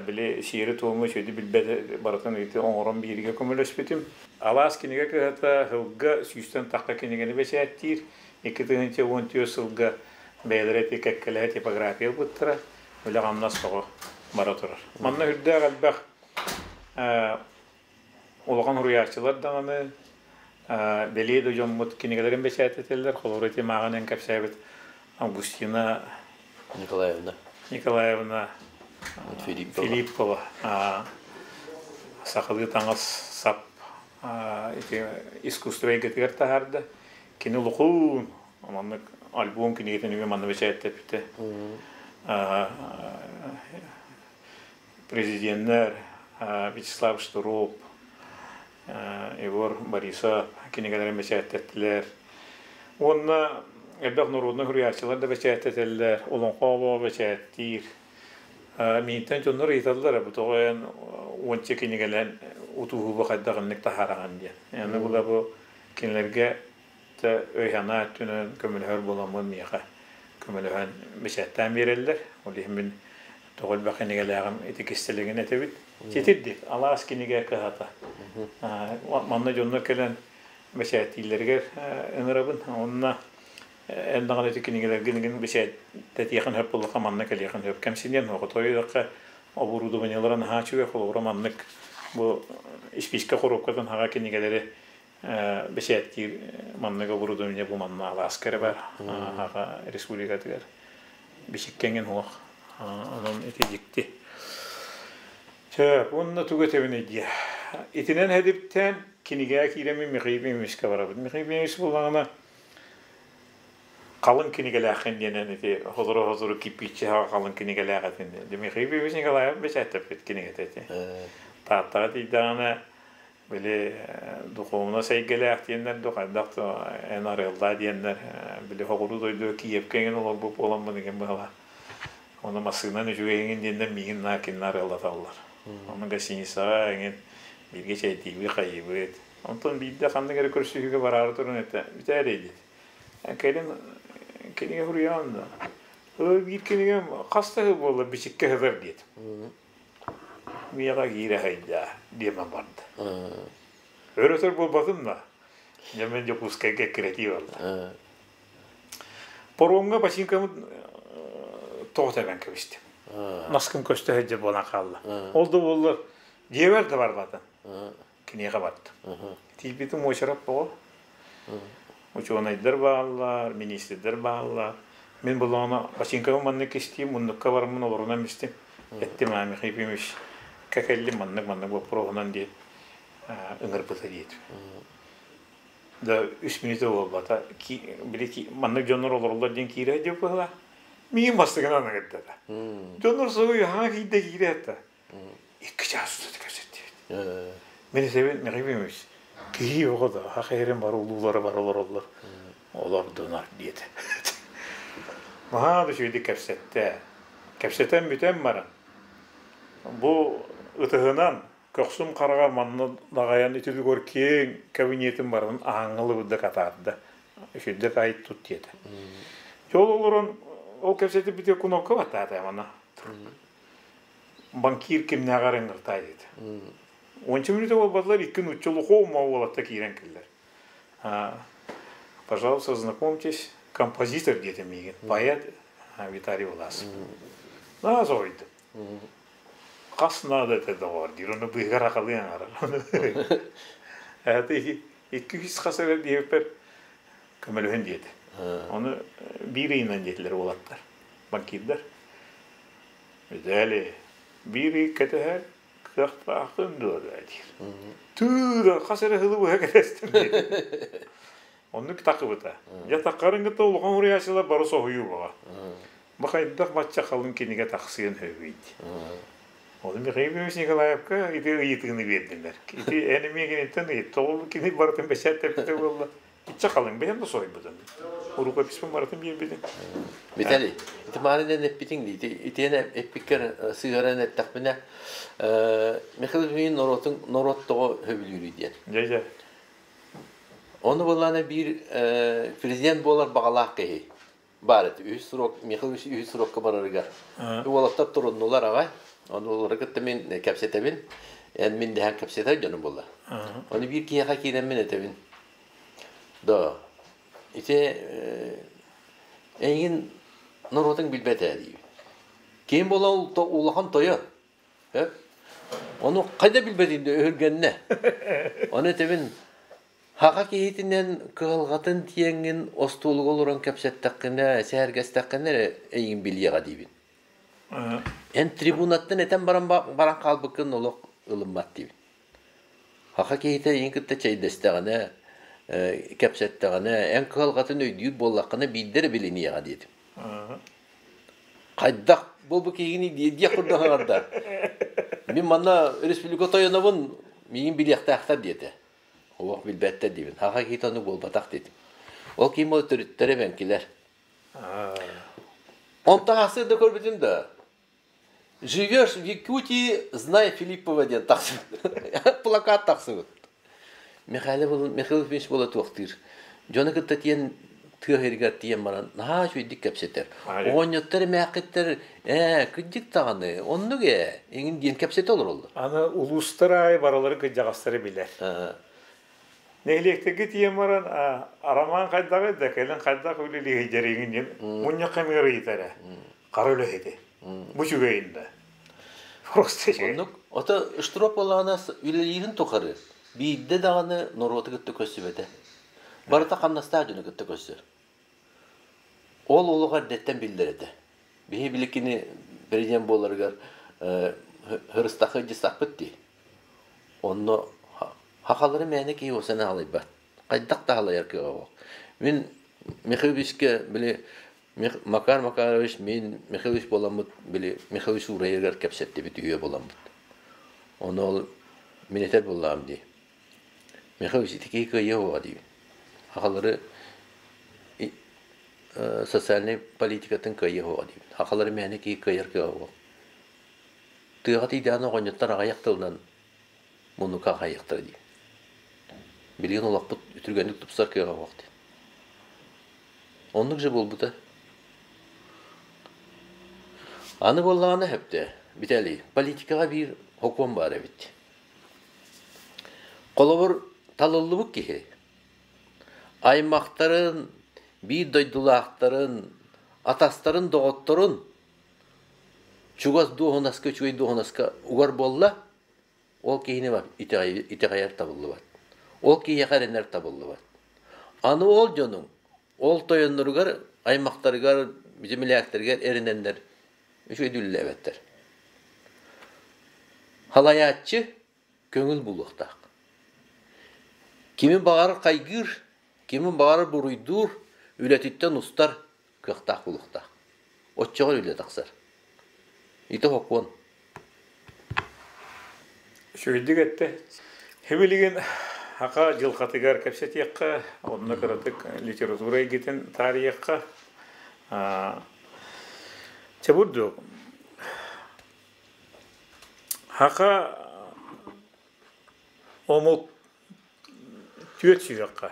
били сиэри-туому үчүгэйдик билбэт барытын ити оҥорон биэриигэ көмөлөспүтүм. Алаас кинигэ кыһата сылга сүүстэн тахха кинигэни бэчээттиир. 2014 сылга бэйэлэрэ ити кэккэлэһэ типография ылбыттара. Үлэ-хамнас тоҕо бара турар. Манна үрдээх элбэх улахан суруйааччылар даҕаны бэлиэ да дьоммут кинигэлэрин бэчээттэтэллэр. Холобур, ити мааҕын кэпсээбит Августина Николаевна Николаевна Филиппова сахалыы таҥас сап ити искусство эйгэтигэр таһаарда. Кини улукуун маннык альбом кинигэтин үмэ манна бэчээттэппитэ. Президеннэр Вячеслав Штыров, Егор Борисов кинигэлэрин бэчээттэттилэр. Уонна элбэх норуодунай суруйааччылар да бэчээттэтэллэр, олоҥхо олоҕо бэчээттиир. Миинтэн дьоннор ыйыталлар, бу тоҕо эн уонча кинигэлэн утууһуба хайдах инник таһаараҕын диэн. Аны була бу кинилэргэ өй-санаа өттүнэн көмөлөһөр буоламмын миэхэ көмөлөһөн бэчээттээн биэрэллэр. Ол иһин мин тоҕо элбэх кинигэлээҕим ити кистэлэҥин этэбит. Ситирдик алаас кинигэ кыһата. Манна дьоннор кэлэн бэчээттииллэригэр ыҥырабын. Онно эн даҕаны ити кинигэлэргин игин бэчээттэтиэхин сөп буоллахха манна кэлиэхин сөп. Кэмсиниэн суох. Тоойуохха оборудованиелара наһаа үчүгэй. Холобура маннык бу испиискэ хоруопкатын хаҕа кинигэлэри бэчээттиир маннык оборудование бу манна алааска эрэ бар аҕа республикатыгар бичиккэҥин уох онон ити дьикти Чэ, уонна тугу этэбиний диэ. Итинэн хэдиптээн кинигэҕэ киирэммин Михаил Ефимовичка барабын. Михаил Ефимович буоллаҕына халыҥ кинигэлээххин диэнэн ити хозоро-хозоро кирпииччэҕэ халыҥ кинигэлээх этин. Михаил Ефимович Николаев бэчээттэппит кинигэтэ ити. Тааттаҕа тиийдэҕинэ били духовнай эйгэлээх диэннэр да хайдах да эн арыаллаа диэннэр били соҕуруу дойдуга Киевкэ эҥин олорбут буоламмын игин быһала ону массыынан үчүгэй эҥин диэннэр миигин наа кинини арыаллаталлар ону гостиницаҕа эҥин бииргэ чэйдиибит хайыыбыт онтон биирдэ ханнык эрэ көрсүһүүгэ бараары туран этэ бүтээрэй диэт кэлин кинигэ суруйаҕын да биир кинигэм хас да буолла бичиккэ сытар диэт Миэхэ киирэ сылдьаа диэмэн барда. Өр-өтөр буолбатым да, дьэ мин Дьокуускайга эккирэтии барда. Паромҥа бачыыҥкабын тоҕо тэбэн кэбистим. Наскым көстө сылдьар буолан хаалла. Ол да буоллар дьиэбэр да барбатым. Киниэхэ бардым. Тиийбитим уочарат тоҕо. Учуонайдар бааллар, миниистирдэр бааллар. Мин буллаҕына бачыыҥкабын маннык истиим, муннукка бараммын олорунан истим. Эттим аа Михаил Ефимович кэллим маннык-маннык боппуруоһунан диэн ыҥырбыта диэтим. Да үс мүнүүтэ буолбата. Били маннык дьоннор олороллор диэн киирэ диэн быһыла. Миигин бастакынан ыҥырдата. Дьоннор соһуйа киирдэ киирэ этэ. Икки чаас устата кэпсэттибит. Мин этэбин Михаил Ефимович, киһи оҕо да саха сирин бары улуулара бары олороллор. Олордунар диэтэ. Наһаа да үчүгэйдик кэпсэттэ. Кэпсэтэн бүтэн баран, бу ытыһынан көхсүм хараҕар манна даҕайан итилигор киэҥ кабинетин барытын аһаҥҥа ылыбыт атаарда. Үчүгэйдик ай тут диэтэ. Дьэ ол олорон ол кэпсэтиппитигэр кунокка баттаата манна. Банкир кимнээҕэр ыҥыртаа диэтэ. Уонча мүнүүтэ буолбатылар икки нуучча лухоума уолатта киирэн кэллэр. Пожалуйста, знакомьтесь, композитор диэтэ миигин, поэт Виталий Власов. Наа соһуйдум. Хас наада этэ доҕоор диир, ону быыһыгар акалыы аҥарар. Это икки үс хас эрэ диэбиппэр көмөлөһүн диэтэ. Ону биир ыйынан диэтилэр уолаттар, банкирдар. Виталий, биир ый кэтэһэр кыахтааххын дуо диир. Тыыра хас эрэ сылы быһа кэтэстим диэтим. Оннук такыбыта. Дьэ таккарын кытта улахан уруйааччылар бары соһуйуу баҕа. Бу хайдах бачча халыҥ кинигэ тахсыан сөбүй Оны Михаил Ильич Николаевка ити ыйытыыны биэрдилэр. Ити эн эмиэ киниттэн ыйыт. Тоҕо кини барытын бэчээттэппитэ буолла. Иччэ халыҥ бэйэм да соһуйбутум. Рукописпын барытын биэрбитим. Виталий, ити маанынан эппитиҥ дии, итиэнэ эппиккэр сыһыаран эттэхпинэ, Михаил Ефимович норуотун норуот тоҕо сөбүлүүрүй диэн. Дьэ, дьэ. Ону былаана биир президент буолар баҕалаах киһи баар этэ. Үһүс срок, Михаил Ильич үһүс срокка барарыгар. Уолаттар туруннулар аҕай. Ону олору кытта мин кэпсэтэбин. Эн мин дэһэн кэпсэтэр дьону буолла. Ону биир киһиэхэ киирэн мин этэбин. Да, ити эйигин норуотуҥ билбэт ээ диибин. Киһим буолан улахан тойон. Ону хайда билбэтин да өһүргэннэ. Ону этэбин, хаха киһитинэн кыһалҕатын тиэҥҥин остуолуга олорон кэпсэттэххинэ, сэһэргэстэххинэ эрэ эйигин билиэҕэ диибин. Эн трибунаттан этэн баран баран хаалбыккын олох ылыммат диибин. Саха киһитэ эйигин кытта чэйдэстэҕинэ, кэпсэттэҕинэ, эн кыһалҕатын өйдүүр буоллаххына биирдэ эрэ билиниэҕэ диэтим. Хайдах буолбут киһигиний диэх курдук аҥарда. Мин манна республика тойонобун миигин билиэхтээхтэр диэтэ. Олох билбэттэр диибин. Хаха киһитэ ону буолбатах диэтим. Ол киһим ол төрүттэрэ эбэҥкилэр. Онтон ахсыр да көрбүтүм да «Живешь в Якутии, знай Филиппова» диэн тахсыбыт. Плакат тахсыбыт. Михаил Михаил Ефимович буола туохтыыр. Дьону кытта тиийэн тыа сиригэр тиийэн баран наһаа үчүгэйдик кэпсэтэр. Оҕонньоттор эмээххиттэр ээ кырдьык даҕаны оннук ээ эҥин диэн кэпсэтэ олороллор. Аны улуустар аайы барылары кырдьаҕастары билэр. Нэһилиэктэргэ тиийэн баран Арамаан хайдаҕый да кэлин хайдах үлэлиэһий дьэриҥин диэн мунньахха эмиэ ыйытар ээ. Хара үлэһити. Бу үчүгэйин да. Просто үчүгэй. Оннук. Ото Штроп буоллаҕына үлэлиирин тухары биирдэ даҕаны норуоту кытта көрсүбэтэ. Барыта хамнастаах дьону кытта көрсөр. Ол олох эрдэттэн биллэр этэ. Биһи били кини президент буоларыгар хырыстахы дьыстахпыт дии. Онно хахалары мээнэ киһи осана халайбат. Хайдах да халайар кыаҕа суох. Мин Михайловичка били Макар Макарович мин Михайлович буоламмыт били Михайлович уурайарыгар кэпсэттибит үһүө буоламмыт. Ону ол мин этэр буоллаҕым дии. Михайлович ити киһи кыайыа суоҕа диибин. Хахалары социальнай политикатын кыайыа суоҕа диибин. Хахалары мээнэ киһи кыайар кыаҕа суох. Тыаҕа тиийдэҕинэ оҕонньоттор аҕыйах тылынан муннукка аҕайыахтара дии. Билигин олохпут үтүргэнник тупсар кыаҕа суох дии. Оннук же буолбута. Аны буоллаҕына сөптөө, Виталий, политикаҕа биир сокуон баар эбит. Холобур, талыллыбыт киһи аймахтарын, биир дойдулаахтарын, атастарын, доҕотторун чугас дуоһунаска, үчүгэй дуоһунаска угар буолла, ол киһини итэҕэйэр табыллыбат. Ол киһиэхэ эрэнэр табыллыбат. Аны ол дьонуҥ ол тойонноругар, аймахтарыгар, землячтарыгар эрэнэннэр үчүгэй үлэлээбэттэр. Халайааччы көҥүл булуохтаах. Кими баҕарар хайгыыр, кими баҕарар буруйдуур, үлэтиттэн устар кыахтаах буолуохтаах. Оччоҕо үлэ тахсар. Ити сокуон. Үчүгэйдик эттэ. Билигин Аха дьылҕатыгар кэпсэтиэххэ, онно кыратык литература эйгэтин таарыйыахха. Чэ бурдук. Хака омук түөрт сүһүөххэ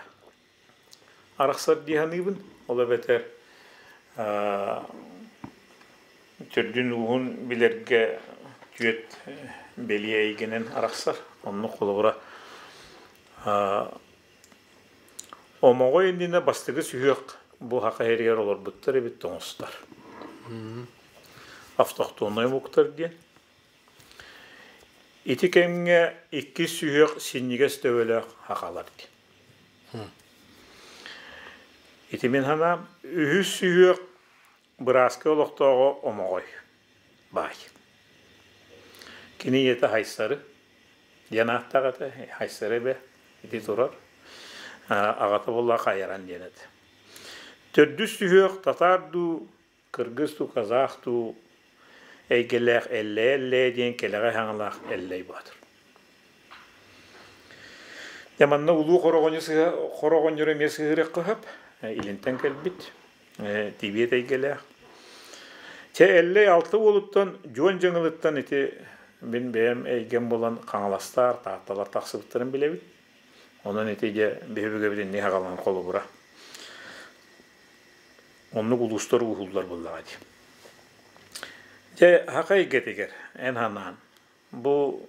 арахсар дии саныыбын. Ол эбэтэр төрдүн-ууһун билэргэ түөрт бэлиэ эйгэнэн арахсар. Оннук холобура омоҕой иннинэ бастакы сүһүөх бу саха сиригэр олорбуттар эбит тоҥустар. Автохтоннай омуктар диэн. Ити кэмҥэ иккис сүһүөх синньигэс төбөлөөх сахалар диэн. Ити мин санаам, үһүс сүһүөх бырааска олохтооҕо Омоҕой баай. Кини ийэтэ Хайсары диэн ааттаах этэ, Хайсары эбэ ити турар. Аҕата буолла Хайаран диэн этэ. Төрдүс сүһүөх татаар дуу, Кыргыз дуу, казах дуу эйгэлээх Эллэй-Эллэй диэн кэлэҕэй хаҥалаах Эллэй Боотур. Дьэ манна улуу хороҕонньу сыһа хороҕонньору эмиэ сыһыарыахха сөп. Илинтэн кэлбит, Тибиэт эйгэлээх. Чэ Эллэй алта уолуттан Дьуон Дьаҥылыттан ити мин бэйэм эйгэм буолан Хаҥаластар, Таатталар тахсыбыттарын билэбит. Онон ити дьэ биһиги инник аҕалан холобура. Оннук улуустар ууһууллар буоллаҕа дии. Дьэ, саха эйгэтигэр эн санаан, бу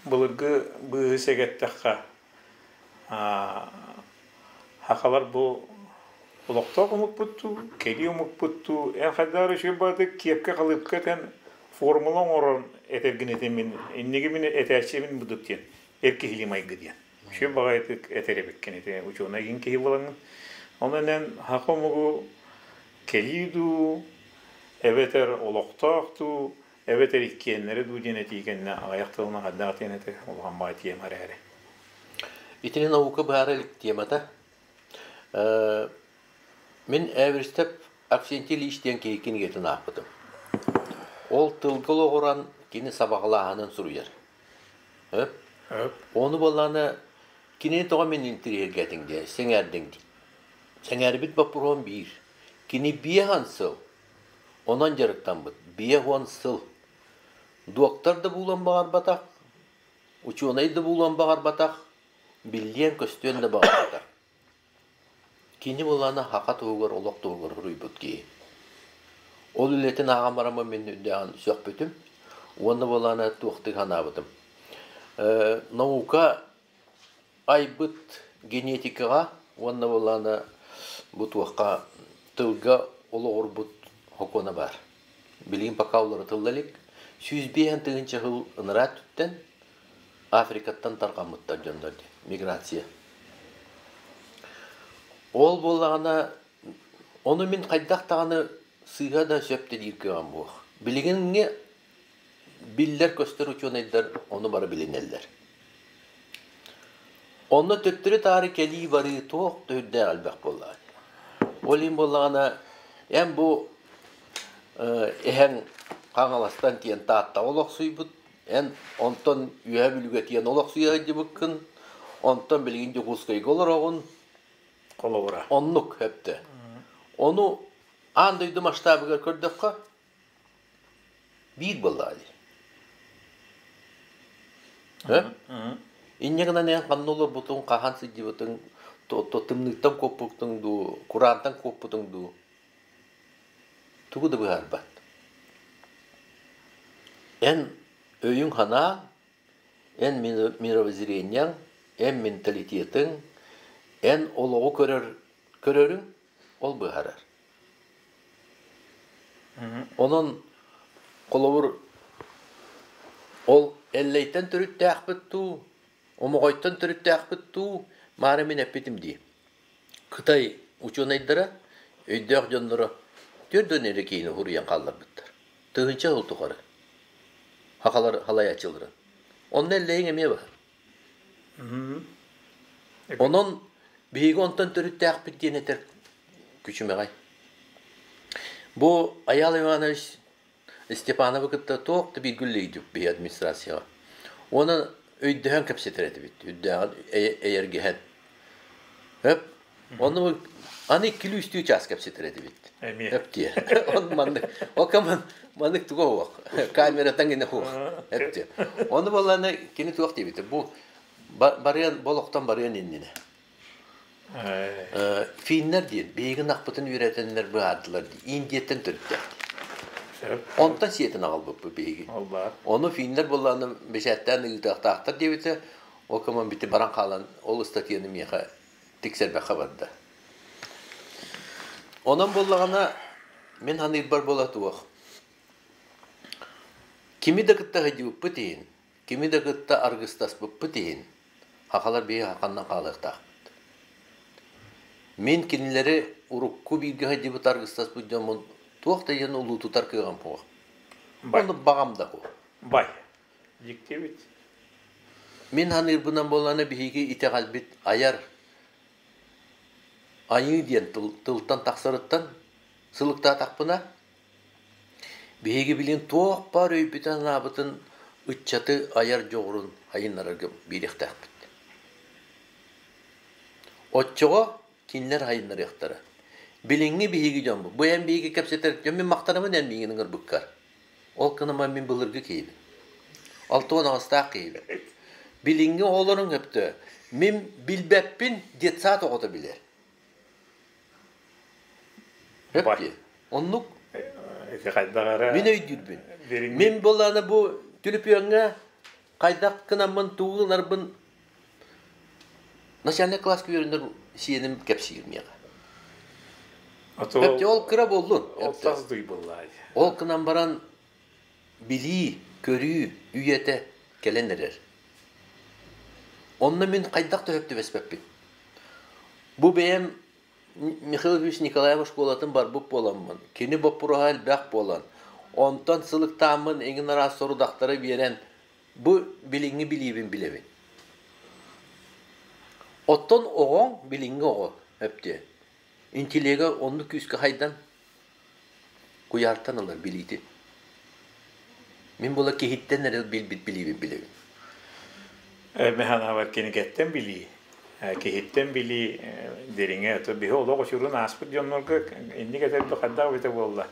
былыргы быыһы сэгэттэххэ, сахалар бу олохтоох омукпут дуу, кэлии омукпут дуу, эн хайдах эрэ үчүгэй баҕайытык киэпкэ-халыыпка этэн формула оҥорон этэргин этин мин, инники мин этээччибин будук диэн, эр киһилии майгы диэн. Үчүгэй баҕайытык этэр эбиккин ити учуонай игин киһи буолаҥҥын. Онон эн саха омугу кэлии дуу, эбэтэр олохтоох дуу, эбэтэр иккиэннэри дуу диэн этии кэннэ аҕыйах тылынан хайдах диэн этэ улахан баҕайы тема эрээри. Итини наука быһаара илик темата. Мин Эверстеп Авксентий Ильич диэн киһи кинигэтин аахпытым. Ол тылга олоҕуран. Кини сабаҕалааһынын суруйар. Өп? Ону буоллаҕына кинини тоҕо мин интириэһиргээтиҥ диye, сэҥээрдиҥ дии. Сэҥээрбит боппуруоһум биир. Кини биэһэн сыл онон дьарыктаммыт. 50 сыл. Дуоктар да буолуон баҕарбатах, учуонай да буолуон баҕарбатах, биллиэн-көстүөн да баҕарбатах. Кини былаана саха туһугар олох туһугар суруйбут киһи. Ол үлэтин ааҕан бараммын мин үрдээҕин сөхпүтүм уонна былаана туохтуу санаабытым. Наука айбыт генетикаҕа уонна былаана бу туохха тылга олоҕурбут сокуона баар. Билигин пока уларытылла илик. 105 тыһыынча сыл ынараа өттүттэн Африкаттан тарҕаммыттар дьоннор дии, миграция. Ол буоллаҕына, ону мин хайдах даҕаны сыыһа да сөп да диир кыаҕым суох. Билигиҥҥи биллэр-көстөр учуонайдар ону бары билинэллэр. Онно төттөрү-таары кэлии-барыы туох да үрдээх элбэх буоллаҕа дии. Ол иһин буоллаҕына, эн бу эһэҥ Хаҥаластан тиийэн Тааттаҕа олохсуйбут, Эн онтон Үөһээ Бүлүүгэ тиийэн олохсуйа сылдьыбыккын, онтон билигин Дьокуускайга олороҕун. Холобура. Оннук өптө. Ону аан дойду масштабыгар көрдөххө, биир буоллаҕа дии. Инньэ гынан эн ханна олорбутуҥ, хаһан сылдьыбытыҥ, тымныыттан куоппутуҥ дуу, кураантан куоппутуҥ дуу, тугу да быһаарбат. Эн өйүҥ-санааҥ, эн мировоззрениеҥ, эн менталитетыҥ, эн олоҕу көрөр көрөрүҥ ол быһаарар. Онон холобур ол Эллэйтэн төрүттээхпит дуу, Омоҕойтон төрүттээхпит дуу, маары мин эппитим дии. Кытай учуонайдара, өйдөөх дьонноро 40 эрэ киһини уһуруйан хаалларбыттар. Тыһыынча сыл тухары сахалар халайааччыларын. Онно Эллэйиҥ эмиэ баар. Онон биһиги онтон төрүттээхпит диэн этэр күчүмэҕэй. Бу Айаал Иванович Степановы кытта туох да бииргэ үлэлиирбит биһи администрацияҕа. Уонна өйдөһөн кэпсэтэр этибит, үрдээҕин эйэргэһэн. Өп, онно аны иккилүү-үстүү чаас кэпсэтэр этибит. Эмиэ. Өп диэ. Он маннык, ол кэмэн маннык туга уох, камератан гинэ уох. Өп диэ. Ону буоллаана кини туох диэбитэ, бу барыан, бу олохтон барыан иннинэ. Финнэр диэн биһиги ынахпытын үөрэтэннэр быһаардылар дии. Индияттан төрүттээх. Онтон сиэтин аҕалбыппыт биһиги. Ону финнэр буоллаҕына бэчээттээн ыытыахтаахтар диэбитэ. Ол кэмэн бити баран хаалан ол ыстатыйаны миэхэ тиксэрбэххэ барда. Онон буоллаҕына мин саныырбар буола туох. Кими да кытта сылдьыбыппыт иһин, кими да кытта аргыстаспыппыт иһин Хахалар биһи ханна хаалыахтаахпыт. Мин кинилэри урукку бииргэ сылдьыбыт аргыстаспыт дьоммун туох да диэн улуутутар кыаҕым суох. Бай. Ону баҕам да суох. Бай. Дьиктибит. Мин саныырбынан буоллаҕына биһиги итэҕэлбит айар айыы диэн тыл, тылтан тахсарыттан сылыктаатахпына Биһиги билигин туох баар өйбүтүн-санаабытын ыччаты айар дьоҕурун айыннарарга биэриэхтээхпит. Оччоҕо кинилэр айыннарыахтара. Билиҥҥи биһиги дьоммут, бу эн биһиги кэпсэтэр дьон мин махтанабын эн миигин ыҥырбыккар. Ол гынан мин былыргы киһибин. 68-таах киһибин. Билиҥҥи оҕолоруҥ өптөө мин билбэппин детсад оҕото билэр. Бай. Өп Оннук Ити хайдах эрэ мин өйдүүрбүн. дириҥник Мин буоллаҕына бу түлүпүөҥҥэ хайдах гынаммын тугу гынарбын начальник класска үөрэнэр сиэним кэпсиир миэхэ. Ото Өптө ол кыра буоллун. ол Өптө. тас дуйбуллаай. Ол гынан баран билии, көрүү үйэтэ кэлэн эрэр. Онно мин хайдах да сөп түбэспэппин. Бу бэйэм Михаил Ильич Николаев оскуолатын барбыт буоламмын, кини боппуруоһа элбэх буолан, онтон сылыктааммын эҥин араас сорудахтары биэрэн, бу билиҥҥи билиибин билэбин. Оттон оҕоҥ билиҥҥи оҕо өптүө. Интеллегэ оннук күүскэ хайдан куйаартан ылар билиитин. Мин була киһиттэн эрэ билбит билиибин билэбин. Механабар кинигэттэн билии, киһиттэн билии дириҥэ. Биһи олох учурун ааспыт дьоннорго инник этэрбэ хайдах эбитэ буолла.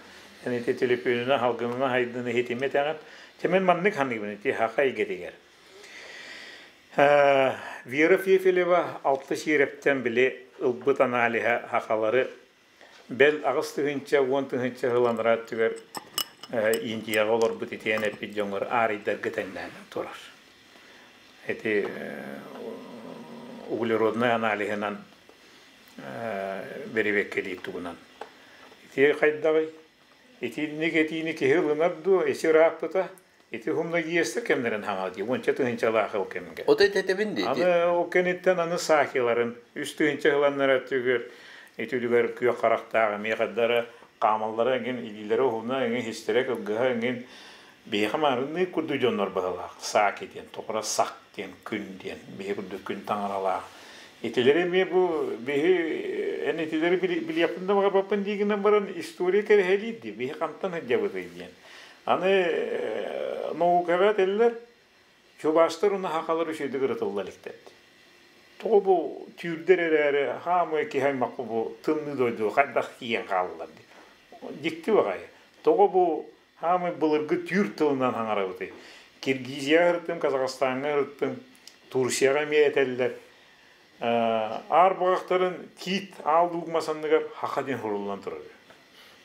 Эн ити төлөпүөнүнэн халгынынан хайдыны иһитимэ этэҕин. Чэ мен маннык ханыыбын ити хаха эйгэтигэр. Вера Фефелева алта сиэрэптэн били ылбыт аналиһа хахалары бэл 8000 10 000 сыл анараа өттүгэр Индияҕа олорбут итиэн эппит дьоҥҥор аарыйдарга тэҥнээн турар. Ити углероднай аналиһынан бэрэбиэркэлиир тугунан. Ити хайдаҕый? Итинник этиини киһи ылынар дуо? Ити ырааппыта. Ити хумнагиестар кэмнэрин хаҥал дии, уонча тыһыынчалаах ыл кэмҥэ. Ото этэбин дии. Аны ол кэнниттэн аны саахиларын 3 тыһыынча ыланнара өттүгэр ити үлүгэр күөх харахтаах эмиэ хаддара хаамаллара эҥин илиилэрэ уһуна эҥин хистэрэ кылгыһа эҥин биһиэхэ маарынныы курдук дьоннор быһалаах сааки диэн тоҕура сак диэн күн диэн биһи курдук күн таҥаралаах итилэри эмиэ бу биһи эн итилэри билиэхпин да баҕарбаппын дии гынан баран история кэрэһэлиир дии биһи хантан сылдьабытый диэн аны наукаҕа этэллэр чубаастар уонна хахалар үчүгэйдик ырытылла иликтэр тоҕо бу түүрдэр эрээри хаамыы киһи аймахха бу тымныы дойду хайдах тиийэн хааллылар дии дьикти баҕайы тоҕо бу хаамай былыргы түүр тылынан хаҥарабытый Киргизияҕа ырыттым Казахстаҥҥа ырыттым Турцияҕа эмиэ этэллэр аар баҕахтарын киит аал луук мас анныгар хаха диэн суруллан турар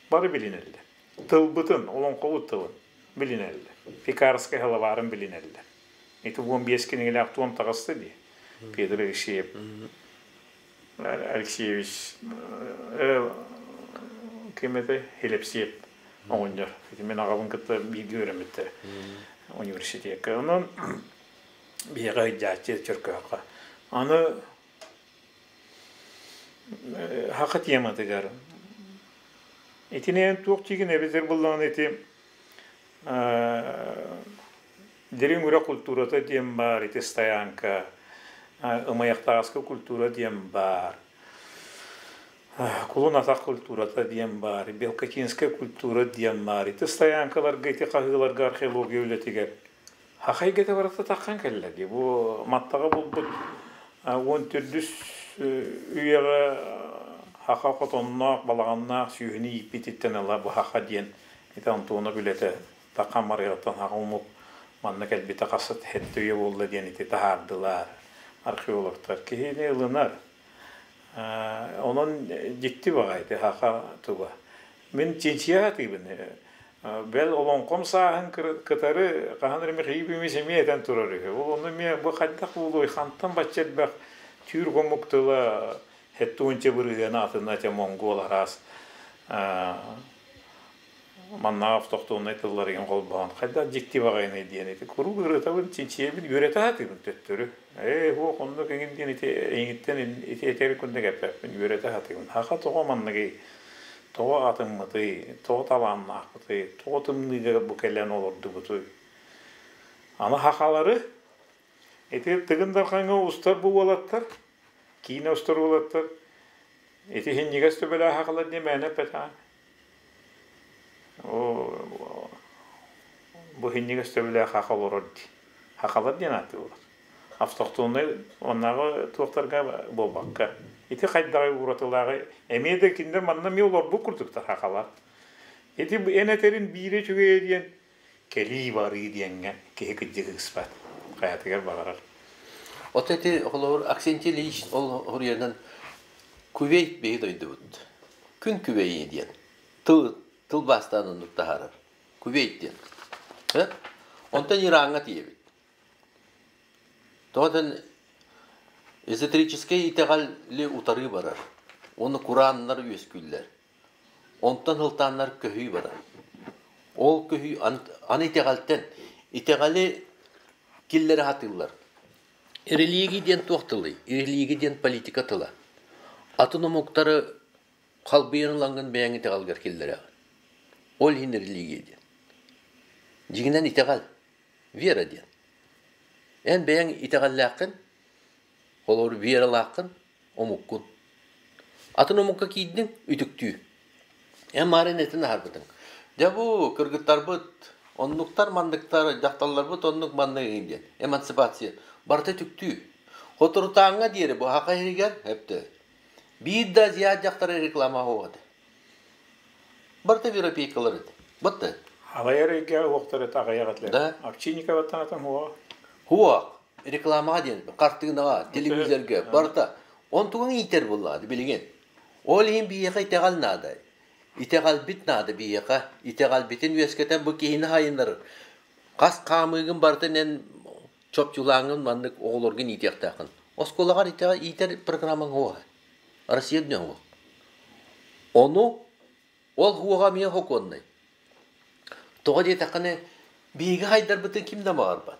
бары билинэллэр тылбытын олоҥхобут тылын билинэллэр Пекарскай халабаарын билинэллэр ити 15 кинигэлээх туом таҕыста дии Петр Алексеев Алексеевич ким этэй Хилепсиев оҕонньор ити мин аҕабын кытта бииргэ үөрэммиттэр университекка онон биһиэхэ ыйдьааччы Чөркөөххө аны хаха тематыгар итинэн туох тиигин эбитэр буллаҕына ити дириҥ үрэх культурата диэн баар ити стоянка ымайахтааска культура диэн баар кулун атах культурата диэн баар белкатинская культура диэн баар ити стоянкаларга ити хаһыыларга археология үлэтигэр Саха эйгэтэ барыта таххан кэллэ дии. Бу Маттаҕа булбут 14-үс үйэҕэ саха хотонноох, балаҕаннаах сүөһүнү ииппититтэн ыла бу саха диэн ити Антонов үлэтэ Тахан Марыйаттан саха омук манна кэлбитэ хас сэттэ үйэ буолла диэн ити таһаардылар археологтар. Киһини ылынар. Онон дьикти баҕайы ити саха туга. Мин чинчийэ сатыыбын. Бэл олоҥхом сааһын кытары хаһан эрэ Михаил Ильич эмиэ этэн турар үһү. Ол ону эмиэ бу хайдах буолуой, хантан бачча элбэх түүр омук тыла 70% атына этэ монгол араас манна автохтоннай тылларыгын холбоон хайдах дьикти баҕайыный диэн ити куруук ырытабын чинчийэбин үөрэтэ сатыыбын төттөрү ээ суох оннук эҥин диэн ити эйигиттэн ити этэр курдук эппэппин үөрэтэ сатыыбын хаха тоҕо манныгый тоҕо атыммытый тоҕо талааннаахпытый тоҕо тымныыга бу кэлэн олордубутуй аны хахалары ити Тыгын Дархаҥҥа устар бу уолаттар киинэ устар уолаттар ити иһинньигэс төбөлөөх хахалар диэн мээнэ эппэтэҕэ Бу иһинньигэс төбөлөөх хаха олорор дии. Хахалар диэн ааттыыллар. Автохтоннай оннааҕы туохтарга буолбакка. Ити хайдаҕый уратылааҕы эмиэ да кинилэр манна эмиэ олорбут курдуктар хахалар. Ити эн этэрин биирэ үчүгэйэ диэн кэлии-барыы диэҥҥэ киһи кырдьык ыыспат. Хайатыгар баҕарар. От ити холобур Аксентий Ильич ол хоруйанан Кувейт биһи дойдубут. Күн күбэйи диэн тыл тылбаастаан оннук таһаарар. Кувейт диэн. Онтон Ираҥҥа тиийэбит. Тоҕо эзотерическэй итэҕэли утарыы барар. Уонна курааннар үөскүүллэр. Онтон һылтааннар көһүү барар. Ол көһүү аны итэҕэлтэн итэҕэли киллэрэ сатыыллар. Религия диэн туох тылый? Религия диэн политика тыла. Атын омуктары халбыйан ылаҥҥын бэйэҥ итэҕэлгэр киллэрэҕин. Ол иһин религия диэн. Дьиҥинэн итэҕэл, вера диэн. Эн бэйэҥ итэҕэллээххин, холобур вералааххын, омуккун. Атын омукка киирдиҥ, үтүктүү. Эн маарын этин аһарбытыҥ. Дьэ бу кыргыттарбыт Оннуктар манныктар дьахталларбыт оннук маннык иһин диэн. Эмансипация. Барыта түктүү. Хоторутааҥҥа диэри бу саха иһигэр өптө. Биир да азиат дьахтара реклама суох этэ. Барыта европейкалар этэ. Батта. Аҕыйар ыйга уохтар это аҕыйах этилэр. Да. Овчинниковаттан атын хуа. Хуа. Рекламаҕа диэн, хартыынаҕа, телевизорга, барыта. Онтугуҥ иитэр буоллаҕа билигин. Ол иһин биһиэхэ итэҕэл наада. Итэҕэлбит наада биһиэхэ. Итэҕэлбитин үөскэтэн бу киһини хайыннарар. Хас хаамыыгын барытын эн чопчулааҥҥын маннык оҕолоргун иитиэхтээххин. Оскуолаҕар итэҕэл иитэр программаҥ суоҕа. Россия дьон суох. Ону ол суоҕа эмиэ сокуоннай. Тоҕо диэтэххинэ, биһиги хайдарбытын ким да баҕарбат.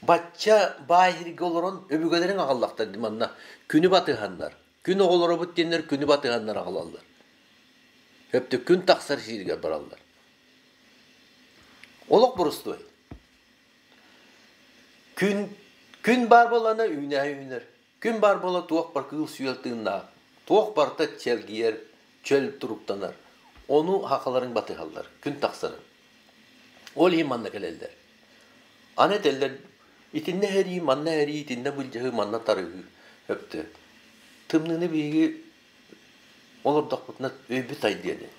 Бачча баай сиргэ олорон өбүгэлэриҥ аҕаллахтар манна күнү батыһаннар, күн оҕолоробут диэннэр күнү батыһаннар аҕалаллар. Өптө күн тахсар сиригэр бараллар. Олох боростуой. Күн күн баар буоллаҕына үүнээйи үүнэр. Күн баар буола туох бар кыыл-сүөл тыыннаах, туох барыта чэлгийэр, чөл туруктанар. Ону сахаларыҥ батыһаллар, күн тахсарын. Ол иһин манна кэлэллэр. Аны этэллэр, итиннэ эһэрии, манна эһэрии, итиннэ былдьаһыы, манна тарыһыы өптө. Тымныыны биһиги олордохпутуна өйбүт сайдыа диэн.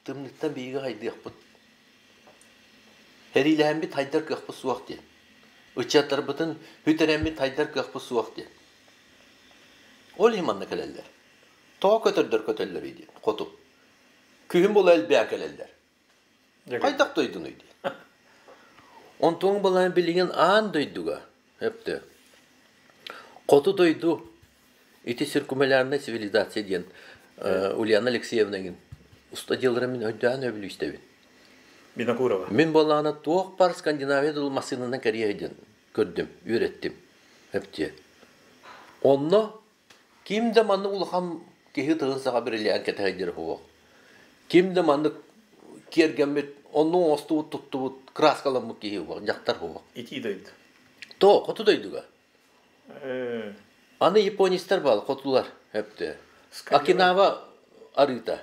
Тымныыттан биһиги хайдыахпыт. Сэриилэһэммит хайдар кыахпыт суох диэн. Ыччаттарбытын сүтэрэммит хайдар кыахпыт суох диэн. Ол иһин манна кэлэллэр. Тоҕо көтөрдөр көтөллөрүй диэн хоту. Күһүн була элбээн кэлэллэр. Хайдах дойдунуй диэн. Онтуҥ былаан билигин аан дойдуга өптө. Хоту дойду ити циркумулярная цивилизация диэн Ульяна Алексеевна игин уста дьыллара мин өйдөөн өбүлүү истэбин. Винокурова. Мин буоллаҕына туох бар Скандинавия дыл массыынанан кэрийэ диэн көрдүм, үөрэттим. Өптүө. Онно ким да маннык улахан киһи тыгын саҕа бриллиант кэтэһэйдир суох. Ким да маннык киэргэммит, онну оҥостубут, туттубут, краскаламмыт киһи суох, дьахтар суох. Итии дойду. То, хоту дойдуга. Аны японецтар баар, хотулар өптө. Окинава арыыта.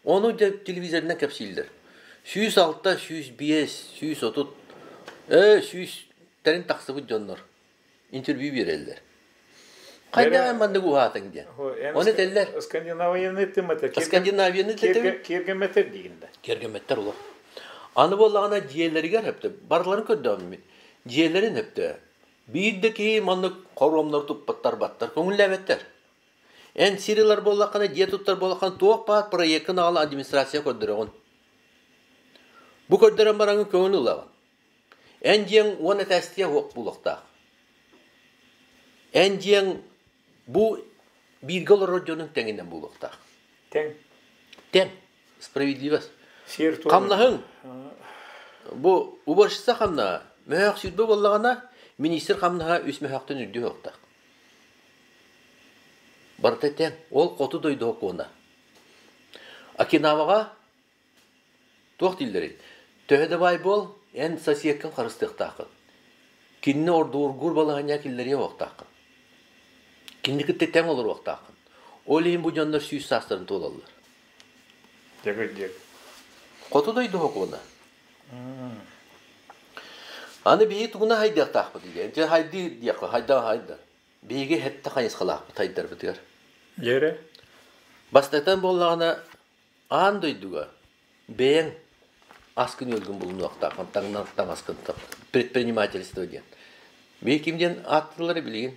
Ону дьэ телевизорынан кэпсииллэр. 106, 105, 130, 100 тахсыбыт дьоннор интервью биэрэллэр. Хайдах эн маннык уһаатыҥ диэн. Ону этэллэр. Скандинавияны тымата. Скандинавияны тэтим. Киэргэммэтэр диигин да. Киэргэммэттэр улах. Аны буоллаҕына дьиэлэригэр өптө барыларын көрдөҕүм Дьиэлэрин өптө Биир да киһи маннык хоруомнар туппаттар баттар, көҥүллээбэттэр. Эн сир ылар буоллаххына, дьиэ туттар буоллаххына, туох баар проеккын аҕала администрация көрдөрөҕүн. Бу көрдөрөн бараҥҥын көҥүл ылаҕын. Эн дьиэҥ уон этээстиэ суох буолуохтаах. Эн дьиэҥ бу бииргэ олорор дьонуҥ тэҥинэн буолуохтаах. Тэҥ. Тэҥ. Справедливость. Сиэр Хамнаһыҥ бу уборщица хамнаһа мөһөөх сүүрбэ буоллаҕына, министр хамнаһа үс мөһөөхтөн үрдүө суохтаах. Барыта тэҥ. Ол хоту дойду сокуона. Окинаваҕа туох дииллэрий? Төһө да баай буол, эн соседкын харыстыахтааххын. Кинини ордуургуур балаһыанньа киллэриэ суохтааххын. Кинини кытта тэҥ олоруохтааххын. Ол иһин бу дьоннор 100 саастарын туолаллар. Дьэгир-дьэг. Хоту дойду сокуона. Аны биһиги тугуна хайдыахтаахпыт диэн. Дьэ хайдыы диэххэ, хайдаа хайдар. Биһиги хэттэ хайысхалаахпыт хайдарбытыгар. Дьэрэ? Бастатан буоллаҕына, аан дойдуга бэйэҥ аскын-үөлгүн булунуохтааххын, таҥнар таҥаскын предпринимательство диэн. Биһиги ким диэн ааттыыллара билигин?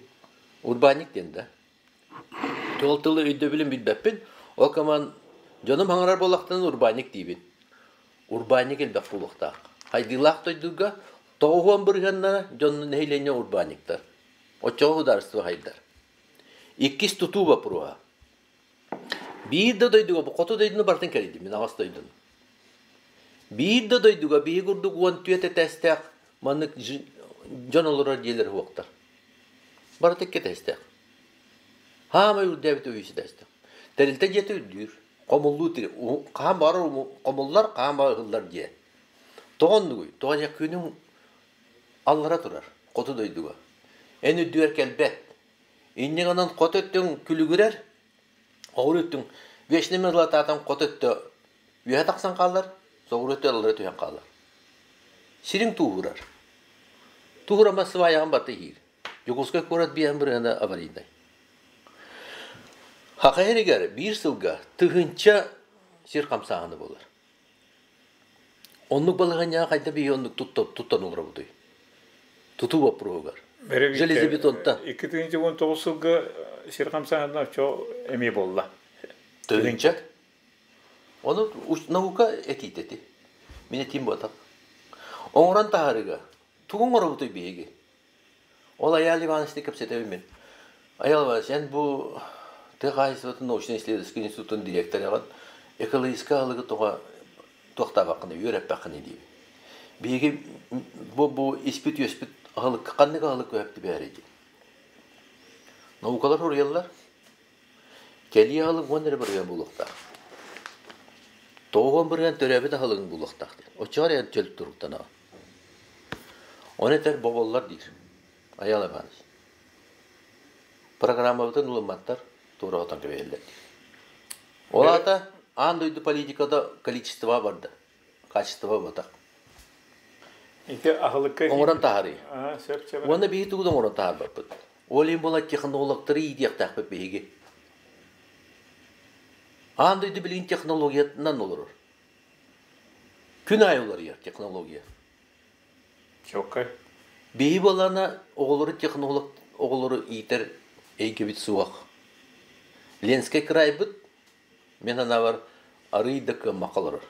Урбаанньык диэн да. Ол тылы өйдөбүлүн билбэппин. Ол коман дьонум хаҥарар буоллахтарына урбаанньык диибин. Урбаанньык элбэх буолуохтаах. Хайдыылаах дойдуга 90 бырыһыаннара дьон нэһилиэнньэ урбаанньыктар. Оччоҕо судаарыстыба хайдар. Иккис тутуу боппуруоһа. Биир да дойдуга, бу хоту дойдуну барытын кэрийдим, мин аҕыс дойдуну. Биир да дойдуга биһиги курдук 14 этээстээх маннык дьон олорор дьиэлэр суохтар. Барыта икки этээстээх. Хаамай үрдээбит үһүс этээстээх. Тэрилтэ дьиэтэ үрдүүр. Хомуллуу хаан баҕарар хомуллар, хаан баҕарар ыһыллар дьиэ. Тоҕо оннугуй? Тоҕо диэх күнүҥ аллара турар, хоту дойдуга. Эн үрдүгэр кэлбэт. Инньэ гынан хот өттүҥ күлүгүрэр, оҕур өттүҥ вечный мерзлотатан хот өттө үөһэ тахсан хаалар, соҕуруу өттө аллара түһэн хаалар. Сириҥ тууһурар. Тууһурамас сыбаайаҕын барыта иһиир. Дьокуускай куорат биэһэн бырыһыана аварийнай. Саха сиригэр биир сылга тыһыынча сир хамсааһына буолар. Оннук балаһыанньаҕа хайда биһи оннук туттан олоробутуй? Тутуу боппуруоһугар. Железобетонтан. 2019 сылга сир хамсааһына оччо эмиэ буолла. Тыһыынча. Ону наука этиитэ ити. Мин этиим буотах. Оҥорон таһаарыыга тугу оҥоробутуй биһиги? Ол Айаал Ивановичтыын кэпсэтэбин мин. Айаал Иванович, эн бу тыа хаһаайыстыбатын научно-исследовательскай институтун дириэктэрэҕин, экологическай аһылыгы тоҕо туохтаабаккыный, үөрэппэххиний диибин. Биһиги бу испит-үөспүт аһылыкка ханнык аһылык көһөп түбэһэрий диэн. Наукалар суруйаллар, кэлии аһылык уон эрэ бырыһыан буолуохтаах. 90% төрөөбүт аһылыгыҥ буолуохтаах диэн. Оччоҕо эрэ чөл туруктанаҕын. Ону этэр боболлор диир Айаал Иванович. Программабытын ылымматтар, туора отон кэбиһэллэр диир. Ол аата аан дойду политиката количество барда, качество буотах. Ити аһылыкка Оҥорон таһаарыы. Уонна биһиги тугу да оҥорон таһаарбаппыт. Ол иһин буолан технологтары иитиэхтээхпит биһиги. Аан дойду билигин технологиятынан олорор. Күн аайы уларыйар технология. Чоккай. Биһи буоллаҕына оҕолору технолог оҕолору иитэр эйгэбит суох. Ленскэй кыраайбыт мин санаабар арыый да кыаммакка олорор.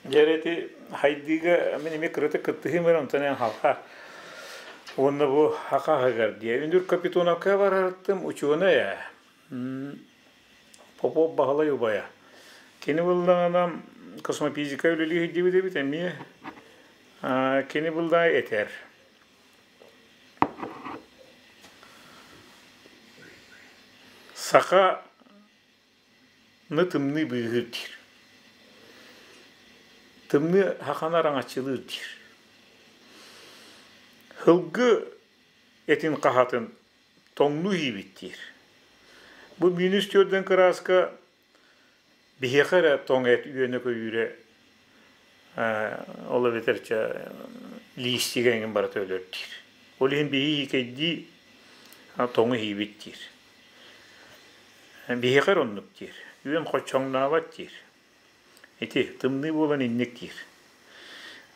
Дьэ ити хайдыыга мин эмиэ кыратык кыттыһыым эрэ онтон эн халха уонна бу хахаһыгар диэ үндүр Капитоновка барарыттым учуонай ээ Попов Баһылай убайа. Кини буллаҕына космофизика үлэлии сылдьыбыт эбит эмиэ. Кини буллаҕа этэр. Саха ны тымныы быыһыыр диир. Тымныы саханы араҥаччылыыр диир. Һылгы этин хаһатын тоҥнуу иһиибит диир. Бу минус төрдөн кырааска биһиэхэ эрэ тоҥ эт үөнэ-көйүүрэ ол эбэтэр чэ лиистигэ эҥин барыта өлөр диир. Ол иһин биһи иикэйдии тоҥу иһиибит диир. Биһиэхэ эрэ оннук диир. Үөн хоччоҥнообот диир. Ити тымныы буолан инник диир.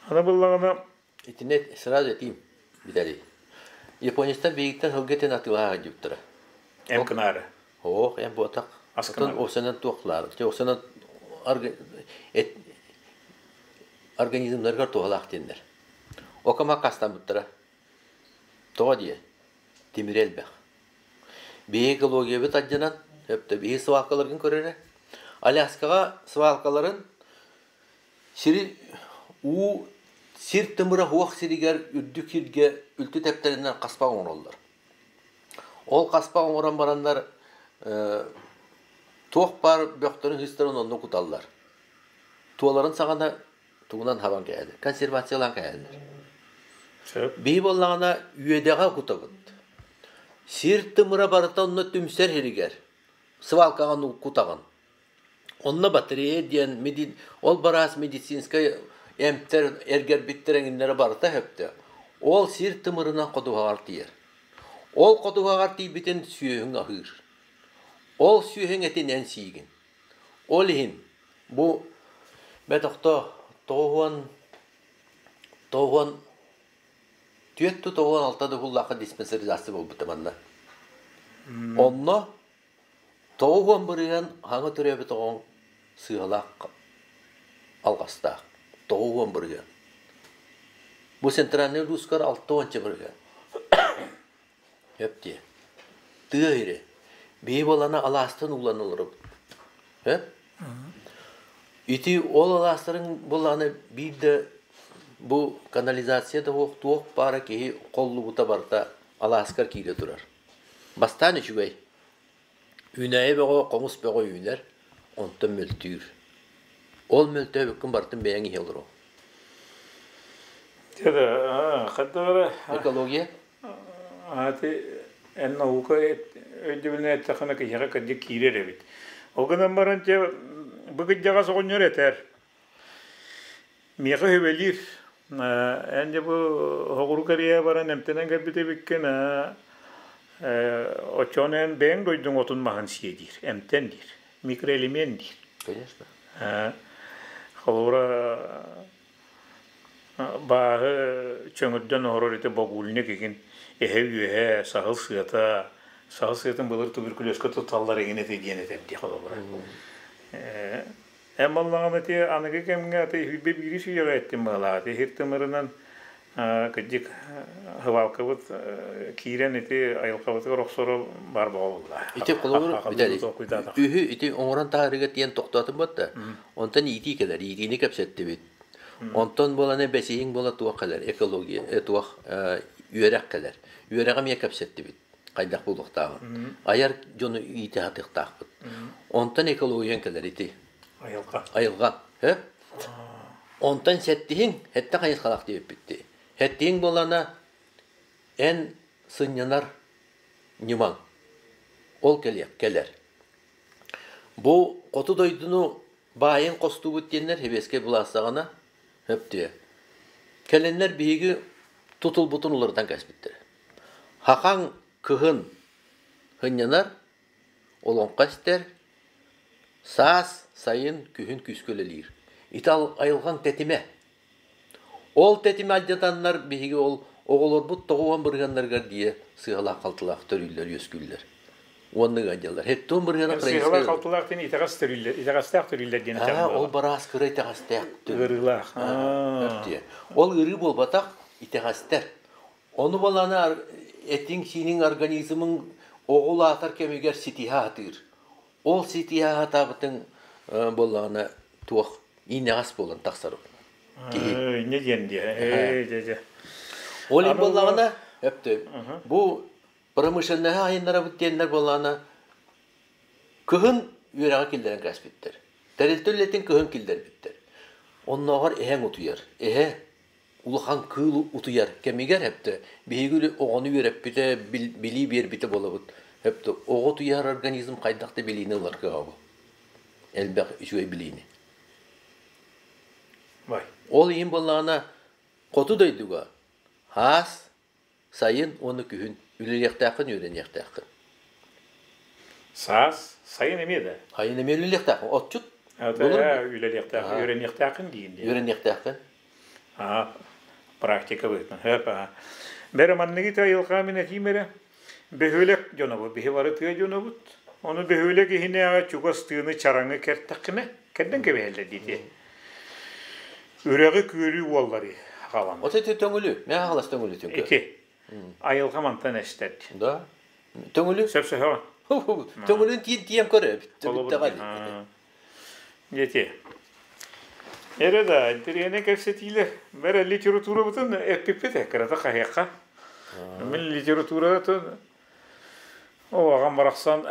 Аны буллаҕына Итиннэ сразу этиим, Виталий. Японецтар биһигиттэн сылгы этин атыылаһа сылдьыбыттара. Эм кынаары. Оох, эм буотах. Оттон овсянан туохлаар. Овсянан организмнарыгар туһалаах диэннэр. Окама хастаммыттара. Тоҕо диэ? Тимири элбэх. Биһиги экологиябыт алдьанан, өптө биһи свалкаларгын көрөрө. Аляскаҕа свалкаларын Сири уу сир тымыра уох сиригэр үрдүк сиргэ үлтү тэптэринэн хаспах оҥороллор. Ол хаспах оҥорон бараннар туох баар бөхтөрүн-сыыстарын онно куталлар. Туоларын саҕана тугунан хабан кээһэллэр, консервациялаан кээһэллэр. Биһи буоллаҕына үөдэҕэ кутабыт. Сир тымыра барыта онно түмсэр сиригэр свалкаҕа кутаҕын. Онно батарея диэн ол бараас медицинскэй эмтэр эргэрбиттэр эҥиннэрэ барыта сөптөөх. Ол сир тымырынан ходуһаҕар тиийэр. Ол ходуһаҕар тиийбитин сүөһүҥ аһыыр. Ол сүөһүҥ этин эн сиигин. Ол иһин бу бэтохто тоҕуһуон тоҕуһуон түөрт тоҕуон алта да уһуллаахха диспансеризация буолбута манна. Онно 90% хаҥа төрөөбүт оҕоҥ сыалаах алҕастаах. 90%. Бу центральный улуускар 60%. Өп диэ. Тыа иһирэ. Биһи буолана алаастан уулан олоробут. Өп? Ити ол алаастарын буоллаҕына биир да бу канализация да суох туох баара киһи холлубута барыта алааскар киирэ турар. Бастаан үчүгэй. Үүнээйи бөҕө, хомус бөҕө үүнэр, онтон мөлтүүр. Ол мөлтөөбүккүн барытын бэйэҥ иһэ олоруоҥ. Хайдах Экология? Ати эн наука өйдөбүлүнэн эттэххинэ киһиэхэ кырдьык киирэр эбит. Ол гынан баран дьэ бу кырдьаҕас оҕонньор этэр. Миэхэ сүбэлиир. Эн дьэ бу Соҕуруу Корея баран эмтэнэн кэлбит эбиккин, оччоҕуна эн бэйэҥ дойдуҥ отун маһын сиэ диир, эмтэн диир, микроэлемент диир. Конечно. Холобура, бааһы чөҥүрдэн оһорор ити богульник игин эһэ үөһэ, саһыл сыата, саһыл сыатын былыр туберкулезка тутталлар игин этэ диэн этэр дии холобура. Эн буоллаҕына ити аныгы кэмҥэ аты сүүрбэ биирис үйэҕэ эттим быһалаах. Ити сир тымырынан кырдьык сыбаалкабыт киирэн ити айылҕабытыгар охсоро баар боҕо буолла. Ити холобур үһү ити оҥорон таһаарыыга тиийэн тохтоотум да онтон иитии кэлэр, иитиини кэпсэттибит. Онтон буолан бэсиһиҥ буола туох кэлэр, экология туох үөрэх кэлэр. Үөрэҕи эмиэ кэпсэттибит. Хайдах буолуохтааҕын. Айар дьону иитэ сатыахтаахпыт. Онтон экологиян кэлэр ити. Айылҕа. Айылҕа. Э? Онтон сэттиһиҥ, сэттэ хайысхалаах диэбиппит. Сэттиһиҥ буоллаҕына, эн сынньанар ньымаҥ. Ол кэлиэх, кэлэр. Бу хоту дойдуну баайын хостуубут диэннэр сэбиэскэй былаас саҕана өптүө. Кэлэннэр биһиги тутулбутун уларытан кэспиттэрэ. Хахаҥ кыһын сынньанар, олоҥхо истэр, саас, сайын, күһүн күүскэ үлэлиир. Ити айылҕаҥ тэтимэ. Ол тэтими алдьатаннар биһиги ол оҕолорбут 90 бырыһыаннарыгар диэ сыалаах-халтылаах төрүүллэр, үөскүүллэр. Уонна ыалдьаллар. Хеттон бырыһыана Сыалаах халтылаах диэн итэҕэс төрүүллэр, итэҕэстээх төрүүллэр диэн Аа, ол бараас кыра итэҕэстээх Ыарыылаах. Ол ыарыы буолбатах, итэҕэстэр. Ону баланы этиҥ-сииниҥ организмыҥ оҕо улаатар кэмигэр ситиһэ сатыыр. Ол ситиһэ сатаабытыҥ буоллаҕына туох иинэҕэс буолан тахсар киһи. Инньэ диэн диэ. Ээ, дьэ, дьэ. Ол иһин буоллаҕына, өптө, бу промышленноһы айыннарабыт диэннэр буоллаҕына, кыһын үөрэҕи киллэрэн кээспиттэр. Тэрилтэ үлэтин кыһын киллэрбиттэр. Оннооҕор эһэҥ утуйар. Эһэ улахан кыыл утуйар кэмигэр өптө биһиги оҕону үөрэппитэ, билии биэрбитэ буолабыт. Өптө оҕо утуйар организм хайдах да билиини ылар кыаҕа Элбэх үчүгэй билиини. Ол иһин буоллаҕына хоту дойдуга хаас, сайын уонна күһүн үлэлиэхтээххин, үөрэниэхтээххин. Саас, сайын эмиэ да? Сайын эмиэ үлэлиэхтээххин. Отчут. Үлэлиэхтээххин, үөрэниэхтээххин диин. Үөрэниэхтээххин. Практика быһыытынан. Бэрэ манныгы айылҕа мин этиим эрэ. Бөһүөлэк дьонобут, биһи бары тыа дьонобут. Ону бөһүөлэк иһинээҕи чугас тыаны чараҥы кэртэххинэ, кэрдэн кэбиһэллэр диэтиэ. Үрэҕи күөлү уоллары хаалан. Вот это төҥүлү, мэ хаалас төҥүлү түҥкө. Ити. Айылҕа мантан эстэр. Да. Төҥүлү? Сөп-сөһөҕө. Төҥүлүн тиийэн тиийэн көрө. Дети. Эрэ да, интэриэһинэй кэпсэтиилэр. Бэрэ литературабытын эппиппит кырата хаһыахха. Мин литературатын о аҕам барахсан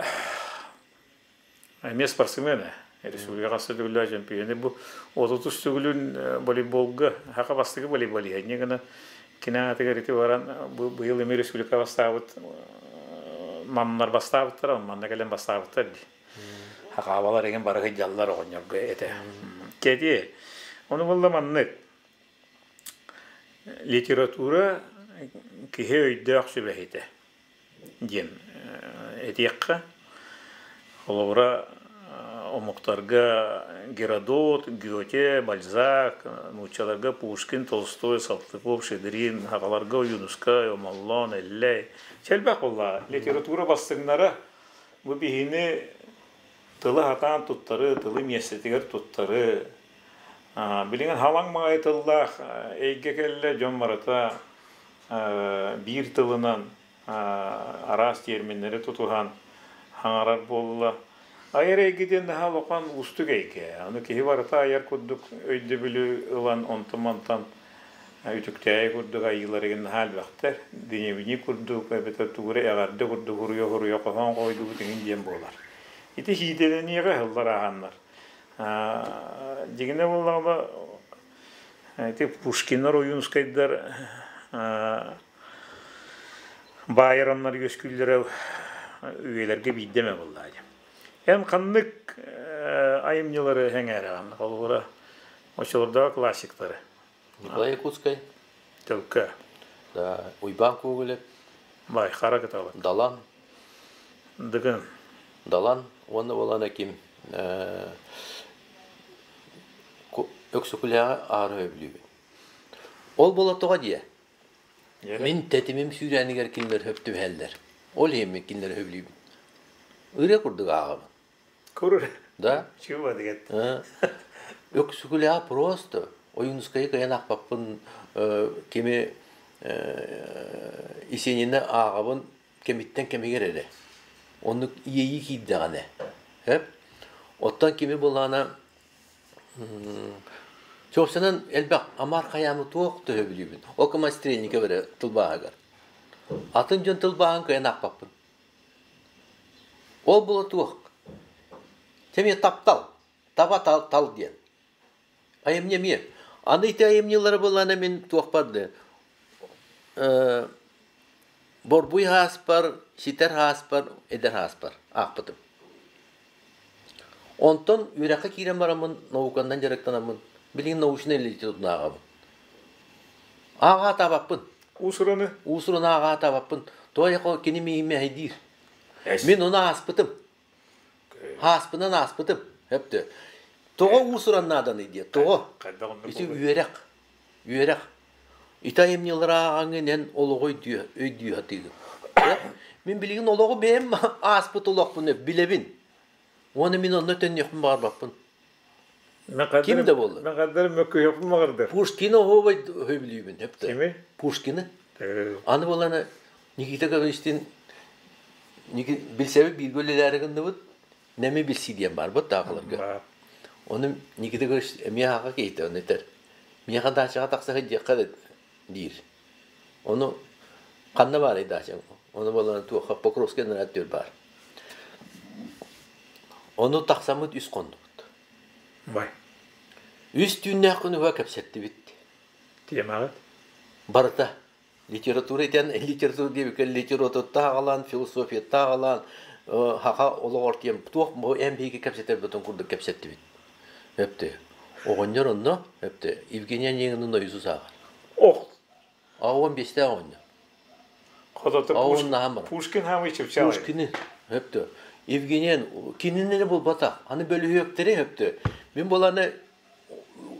эмиэ спортсмен республикаҕа төгүллээх чемпионы бу 30 төгүлүн волейболга хака бастакы волейболиһа инньэ гына кини аатыгар ити баран бу быйыл эмиэ республика бастаабыт маннар бастаабыттар манна кэлэн бастаабыттар дии Хахаабалар игин бары сылдьаллар оҕонньорго этэ. Кэти, ону буолла маннык. Литература киһи өйдөөх сүбэһитэ диэн этиэххэ. Холобура, омуктарга Геродот, Гёте, Бальзак, нууччаларга Пушкин, Толстой, Салтыков, Щедрин, сахаларга Ойуунускай, Омоллоон, Эллэй. Элбэх буолла. Литература бастыҥнара Бу биһини тылы сатаан туттары, тылы миэстэтигэр туттары, билигин халаҥ маҕайы тыллаах эйгэ кэллэ, дьон барыта биир тылынан араас тиэрминнэри тутуһан хаҥарар буолла. Айар эйгэ диэн наһаа улахан уустук эйгэ. Аны киһи барыта айар курдук өйдөбүлү ылан онтон-мантан үтүктээйи курдук айыыларыгын наһаа элбэхтэр. Дневник курдук эбэтэр тугу эрэ эҕэрдэ курдук уруйа-уруйа хоһоон хоһуйдубут иҥин диэн буолар. Ити сиидэлэниэҕэ ыһыллар ааһаннар. Дьиҥинэ буоллаҕына ити Пушкиннар, Ойуунускайдар баайараннар үөскүүллэрэ үйэлэргэ биирдэ эмэ буоллаа дии. Эн ханнык айымньылары сэҥээрэҕин? Холобура, оччолордооҕу классиктары. Николай Якутскай. Төлкө. Да, Уйбаан Кугулев. Бай, хара кыталык. Далан. Дыгын. Далан уонна буолана ким Өксөкүлээҕи аара өбүлүүбүн. Ол буола тоҕо диэ? Мин тэтимим сүүрээнигэр кинилэр хөп түбэһэллэр. Ол иһин мин кинилэри сөбүлүүбүн. Ырыа курдук ааҕабын. Кур. Да? Чего деген? Өксөкүлээх просто Ойуунускайы кыайан аахпаппын кими Есенини ааҕабын кэмиттэн кэмигэр эрэ. Оннук иэйии киирдэҕинэ. Сөп? Оттон кими булаана Чуопсанан элбэх Амар Хайаамы туох төһө билүүбүн. Ол кыма Стрельников эрэ тылбааһыгар. Атын дьон тылбааһын кыайан аахпаппын. Ол була туох? Эмиэ таптал. Таба тал, тал диэн. Айымньы эмиэ. Аны ити айымньылары булана мин туохпар да борбуй ааспар, ситэр ааспар, эдэр ааспар аахпытым. Онтон үөрэххэ киирэн бараммын науканан дьарыктанаммын билигин научнай литератураны ааҕабын. Ааҕаатаабаппын. Уус-ураны? Уус-ураны ааҕаатаабаппын. Тоҕо кини миигин мэһэйдиир. Мин ону ааспытым. Ааспынан ааспытым. Өптө. Тоҕо уус-уран нааданый диye. Тоҕо? Ити үөрэх. Үөрэх. Ити айымньылары ааҕаҥҥын эн олоҕу өйдүү, өйдүү сатыыгын. Мин билигин олоҕу бэйэм ааспыт олохпун билэбин. Уонна мин онно төннүөхпүн баҕарбаппын. Ким да буолла. Мен мөккүһүөхпүн баҕардар. Пушкины оһуобай сөбүлүүбүн. Кими? Пушкины. Аны буолана Никита Гавриловичтин билсэбит бииргэ үлэлээри гынныбыт. Нэми билсии диэн барбыт таахыларга. Ону Никита Гаврилович эмиэ аҕа киһитэ ону этэр. Миэхэ даачаҕа тахса сылдьыахха диир. Ону ханна баарый даачаҥ? Ону буолан туохха Покровскай наряд түөр баар. Ону тахсаммыт үс хоннубут. Бай. Үс түүннээх күнүгэ кэпсэттибит. Тиэмэҕит? Барыта. Литература этэн, литература диэбиккэ литературата аҕалаан, философията аҕалаан, хаха олоҕор тиэм туох эн биһиги кэпсэтэрбитин курдук кэпсэттибит. Өптө. Оҕонньор онно, өптө, Евгений Онегины Иисус ааҕар. Ох! Аҕа биэстээх оҕонньор. Хотото Аҕа баран. Пушкин хаамый чыпчаалай. Пушкины, өптө. Евгений кинини эрэ булбатах, аны бөлүһүөктэри өптө. Мин буоланы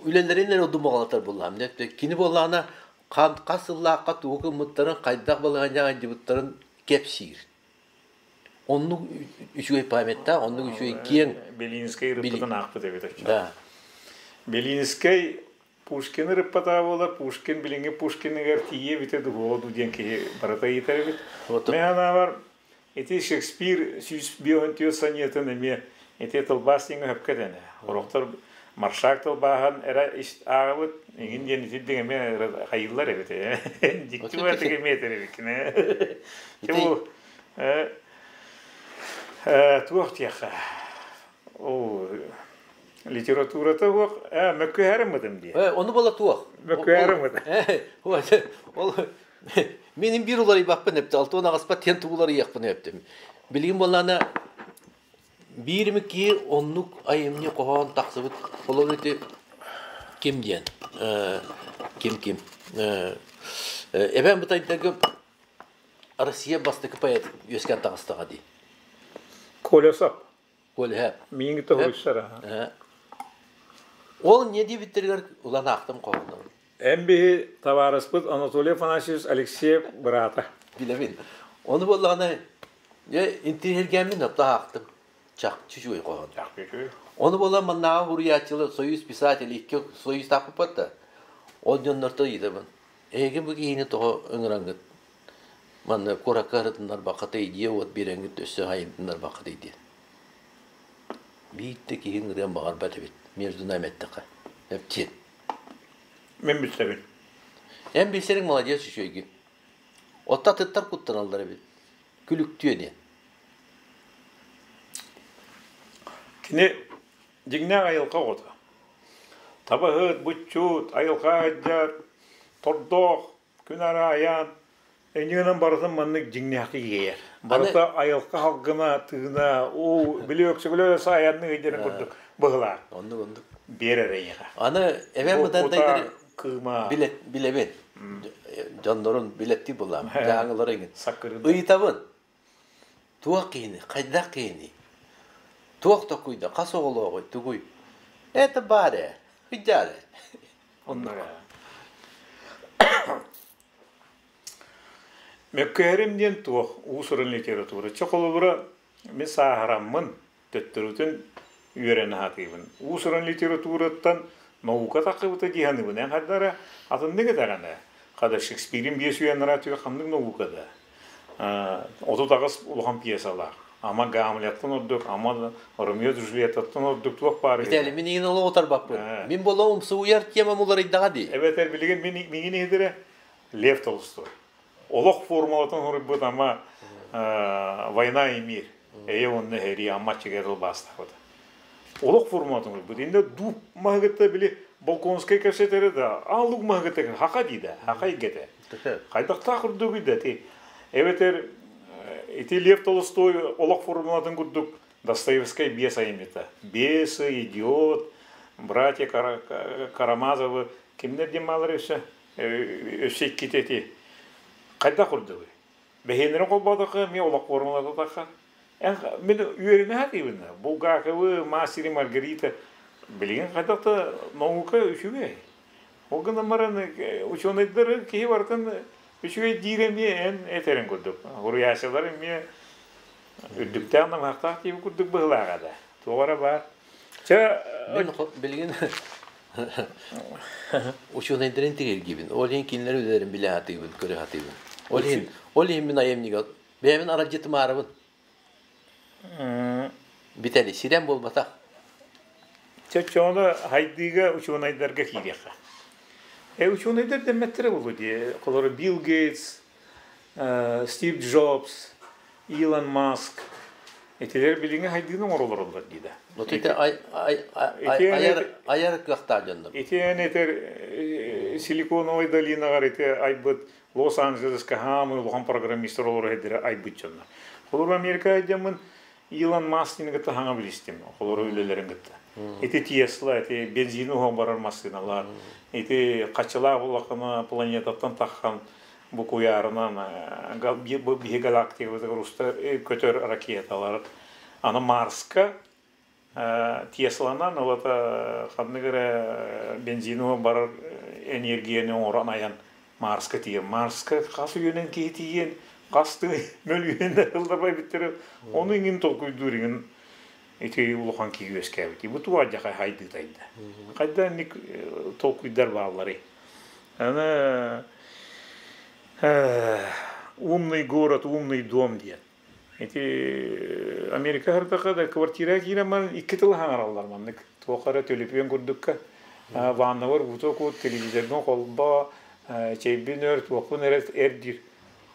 үлэлэрин эрэ удумаҕалатар буллаам. Кини буоллаҕына хас сыллаахха тугу гыммыттарын, хайдах балаһыанньаҕа айдьыбыттарын кэпсиир. Оннук үчүгэй памяттаах, оннук үчүгэй киэҥ. Белинскэй ырыппытын аахпыт эбит. Да. Белинскэй Пушкины ырыппатаҕа буолар, Пушкин билиҥҥи Пушкиныгар тиийиэ эбитэ дуу дуу диэн киһи барыта ыйытар эбит. Мин санаабар, ити Шекспир 154 сонетын эмиэ ити тылбаас диэҥҥэ сөпкө этэн. Сорохтор Маршак тылбааһын эрэ ааҕабыт, эҥин диэн итирдик эмиэ хайыыллар эбит. Дьикти баҕайытык эмиэ этэр эбиккин. Бу туох диэххэ ол литературата суох мөккүһэрим дии. Ону буола туох. Мөккүһэрим Ол миним биир уларыйбаппын эптэ, алтуон аҕыспат диэн тугу уларыйыахпын эптим. Билигин буоллаана биир эмит киһи оннук айымньы хоһоон тахсыбыт холобур ити ким диэн ким ким эбээн бытайдарга Россия бастакы поэт үөскээн таҕыстаҕа дии. Колесов. Колеһа. Миигин тоһуйсара. Ол не диэбиттэригэр улан аахтым хоһооннорун. Эн биһи табаарыспыт Анатолий Афанасьевич Алексеев быраата. Билэбин. Ону буоллаҕына дьэ интириэһиргээммин отто аахтым. Чахчы үчүгэй хоһоон. Чахчы үчүгэй. Ону буолан маннааҕы суруйааччылар Союз писателей икки союзтаахпыт да ол дьоннортон ыйытабын. Эһиги бу киһини тоҕо ыҥыраҥҥыт манна куоракка ырытыннарбаккытый дьиэ-уот биэрэҥҥит өссө айыннарбаккытый диэн. Биир да киһи ыҥырыан баҕарбат эбит между нами эттэххэ. Эптиэн. Мин билсэбин. Эн билсэриҥ молодец үчүгэйгин. Отто атыттар куттаналлар эбит. Күлүктүө диэн. Кини дьиҥнээх айылҕа оҕото. Табаһыт, буччут, айылҕа айдьар, тордоох, күн араайаан, Инньэ барытын маннык дьиҥнээхтик иэйэр. Барыта айылҕа халгына, тыына, уу, били өксөкүлэ саайаннык ыйдарын курдук быһылаах. Оннук оннук. Биэрэр эйиэхэ. Аны эбэм Бу бытантайдары кута кыыма. Билэбин. Дьоннорун билэттии булам. Дьааҥылары иҥин. Ыйытабын. Туох киһини, хайдах киһини? Туох токуйда, хас оҕолооҕуй, тугуй? Это баар ээ, ыйдаар ээ. Оннук. Мөккүһэрим диэн туох уус-уран литература. Чэ холобура, мин сааһыраммын, төттөрүтүн үөрэнэ сатыыбын. Уус-уран литератураттан наука таххыбыта дии саныыбын. Эн хардара атыннык этэҕинэ, хада Шекспирин биэс үйэ анараа ханнык наука да. 38 улахан пьесалаах. Ама Гамлеттан ордук, ама Ромео Джульеттаттан ордук туох баар. Виталий, мин иин олох утарбаппын. Мин болоум суйар темам уларыйдаҕа дии. Эбэтэр билигин мин миигин иһидирэ Лев Толстой. Олох формулатын суруйбут ама «Война и мир». Эйэ уонна сэрии ама чигэ тылбаастаабыта. Олох формулатын суруйбут. Инде дууп маһыгытта били Болконскай кэпсэтэрэ да, аалук маһыгытта хака дии да, хака игете. Хайдахтаах курдук да ти. Эбэтэр ити Лев Толстой олох формулатын курдук Достоевскай биэс айымньыта. Бесы, идиот, братья Карамазовы кимнэр диэн баалар өссө өссө иккитэ ити хайдах курдугуй? Бэһиэннэрин холбоотоххо эмиэ олох формулататахха мин үөрэнэ сатыыбын Булгаковы, Мастер и Маргарита билигин хайдах да наука үчүгэй. Ол гынан баран учуонайдар киһи барытын үчүгэй диир эмиэ эн этэриҥ курдук. Уруйааччылар эмиэ үрдүктээх намыһахтаах диэбит курдук быһыылааҕа да. Туох эрэ баар. Чэ, Мин билигин учуонайдарын тириэргибин. Ол иһин кинилэр үлэлэрин билэ сатыыбын, көрө сатыыбын. Ол иһин, ол иһин мин айымньыга бэйэбин аралдьытымаарыбын. Бүтэли, сирэм буолбатах. Чоччоҕуна хайдыыга учуонайдарга киириэххэ. Учуонайдар дэммэттэрэ буолуо дии. Холобура Билл Гейтс, Стив Джобс, Илон Маск итилэр билиҥҥи хайдыыны оҥоролороллор дии да. Вот ити айар айар кыахтаах дьоннор. Итиэн этэр Силиконовай долинаҕар ити айбыт Лос-Анджелеска хаамыы улахан программистар олоро сирдэрэ айбыт дьоннор. Холобура Америка айдаммын Илон Маскины кытта хаҥа билистим, холобура үлэлэрин кытта. Ити Тесла, ити бензини уһун барар массыыналар, ити хаччылаах улахана планетаттан таххан бу куйаарынан биһи галактикабытыгар уста көтөр ракеталар. Аны Марска Тесланан ылата ханнык эрэ бензини барар энергияны оҥорон айан Марска тиийэн Марска хас үйэнэн киһи тиийэн хас мөлүйүөн да сылларбай бүттэрэ ону иҥин толкуйдуур иҥин ити улахан киһи үөскээбит бу туга дьаха хайдыытайда хайда инник толкуйдар баалларый аны умный город умный дом диэн Ити Америка һырдаха да квартира киирэн баран икки тылы хаҥараллар маннык. Туох эрэ төлөпүөн курдукка ваннабар уута кут, телевизорбын холбоо, чэйбин өр, туохпун эрэ эр диир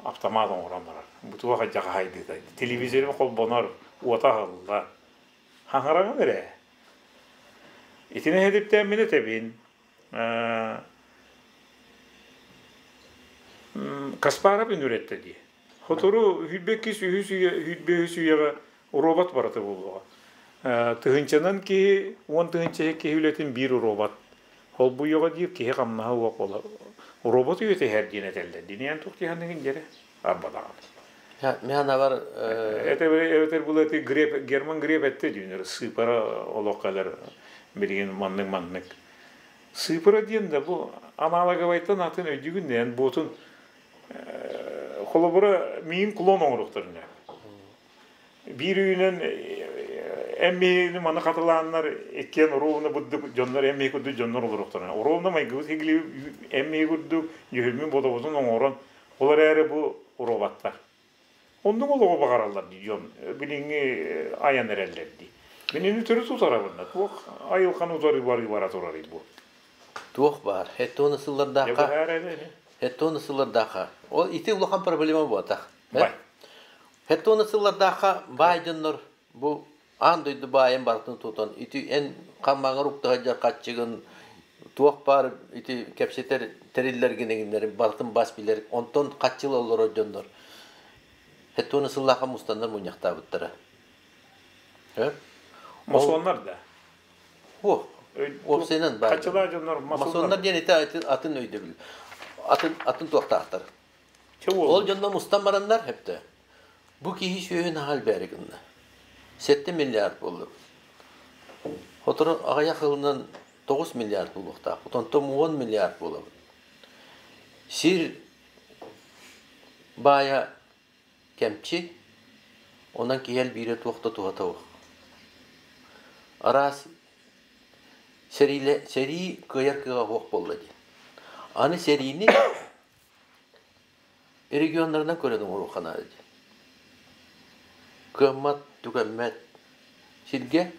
автомат оҥорон барар. Бу туох алдьархай хайдыыта. Телевизорым холбонор, уота аһыллар. Хаҥараҕын эрэ. Итини эһэтиптэн мин этэбин. Каспаров үнүрэттэ дии. Сотору 22 үһүс үйэ, 25 үйэҕэ робот барыта буолуоҕа. Тыһыынчанан киһи, 10 тыһыынча киһи үлэтин биир робот холбуйуоҕа диир киһи хамнаһа уох буолар. Робот үйэтэ иһэр диэн этэллэр. Диниэн туох диһаныгын дьэрэ арбадаҕын. Мен анабар Эбэтэр бұл эти Греф, Герман Греф этте дүйнер сыыпара олох кэлэр билигин маннык-маннык. Сыыпара диэн да бу аналоговайтан атын өйдүүгүн эн буотун холобура миин клон оҥоруохтарын биир үйүнэн эммиһини маны хатылааннар иккиэн оруобуна буддук дьоннор эммиһи курдук дьоннор олоруохтарын оруобуна майгыбыт хигили эммиһи курдук дьүһүммүн бодобутун оҥорон ол эрээри бу уруобаттар оннук олоҕу баҕараллар дии дьон билиҥҥи айан эрэллэр дии мин ини төрүт утарабын да туох айылҕаны утары барыы бара турарый бу туох баар хеттуону сыллардаахха хеттуону сыллардаахха ол ити улахан проблема буотах хеттуону сыллардаахха баай дьоннор бу аан дойду баайын барытын тутан ити эн хаммаҥар уктаһадьар хаччыгын туох баар ити кэпсэтэр тэриллэргин барытын бас билэр онтон хаччыл олорор дьоннор хеттуону сыллаахха мустаннар мунньахтаабыттара Мосуоннар да О, Уопсайынан баар. Хаччылаах дьоннор Масоннар масоннар диэн ити атын, атын өйдөбүл. Атын, атын туохтаахтар. Чэ Ол уолбут. дьонно мустан бараннар хэптэ. Бу киһи сүөһүн аһал бэри гынна. 7 миллиард буолла. Сотору аҕыйах сылынан 9 миллиард буолуохтаахпыт. Онтон 10 миллиард буолабыт. Сир баайа кэмчи, онон киһи элбиирэ туох да туһата суох. Араас сэриилэ, сэрии кыайар кыаҕа суох буолла дии. Аны сэриини регионнарынан көрөн оҥоруохха наада дии. Кыаммат, түгэммэт сиргэ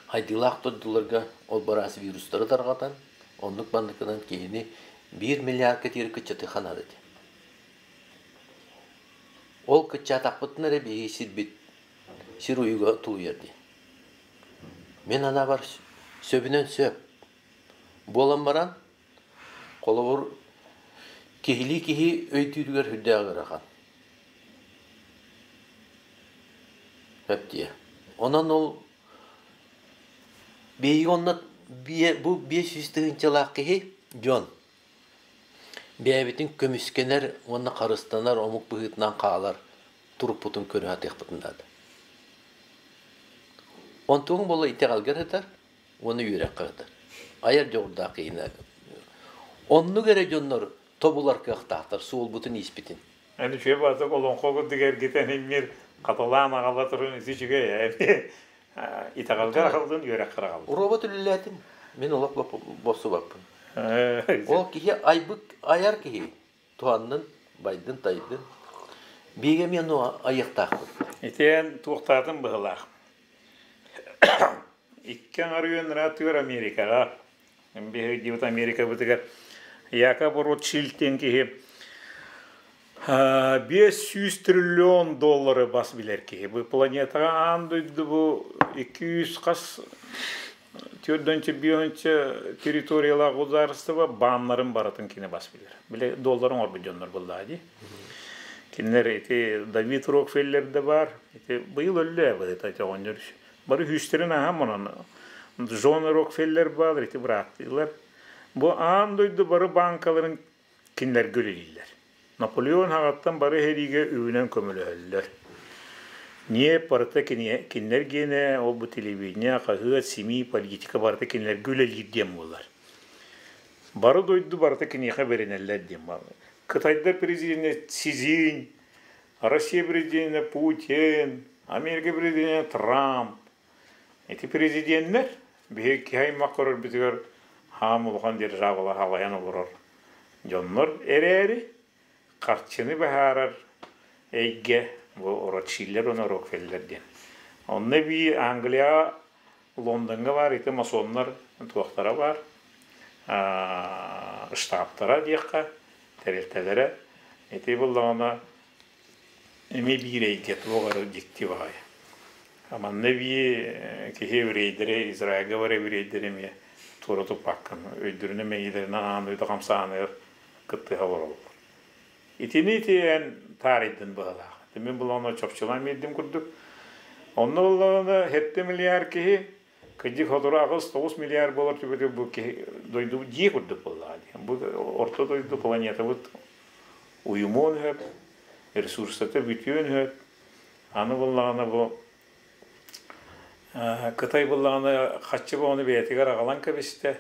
хайдыылаах дойдуларга ол бараас вирустары тарҕатан, оннук манныкынан киһини биир миллиардка тиийэр кыччатыахха наада дии. Ол кыччаатахпытына эрэ биһиги сирбит сир уйуга тулуйар дии. Мин анаабар сөбүнэн сөп. Буолан баран, холобур, киһилии киһи өйдүүрүгэр сүрдээх ыарахан. Сөп дии. Онон ол биһиги онно бу 500 тыһыынчалаах киһи дьон бэйэбитин көмүскэнэр уонна харыстанар омук быһыытынан хаалар турукпутун көрө сатыахпытын наада. Онтугуҥ буола итэҕэлгэр сытар уонна үөрэххэ сытар. Айар дьоҕурдаах киһини Оннук эрэ дьоннор тобулар кыахтаахтар суолбутун-ииспитин. Эн үчүгэй баатык олоҥхо курдук эргитэн иҥмир хатылаан аҕала турун ити үчүгэй ээ. Итэҕэлгэр аҕалдын, үөрэххэр аҕалдын. Робот үлэлээтим. Мин олох бопсубаппын. Ол киһи айбыт айар киһи туһаннын, байдын, тайдын. Биигэ эмиэ ону айыахтаахпыт. Итиэн туохтаатын быһылаах. Икки аҥар үйэн ыраатыгар Америкаҕа, биһиги Америкабытыгар Якоб Ротшильд диэн киһи 500 триллион доллары бас билэр киһи. Бу планетаҕа аан дойду бу 200 хас төрдөнчө бионча территориялаах государство бааннарын барытын кини бас билэр. Бile доллар оҥорбут дьоннор буоллаа дии. Кинилэр ити Давид Рокфеллер да бар. Ити быйыл өллө быһыта ити оҕонньор. Бары үстэрин аһам онон Джон Рокфеллер баар, ити бырааттыылар. Бу аан дойду бары банкаларын кинилэргэ үлэлииллэр. Наполеон аҕаттан бары сэриигэ үбүнэн көмөлөһөллөр. Ньиэп барыта кинилэр гиэнэ, ол бу телевидение, хаһыат, СМИ, политика барыта кинилэргэ үлэлиир диэн буолар. Бары дойду барыта киниэхэ бэринэллэр диэн буолар. Кытайдар президенэ Си Цзинь, Россия президенэ Путин, Америка президенэ Трамп. Ити президеннэр биһиги киһи аймах көрөрбүтүгэр хаам улахан державалар халайан олорор дьоннор эрээри харчыны быһаарар эйгэ бу Ротшиллер уонна Рокфеллер диэн. Онно эбии Англияҕа Лондоҥҥа баар ити масоннар туохтара баар штабтара диэххэ тэрилтэлэрэ ити буллаҕына эмиэ биир эйгэ туох эрэ дьикти баҕайы. Манна эбии киһи еврейдэри Израильга бар еврейдэри эмиэ туора туппаккын өйдөрүнэн мэйиилэринэн аан дойду хамсааныгар кыттыһа олороллор. Итини ити эн таарыйдын быһалаах. Мин булаҕына чопчулаан биэрдим курдук. Онно буллаҕына 7 миллиард киһи кырдьык сотору 8-9 миллиард буолар түбэтэ бу киһи дойду дьиэ курдук буоллаҕа дии. Бу орто дойду планетабыт уйумуон сөп, ресурсата бүтүөн сөп. Аны буллаҕына бу Кытай буллаҕына хаччы боҕону бэйэтигэр аҕалан кэбистэ.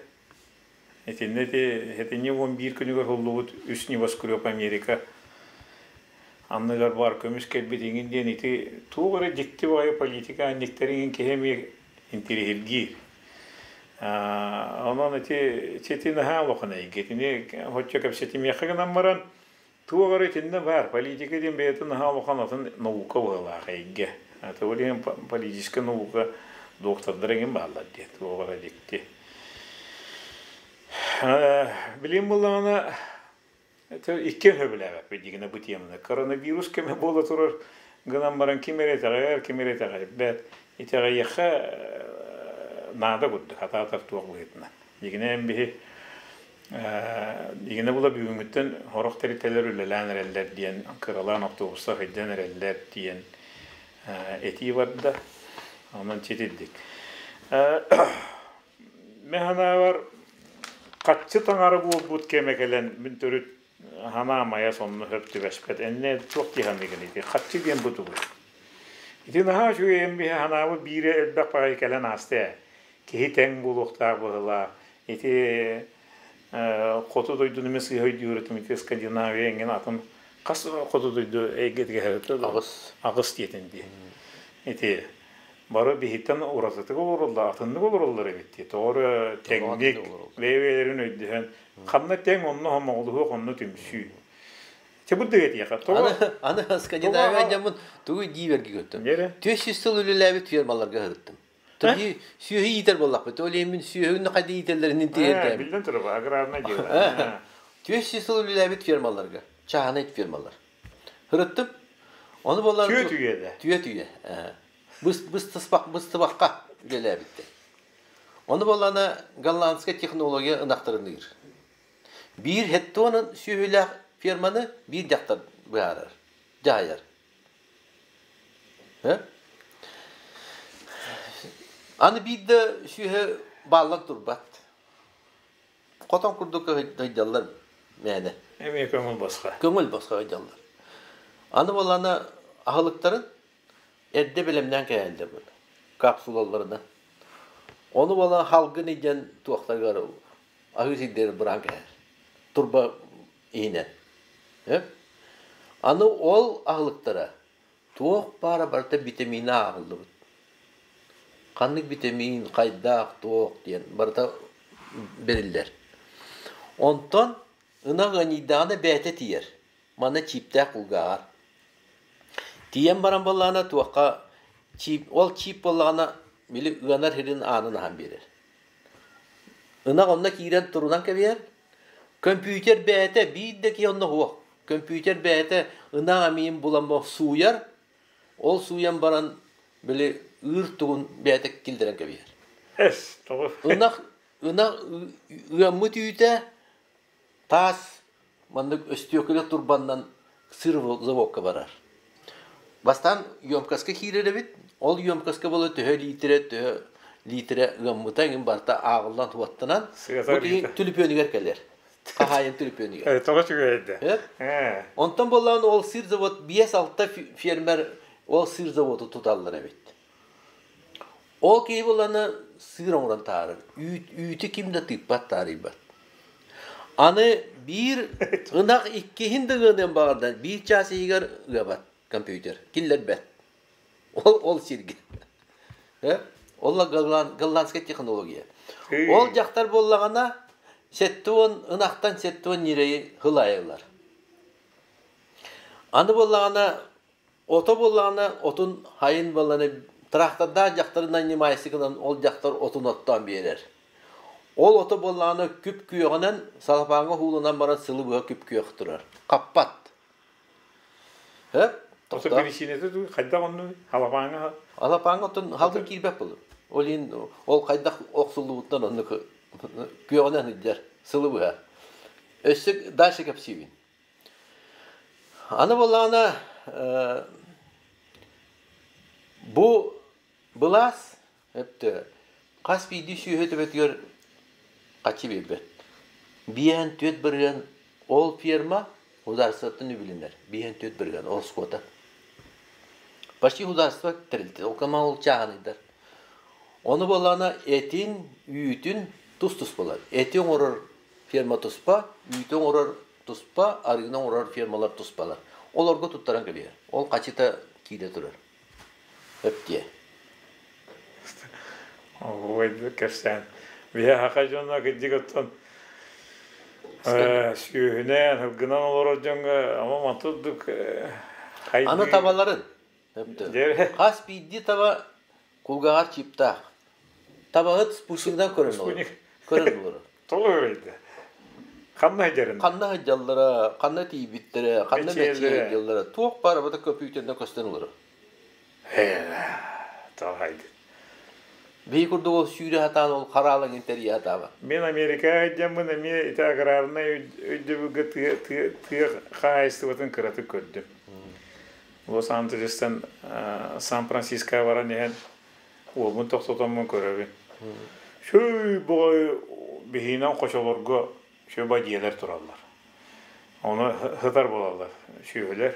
Итиннэ ити сэтинньи 11 күнүгэр уһуллубут үс небоскреб Америка анныгар баар көмүс кэлбит иҥин диэн ити туох эрэ дьикти баҕайы политика анньыктар иҥин киһи эмиэ интириэһиргиир. Онон ити ити наһаа улахан эйгэ. Итини оччо кэпсэтимиэххэ гынан баран туох эрэ итиннэ баар. Политика диэн бэйэтэ наһаа улахан атын наука быһыылаах эйгэ. Ол иһин политическай наука доктордара эҥин бааллар диэн туох эрэ дьикти. Билим буллаҕына иккиэн сөбүлээбэппит дигинэ бу теманы. Коронавирус кэмэ буола турар гынан баран ким эрэ итэҕэйэр, ким эрэ итэҕэйбэт. Итэҕэйиэххэ наада курдук, хатаатар туох быһыытынан. Дигинэ эн биһи Дигинэ була бүгүҥҥүттэн сорох тэрилтэлэр үлэлээн эрэллэр диэн, кыралаан автобуста сылдьан эрэллэр диэн этии барда. Онон ситирдик. Мин санаабар, хаччы таҥара буолбут кэмэ кэлэн, мин төрүт санаам айа сонно сөп түбэспэт. Эннэ туох дии саныыгын ити? Хаччы диэн бу тугуй? Ити наһаа үчүгэй эмиэ санаабыт биирэ элбэх баҕайы кэлэн ааста ээ. Киһи тэҥ буолуохтаах быһыылаах. Ити хоту дойдуну мин сыыһа өйдүүр этим, ити Скандинавия эҥин атын хас хоту дойду эйгэтигэр Аҕыс. Аҕыс диэтин дии. Ити бары биһиттэн уратытык олороллор, атыннык олороллор эбит дии. Тоҕо эрэ тэҥник бэйэ-бэйэлэрин өйдөһөн, ханна тэҥ онно хомоҕолуһуох, онно түмсүү. Чэ бу этиэхэ. Тоҕо Аны аны Скандинавия дьоммун тугу диибэрги көттүм. Нere? 400 сыл үлэлээбит фермаларга сырыттым. Тоги сүөһү иитэр буоллахпыт. Ол иһин мин сүөһүнү хайда иитэллэрин интириэргээбин. Биллэн турар, аграрное дело. 400 сыл үлэлээбит фермаларга, чааһынай фермалар. Сырыттым. Ону буолан Түө түйэдэ. Түө түйэ. Быстыбахха үлэлээбиттэр. Ону буоллаана голландская технология ынахтарын ыыр. Биир хеттуонун сүөһүлээх ферманы биир дьахтар быһаарар, дьаһайар. Аны биир да сүөһү бааллан турбат. Хотон курдук ыйдаллар мээнэ. Эмиэ көҥүл босхо. Көҥүл босхо ыйдаллар. Аны буоллаана аһылыктарын эрдэ бэлэмнээн кэһэллэр капсулаларынан. Ону буолан халгын илдьэн туохтарыгар аһыы сирдэрин быраан кэһэр. Турба иһинэн. Аны ол аһылыктара туох баара барыта витамина ааҕыллыбыт. Ханнык витамин, хайдах, туох диэн барыта бэриллэр. Онтон ынах ыанньыйдаҕына бэйэтэ тиийэр. Манна чииптээх кулгааҕар. Тиийэн баран буоллаҕына туохха чиип, ол чиип буоллаҕына били ыанар сирин аанын аһан биэрэр. Ынах онно киирэн турунан кэбиһэр. Көмпүүтэр бэйэтэ биир да киһи онно суох. Көмпүүтэр бэйэтэ ынах эмиийин булан сууйар, ол сууйан баран били ыыр тугун бэйэтэ киллэрэн кэбиһэр. Эс, тоҕо? Ынах ынах ыаммыт үүтэ таас маннык өстүөкүлэ турбаннан сыр заводка барар. Бастаан емкоска киирэр эбит. Ол емкоска буола төһө литрэ, төһө литрэ ыаммыта иҥин барыта ааҕыллан уоттанан бу киһи түлүпүөнүгэр кэлэр. Хаһаайын түлүпүөнүгэр. Тоҕо үчүгэй Онтон буоллаҕына ол сыр завод 5-6 фермер ол сыр заводу туталлар эбит. Ол киһи буоллаҕына сыыр оҥорон таһаарар. Үүт, үүтү ким да тыыппат, таарыйбат. Аны биир ынах иккиһин да ыаныан баҕарда, биир чаас иһигэр ыабат компьютер, киллэрбэт. Ол, ол сиргэ. Ол голландская технология. Ол дьахтар буоллаҕына, 70 ынахтан 70 ньирэйи хылайылар. Аны буоллаҕына, Ото буоллаҕына, отун хайын буоллаҕына трактордаах дьахтарынан ньымаайсыгынан ол дьахтар отун оттоон биэрэр. Ол ото буоллаҕына күп-күөҕүнэн салапааҥҥа ууланан баран сылы быһа күп-күөх турар. Хаппат. Хөп, Ото биричиинэтэ дуу, хайдах оннуй? Халапааҥҥа Алапааҥҥа оттон халгын киирбэт буолар. Ол иһин ол хайдах охсуллубуттан оннук күөҕүнэн сылдьар сылы быһа. Өссө дальше кэпсиибин. Аны буоллаҕына бу былаас өптө хас биирдии сүөһү төбөтүгэр хаччы биэрбэт. Биэһэн түөрт бырыһыан ол ферма государствоттан үбүлэнэр. Биэһэн түөрт бырыһыан ол скота. Почти государство тэрилтэ. Ол ол чааһынайдар. Ону буоллаҕына этин, үүтүн тус-тус буолар. Эти оҥорор ферма туспа, үүтү оҥорор туспа, арыыны оҥорор фермалар туспалар. Олорго туттаран кэбиһэр. Ол хачыта киирэ турар. Өптиэ. Ой, кэпсээн. Биһи саха дьоно кырдьык оттон сүөһүнэн, сылгынан олорор дьоҥҥо ама мантурдук Аны табаларын. Хас биирдии таба кулгааҕар чиптаах. Табаһыт спутнигынан көрөн олорор. Көрөн олорор. Тоҕо өрөйдө? Ханна сылдьарын? Ханна сылдьаллара, ханна тиийбиттэрэ, ханна мэччийэ сылдьаллара, туох баар барыта көпүүтэннэ көстөн олорор. Тоҕо Биһи курдук ол сүүрэ сатаан ол хараалаҥын тэрийэ сатаабат. Мин Америкаҕа дьаммын эмиэ ити аграрнай өйдөбүлгэ тыа, тыа, тыа хаһаайыстыбатын кыратык көрдүм. Лос-Анджелестан Сан-Францискоҕа баран иһэн уолбун тохтотоммун көрөбүн. Шөй боҕой биһиинэн хочолорго шөба дьиэлэр тураллар. Ону сытар буолаллар сүөһүлэр.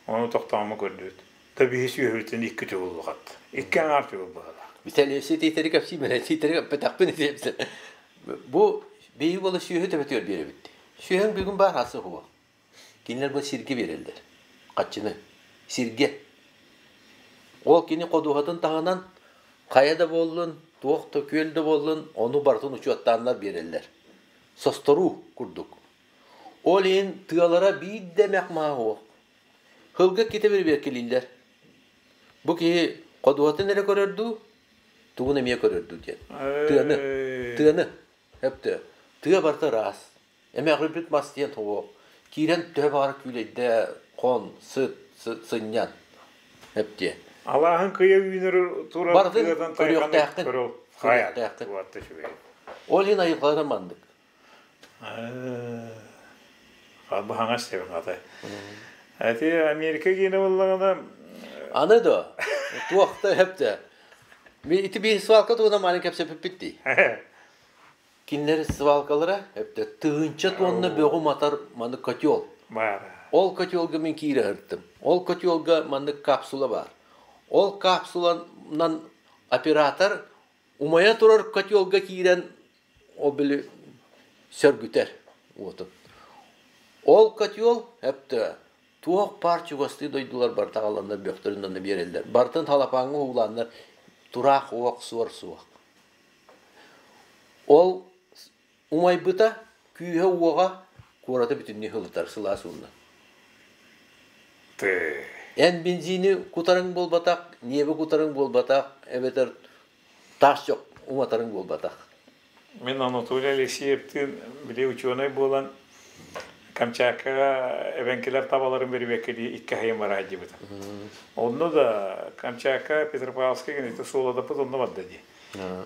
Ону тохтоомо көрдүбүт. Да биһи сүөһүбүтүн икки төгүл улахат. Икки аҥаар төгүл быһалаах. Виталий, ситиитэри кэпсиибин, ситиитэри кэппэтэхпин итиэпсэ. Бу биһиги буола сүөһү төбөтүгэр биэрэбит. Сүөһүҥ бүгүн баар асы суох. Кинилэр бу сиргэ биэрэллэр. Хаччыны. Сиргэ. Ол кини ходуһатын таһынан хайа да буоллун, туох да күөл да буоллун, ону барытын учуоттааннар биэрэллэр. Состоруу курдук. Ол иһин тыалара биирдэ эмэх маһа суох. Сылга иккитэ бэрэбиэркэлииллэр. Бу киһи ходуһатын эрэ көрөр дуу, тугун эмиэ көрөр дуу диэн. Тыаны, тыаны, өптөө. Тыа барыта ыраас. Эмэҕирбит мас диэн суох. Киирэн төһө баҕар күүлэйдэ, хон, сыт, сынньан. Өп диэн. Алааһын кыйа үүнэр турар Барытын тыатан тайҕаны көрүөхтээххин. көрө хайа Көрүөхтээххин. уатта үчүгэй. Ол иһин айылҕалара маннык. Баһаҥас тебин хата. Эти Америка киинэ буоллаҕына Аны да туохта өптө. Ити биир свалка туһунан мааны кэпсэппиппит дии. Кинилэр свалкалара өптө тыһыынча тонна бөҕү матар маны котел. Баар. Ол котелга мин киирэ сырыттым. Ол котелга маннык капсула баар. Ол капсуланан оператор умайа турар котелга киирэн ол били сөргүтэр уотун. Ол котел өптө туох баар чугастыы дойдулар барыта аҕаланнар бөхтөрүн онно биэрэллэр. Барытын халапааҥҥа уһуулааннар тураах уох суор суох. Ол умайбыта күүһэ-уоҕа куораты бүтүннүү сылытар сылаас уунна. Ты. Эн бензини кутарыҥ буолбатах, ньиэби кутарыҥ буолбатах, эбэтэр таас чох уматарыҥ буолбатах. Мин Анатолий Алексеевтыын били учуонай буолан Камчаткаҕа эбэҥкилэр табаларын бэрибиэккэлии икки айым бараа диэбитим. Онно да Камчатка Петропавловскай гэнити суоладаппыт онно барда дии.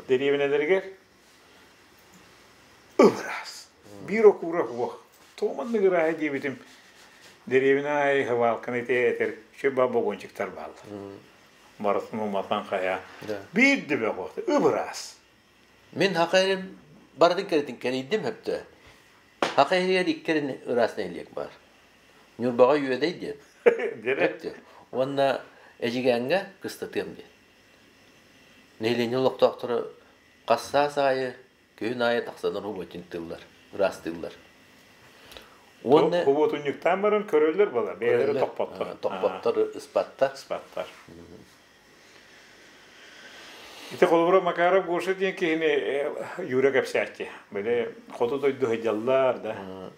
Дэриэбинэлэригэр ыбыраас. Биир окуура суох. Тоҕо маннык ырааһа диэбитим. Дэриэбинэ аайы хыбаалканы ити этэр сүр богончиктар бааллар. Барытын уматан хайа. Биир да бөҕө ыбыраас. Мин хахайым барытын кэритин кэрийдим хөптө. Хахайыгар иккерин ыраас нэһилиэк баар. Ньурбаҕа Үөдэй диэн. Дире. Өптө. Уонна Эдьигээҥҥэ Кыстатыам диэн. Нэһилиэнньэ олохтоохторо хас саас аайы, күһүн аайы тахсан оруобуотунтыыллар, ыраастыыллар. Уонна Хубуотунньуктаан баран көрөллөр буола, бэйэлэрэ көрөллөр, тохпоттор. тохпоттор, ыспаттар. Ыспаттар. Ити холобура Макаров Гоша диэн киһини Юра кэпсээччи. Били хоту дойду сылдьаллар да.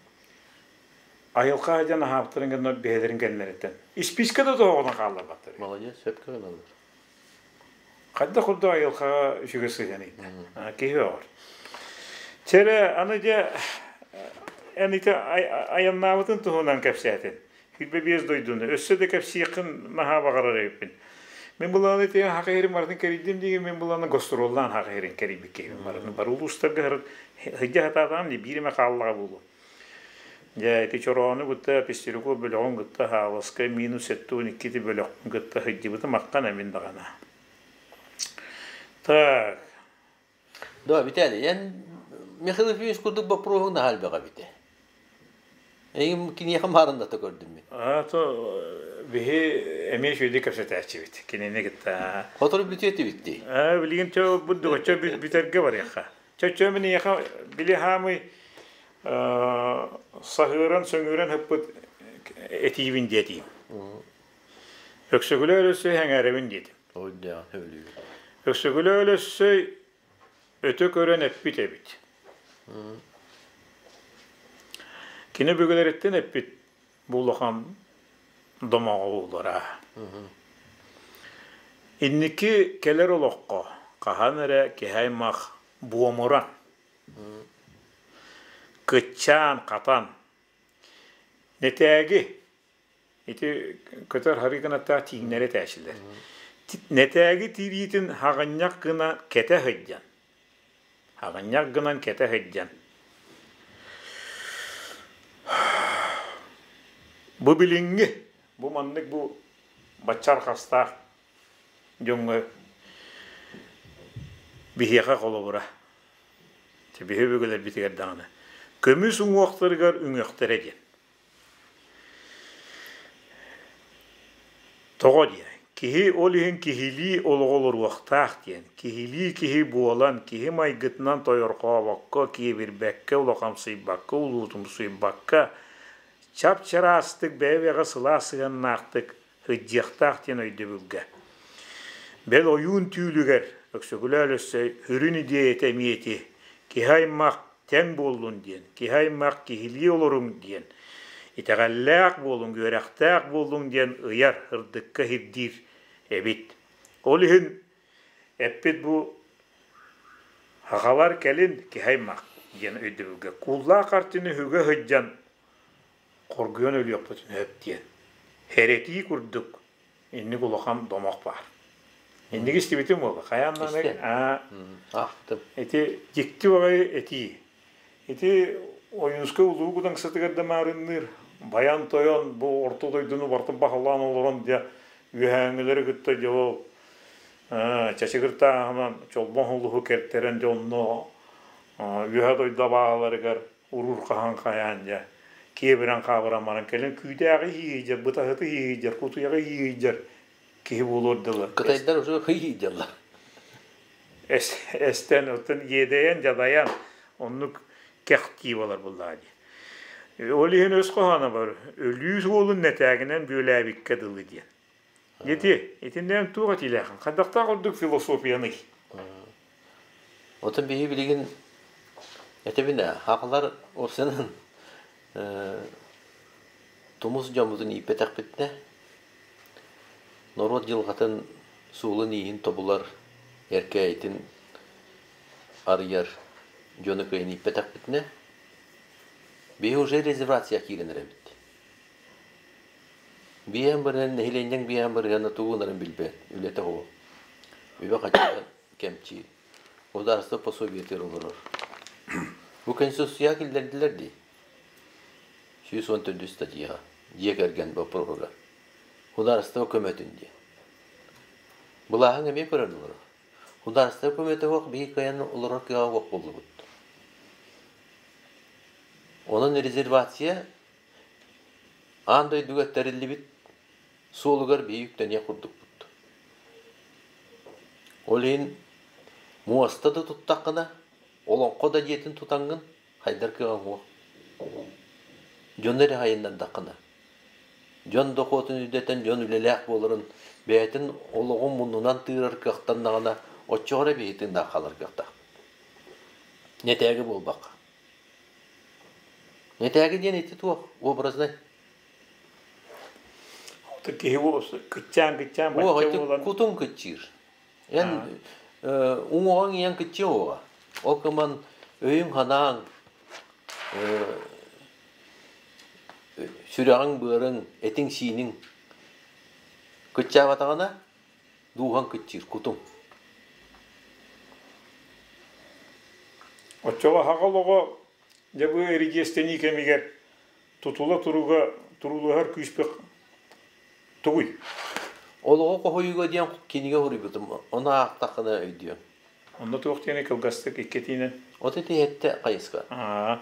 Айылҕа дьон аһаабыттарын гына бэйэлэрин кэннилэриттэн. Испиискэ да тоһоҕунан хаалларбаттар. Молодец, сөпкө гыналлар. Хайдах курдук айылҕаҕа үчүгэй сыһыан ыйда. Киһи оҕор. Чэрэ, аны дьэ эн ити айаннаабытын туһунан кэпсээтин. 25 дойдуну. Өссө да кэпсиэххин наһаа баҕарар эбиппин. Мин булааны ити хака иһирин барытын кэрийдим диги мин булааны гастроллаан хака иһирин кэрийбит киһибин барытын бары улуустарга сылдьа сатаатаҕым дии биир эмэ хааллаҕа буолуо. Дьэ ити чороону кытта Пестеряков бөлөҕүн кытта Хааласка минус 72 ити бөлөхпүн кытта сылдьыбытым аххан эмин даҕаны. Так. Да, Виталий, эн Михаил Ефимович курдук боппуруоһуҥ наһаа элбэх эбит. Эйигин киниэхэ маарындата көрдүм мин. А то биһи эмиэ үчүгэйдик кэпсэтээччибит кинини кытта. Сотору бүтүө этибит дии. А билигин чө бурдуга чө бүтэргэ барыахха. Чө чө мин эйиэхэ били хаамый саһыыран сөҥүүрэн ыппыт этиибин диэтиим. Өксөкүлэ өлөссөй сэҥээрэбин диэтим. Ойдоон сөбүлүүбүн. Өксөкүлэ өлөссөй өтө көрөн эппит эбит. Кини бүгүлэриттэн эппит бу улахан домоҕолуулара. Инники кэлэр олоххо хаһан эрэ киһи аймах буомуран, кыччаан хатан, нэтээги ити көтөр харыы гынаттаах тииҥнэри этээчилэр. Нэтээги тириитин хаҕынньах гына кэтэ сылдьан, хаҕынньах гынан кэтэ сылдьан Бу билиҥҥи, бу маннык бу бачча арҕастаах дьоҥҥо биһиэхэ холобура. Биһи өбүгэлэрбитигэр даҕаны көмүс уҥуохтарыгар үҥүөхтэрэ диэн. Тоҕо диэн, киһи ол иһин киһилии олоҕу олоруохтаах диэн, киһилии киһи буолан, киһи майгытынан тойорҕообокко, киэбирбэккэ, улахамсыйбакка, улуутумсуйбакка, чап-чараастык бэйэ-бэйэҕэ сылаас сыһыаннаахтык сылдьыахтаах диэн өйдөбүлгэ. Бэл ойуун түүлүгэр Өксөкүлээх Өлөксөй сүрүн идиэйэтэ эмиэ ити киһи аймах тэҥ буоллун диэн, киһи аймах киһилии олоруҥ диэн, итэҕэллээх буолуҥ, үөрэхтээх буоллуҥ диэн ыйар, ырдыкка сирдиир эбит. Ол иһин эппит бу сахалар кэлин киһи аймах диэн өйдөбүлгэ кууллаах хартыны үһүгэ сылдьан хоргуйан өлүөхпүтүн сөп диэн хэрэтии курдук инник улахан домох баар. Инник истибитим буолла. Хайаан даҕаны Ахтым. Ити дьикти баҕайы этии. Ити Ойуунускай улуу кудаҥсатыгар да маарынныыр баян тойон бу орто дойдуну барытын баһылаан олорон дьэ үөһээҥҥилэри кытта дьэ ол чачыгыртааһынан чолбон улуһу кэртэрэн дьэ онно үөһэ дойду абааһыларыгар уруур хаһан хайаан дьэ киэбирэн хаабыран баран кэлин күүдээҕи иһиидьэр бытаһыты иһиидьэр кутуйаҕы иһиидьэр киһи буолуор дылы Кытайдар уже хыйыйдьаллар. Эстэн оттон иэдэйэн дьадайан оннук кэхтии буолар буоллаҕа дии. Ол иһин өс хоһооно бар өлүү суолун нэтээгинэн бүөлээбиккэ дылы диэн. Ити итиннээн туох этиилээхин хайдахтаах ордук философияный? Отон биһи билигин этэбин ээ, хахалар уопсанан тумус дьоммутун ииппэтэхпитинэ норуот дьылҕатын суолун-ииһин тобулар, эркээйитин арыйар дьону кыайан ииппэтэхпитинэ, биһи уже резервация киирэн эрэбит. Биэһэн бырыһыан нэһилиэнньэҥ биэһэн бырыһыана тугу гынарын билбэт, үлэтэ суох. Үбэ-харчыта кэмчи. Государство пособиетыгар олорор. Бу Конституция киллэрдилэр дии. 114 статьяҕа дьиэ кэргэн боппуруоһугар. Судаарыстыба көмөтүн диэн. Былааһыҥ эмиэ көрөн олорор. Судаарыстыба көмөтө суох биһиги кыайан олорор кыаҕа суох буоллубут. Онон резервация аан дойдуга тэриллибит суолугар биһиги үктэниэх курдукпут. Ол иһин муоста да туттаххына, олоҥхо да дьиэтин тутаҥҥын хайдар кыаҕыҥ суох. Дьону эрэ хайыннардаххына, дьон дохуотун үрдэтэн дьон үлэлээх буоларын бэйэтин олоҕун муннунан тыырар кыахтаннаҕына, оччоҕо эрэ биһиги тыыннаах хаалар кыахтаахпыт. Нэтээги буолбакка. Нэтээги диэн ити туох образнай? Киһи кыччаан-кыччаан бачча буолан Кутуҥ кыччыыр. Эн уҥуоҕуҥ ийэҥ кыччыа уоҕа. Ол гынан өйүҥ-санааҥ, сүрэҕиҥ-быарыҥ, этиҥ-сииниҥ кыччаабатаҕына, дууһаҥ кыччыыр, кутуҥ. Оччоҕо аһаҕа олоҕо дьэ бу эридьиэстэнии кэмигэр тутула туруга туруулаһар күүспүт тугуй? Олоҕу хоһуйууга диэн кинигэ суруйбутум. Ону аахтаххына өйдүөҥ. Онно туох диэни кылгастык икки этиинэн? От ити иһэттэ хайыска. Аа.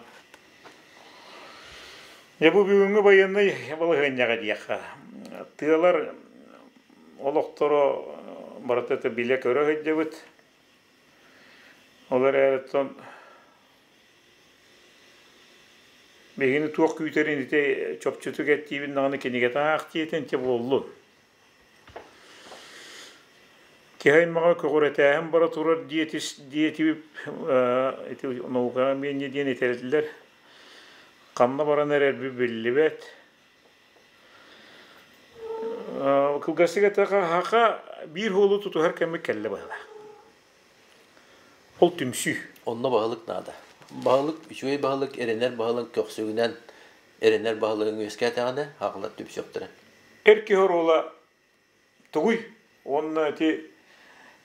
Дьэ бу бүгүҥҥү байыаннай балаһыанньаҕа диэххэ, тыалар олохторо барыта билэ-көрө сылдьабыт. Ол эрээри оттон Биһигини туох күүтэрин ити чопчутук эттиибин даҕаны кинигэтэ аах диэтин ити буоллун. Киһи аймаҕа көҕүрэтээһин бара турар диэтис диэтибип ити наукаҕа эмиэ диэн этэрдилэр. Ханна баран эрэрбит биллибэт. Кылгастык эттэххэ, саха биир уолу тутуһар кэммит кэллэ быһыылаах. Ол түмсүү. Онно баһылык наада. Баһылык, үчүгэй баһылык, эрэнэр баһылык көхсүгүнэн эрэнэр баһылыгыҥ үөскээтэҕинэ, аҕалар түмсүөхтэрэ. Эр киһи оруола тугуй? Уонна ити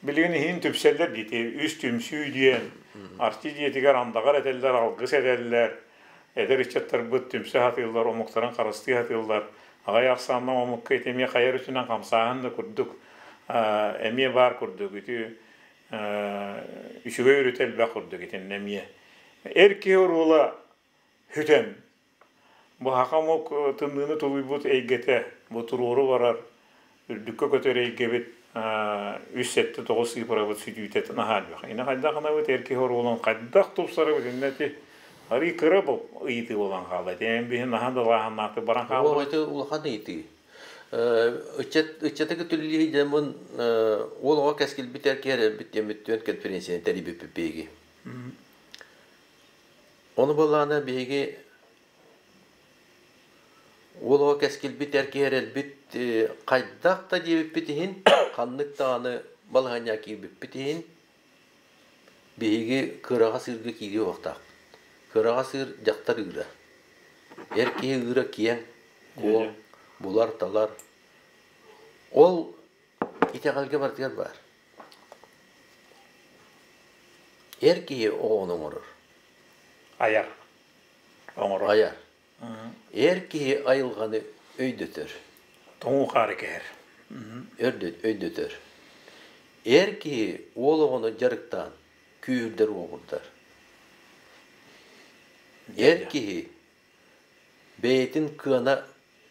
билигин иһин түмсэллэр дии, үс түмсүү диэн, арти дьиэтигэр андаҕар этэллэр, алгыс этэллэр, эдэр ыччаттарбыт түмсэ сатыыллар, омуктарын харыстыы сатыыллар. Аҕай ахсааннаах омукка ити эмиэ хайа өрүтүнэн хамсааһын да курдук эмиэ баар курдук. Ити үчүгэй өрүтэ элбэх курдук итиннэ эмиэ. Эр киһи оруола Хүтэн, бу саха омук тымныыны тулуйбут эйгэтэ, бу туруору барар, үрдүккэ көтөр эйгэбит 3-7-9 сыыпарабыт сүтүүтэ наһаа элбэх. Ини хайдах гынабыт, эр киһи оруолун хайдах тупсарабыт, иннэ ити арыый кыра ыйытыы буолан хаалла. Ити эн биһи наһаа далааһыннаахтык баран Оо, хааллыбыт. ити улахан ыйытыы. Ыччат ыччаты кытта дьоммун уол оҕо кэскилбит эр киһи эрэлбит диэммит түөн конференцияны тэрийбиппит биһиги. Ону буоллаҕына биһиги уол оҕо кэскилбит эр киһи эрэлбит хайдах да диэбиппит иһин, ханнык даҕаны балаһыанньаҕа киирбиппит иһин биһиги кыраҕа сыырга киириэ уохтаахпыт. Кыраҕа сыыр дьахтар ыыра. Эр киһи ыыра киэҥ, куоҥ, булар-талар. Ол итэҕэлгэ барытыгар баар. Эр киһи оҕону оҥорор. Айар. Оҥорор. Айар. Эр киһи айылҕаны өйдөтөр. Тоҥуу хаары кэһэр. Өйдөтөр. Эр киһи уол оҕону дьарыктаан күүһүрдэр уоҕурдар. Эр киһи бэйэтин кыана,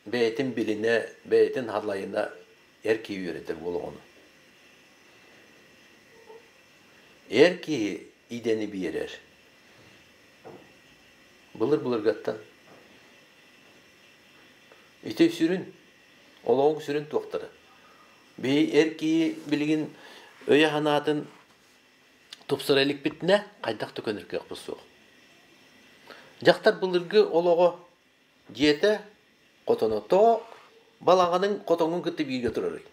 бэйэтин билинэ, бэйэтин халайына эр киһи үөрэтэр уол оҕону. Эр киһи идэни биэрэр. Былыр-былыргаттан. Ити сүрүн, олоҕуҥ сүрүн туохтара. Биһи эр киһи билигин өйө-санаатын тупсара иликпитинэ хайдах да көнөр кыахпыт суох. Дьахтар былыргы олоҕо дьиэтэ хотоно тоҕо балаҕаныҥ хотоҥҥун кытта бииргэ турарый?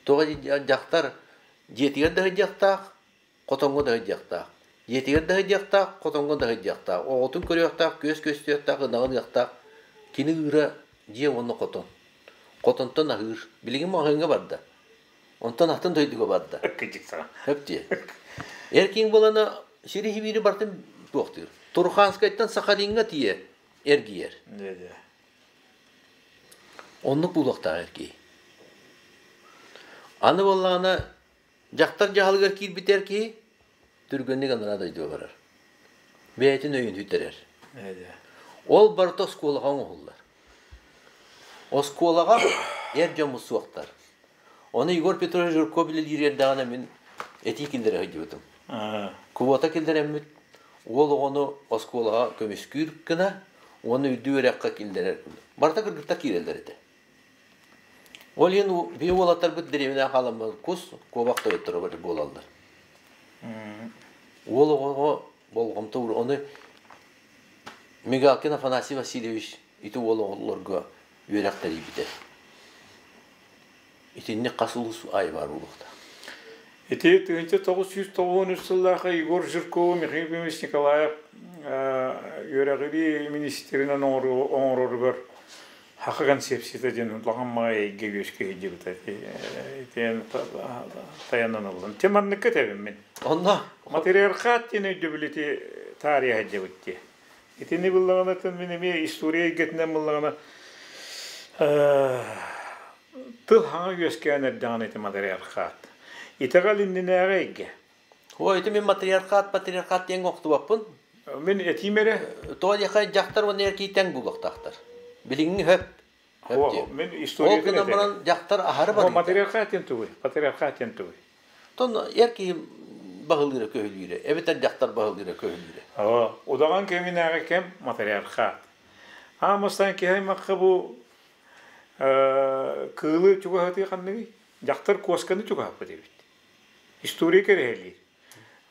Тоҕо дьахтар дьиэтигэр да сылдьыахтаах, хотоҥҥо да сылдьыахтаах. Дьиэтигэр да сылдьыахтаах, хотоҥҥо да сылдьыахтаах. Оҕотун көрүөхтээх, күөс күөстүөхтээх, ынаҕын ыахтаах. Кини ыыра дьиэ уонна хотон. Хотонтон аһыыр. Билигин маҕаһыыҥҥа барда. Онтон атын дойдуга барда. Хөп диэ. Эр киҥ буолана сири-сибиири барытын туохтуур. Туруханскайтан Сахалиҥҥа тиийэ эргийэр. Оннук буолуохтаах эр киһи. Аны буоллаҕына дьахтар дьаһалыгар киирбит эр киһи түргэнник анараа дойдуга барар. Бэйэтин өйүн сүтэрэр. Ол барыта оскуолаҕа оҥоһуллар. Оскуолаҕа эр дьоммут суохтар. Ону Егор Петрович Жирков үлэлиир эрдэҕинэ мин этии киллэрэ сылдьыбытым. Квота киллэрэммит уол оҕону оскуолаҕа көмүскүүр гына уонна үрдүк үөрэххэ киллэрэр барыта кыргыттар киирэллэр этэ. Ол иһин биһи уолаттарбыт дэриэбинэҕэ хааламмыт кус, куобах тойотторо буолаллар. Уол оҕоҕо болҕомто уур. Ону Мигалкин Афанасий Васильевич ити уол оҕолорго үөрэх тэрийбитэ. Итинник хас улуус аайы баар буолуохтаах. Ити 1993 сыллаахха Егор Жиркову Михаил Ефимович Николаев үөрэҕирии министринэн оҥороругар Саха концепцията диэн улахан маҕай эйгэ үөскэ сылдьыбыта. Итиэн тайанан ыллым. Те манныкка этэбин мин. Онно Матриархат диэн өйдөбүл ити таарыйа сылдьыбыт дии. Итини буллаҕына мин эмиэ история эйгэтинэн буллаҕына тыл хаҥа үөскээн эрдэҕинэ ити матриархат. Итэҕэл иннинээҕи эйгэ. Ой, ити мин матриархат, патриархат диэн охтубаппын. Мин этиим эрэ. Тоҕо диэхэ дьахтар уонна эр киһи тэҥ буолуохтаахтар. Билиҥҥи хөп. Хөп диэн. Мин Ол историятын гынан этэбин. баран дьахтар аһары барыыта. Матриархат диэн тугуй? Патриархат диэн тугуй? Тон эр киһи баһылыыра көһүлүүрэ, эбэтэр дьахтар баһылыыра көһүлүүрэ. Удаҕан кэминээҕи кэм матриархат. Аан бастаан киһи аймахха бу кыылы чугаһатыы ханныгый? Дьахтар куосканы чугаһаппыт эбит. История кэрэһэлиир.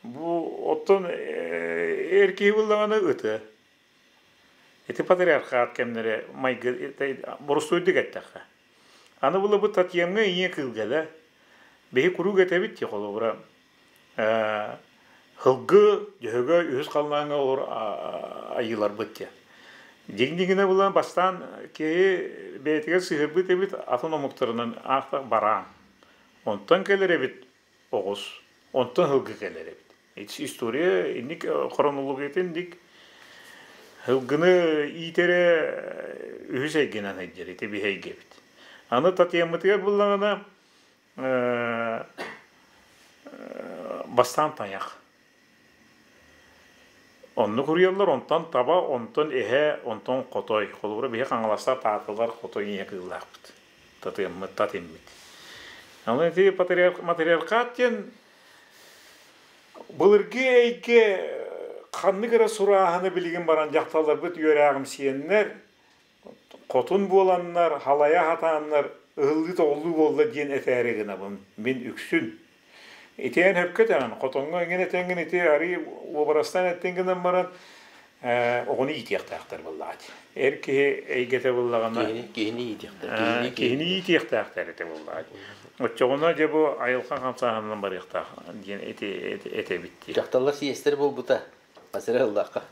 Бу оттон эр киһи буллаҕына ыты. Ити патриархат кэмнэрэ майгы боростуойдук эттэххэ. Аны була бу Татьяҥҥа ийэ кыылга да биһи куруук этэбит дии холобура Һылгы дьөһөгө үһүс халлааҥҥа олор айыыларбыт диэн. Дьиҥ-дьиҥинэ булан бастаан киһи бэйэтигэр сыһыарбыт эбит атын омуктарынан аахтах бараан. Онтон кэлэр эбит оҕус, онтон һылгы кэлэр эбит. История инник хронологията инник һылгыны иитэрэ үһүс эйгэнэн сылдьар ити биһи эйгэбит. Аны Татьяммытыгар буллаҕына бастаан тайах. Оннук уруйаллар, онтон таба, онтон эһэ, онтон хотой. Холобура, биһи Хаҥаластар таатылар хотой ийэ кыыллаахпыт. Татыаммыт, татиммит. Аны ити матриархат диэн былыргы эйгэ ханнык эрэ сурааһыны билигин баран дьахталларбыт үөрээҕимсийэннэр, хотун буоланнар, халайа сатааннар ыһыллыы-тоҕуллуу буолла диэн этээри гынабын мин үксүн. Итиэн сөпкө этэҕин, хотоҥҥо эҥин этэҥҥин ити арыый уобарастаан эттиҥ гынан баран оҕону иитиэхтээхтэр буоллаҕа дии. Эр киһи эйгэтэ буоллаҕына Киһини иитиэхтэр. Киһини иитиэхтээхтэр этэ буоллаҕа дии. Оччоҕуна дьэ бу айылҕа хамсааһынынан барыахтаах диэн этэбит дии. Дьахталлар сийиэстэрэ буолбута. Асыра ыллахха.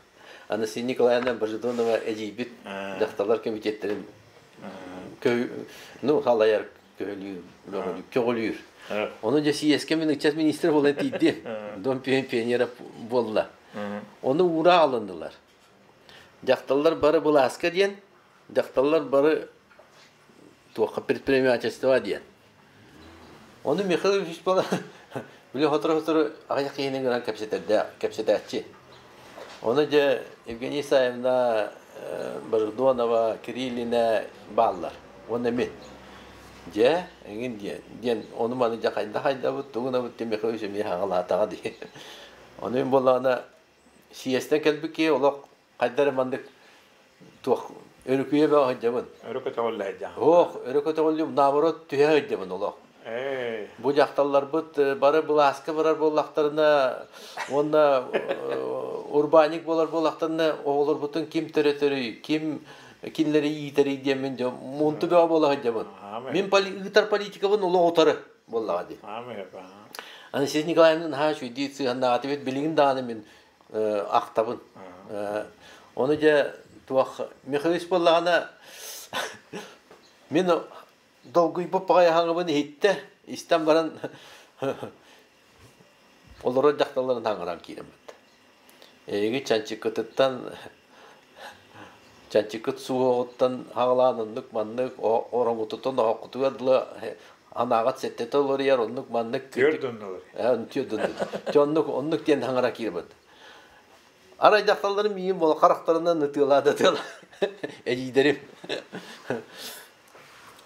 Анастасия Николаевна Божедонова эдьиийбит дьахталлар комитеттэрин ну, халайар көҕүлүүр, көҕүлүүр. Ону дьэ сийиэскэ мин ыччат министр буолан тиийдим. Дом пионера буолла. Ону уура алыннылар. Дьахталлар бары былааска диэн, дьахталлар бары туохха предпринимательство диэн. Ону Михаил Ильич били сотору-сотору аҕыйах киһини гынан кэпсэтээччи. Ону дьэ Евгения Исаевна Божедонова, Кириллина бааллар. Уонна мин. Дьэ, эҥин диэн, диэн ону-маны дьэ хайда хайдабыт, тугунабыт диэн Михаил Ильич эмиэ хаҥалаатаҕа дии. Ону мин буоллаҕына сийиэстэн кэлбит киһи олох хайда эрэ маннык туох өрүкүйэ бөҕө сылдьабын. Өрө көтөҕүллэ сылдьаҕын. Ох, өрө көтөҕүллүм, наоборот түһэ сылдьабын олох. Бу дьахталларбыт бары былааска барар буоллахтарына уонна урбаанньык буолар буоллахтарына оҕолорбутун ким төрөтөрүй, ким кинилэри иитэрий диэммин дьэ муунту бөҕө буола сылдьабын. Мин ыытар политикабын олох утары буоллаҕа дии. Анастасия Николаевна наһаа үчүгэйдик сыһыаннаатыбыт билигин даҕаны мин ахтабын. Ону дьэ туох Михаил буоллаҕына мин долгуйбут баҕайы аһаҥыбын иһиттэ, истэн баран олорор дьахталларын таҥаран киирэн барда. Эйиги чанчыккытыттан чанчыккыт суоҕуттан хаҕалаан оннук маннык ороҥутуттан оһоххутугар дылы анаҕат сэттэтэ олоруйар оннук маннык Түөрт оннулар. Түөрт оннук. Оннук оннук диэн хаҥара киирбит. Арай дьахталларым миигин буола харахтарынан ытыалаа да ытыалаа. Эдьиийдэрим.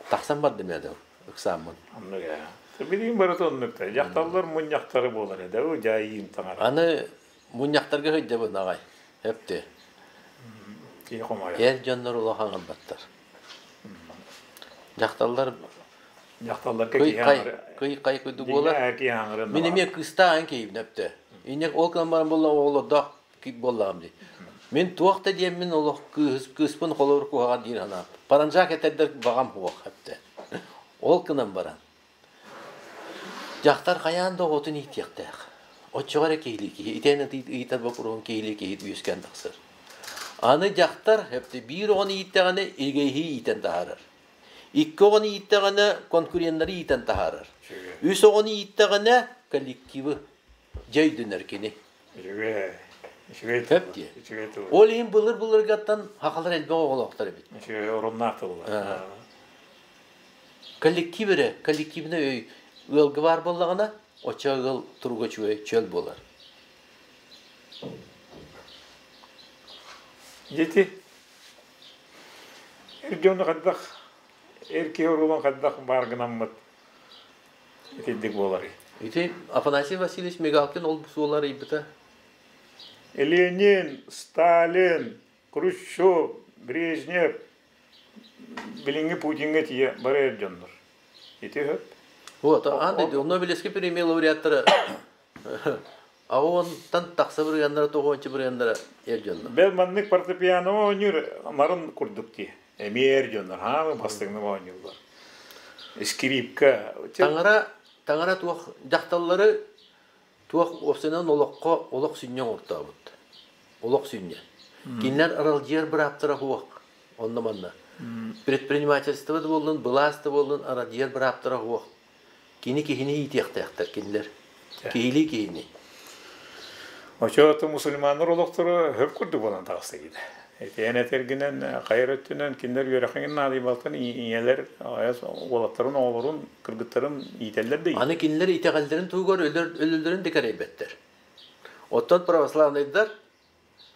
Тахсан бардым я да ыксааммын. Оннук ээ. Билигин барыта оннук да. Дьахталлар мунньахтары буолар этэ. Бу дьайыым таҥара. Аны мунньахтарга сылдьабын аҕай. Өптө. Киһи хомойор. Эр дьоннор улахан ылбаттар. Дьахталлар Дьахталларга киһи кый кый кай куйду буолар. Киһи аҥырын. Мин эмиэ кыстаан киһибин өптө. Инне ол гынан баран буолла оҕолордоох буоллаҕым дии. Мин туох да диэммин олох кыыспын холобур куһаҕан диир санаам. Паранжаак этэрдэр баҕам суох өптө. Ол гынан баран дьахтар хайаан да оҕотун иитиэхтээх. Оччоҕо эрэ киһилии киһи итиэннэ ыйытар боппуруоһун киһилии киһи үөскээн тахсар. Аны дьахтар өптө биир оҕону ииттэҕинэ илгэйиһии иитэн таһаарар. Икки оҕону ииттэҕинэ конкуреннары иитэн таһаарар. Үс оҕону ииттэҕинэ коллективы дьэ өйдөнөр кини. Үчүгэй. Үчүгэй Сөп дии. Үчүгэй тыл. Ол иһин былыр-былыргаттан хахалар элбэх оҕолоохтор эбит. Үчүгэй оруннаах тыллар. Коллектив эрэ, коллективнай өй ыалга баар буоллаҕына, оччо ыал туруга үчүгэй, чөл буолар. Дети эр дьону хайдах эр киһи оруолун хайдах баар гынаммыт итинник буоларый? Ити Афанасий Васильевич Мигалкин ол суолу арыйбыта. Ленин, Сталин, Хрущев, Брежнев билиҥҥи Путиҥҥа тиийэ бары эр дьоннор. Ити сөп. Вот, аан дойду Нобелевский премия лауреаттара Аонтан тахса бырыганнара тоҕуонча бырыганнара эр дьоннор. Бэл маннык фортепиано оонньуур нарын курдук дии. Эмиэ эр дьоннор хаамы бастыҥнык оонньууллар. Скрипка. Таҥара таҥара туох дьахталлары туох уопсайынан олоххо олох сүнньэ оҥортообут. Олох сүнньэ. Кинилэр аралдьыйар бырааптара суох. Онно манна. Предпринимательство да буоллун, былаас да буоллун аралдьыйар бырааптара суох. Кини киһини иитиэхтээхтэр кинилэр. Киһилии киһини. Оччото мусульманнар олохторо хөп курдук буолан таҕыста киирдэ. Итиэн этэргинэн, хайар өттүнэн кинилэр үөрэхиҥин наадыйбалтан ийэлэр уолаттарын, оҕолорун, кыргыттарын иитэллэр да Аны кинилэр итэҕэллэрин туһугар өлөр өлөллөрүн да кэрэйбэттэр. Оттон православнайдар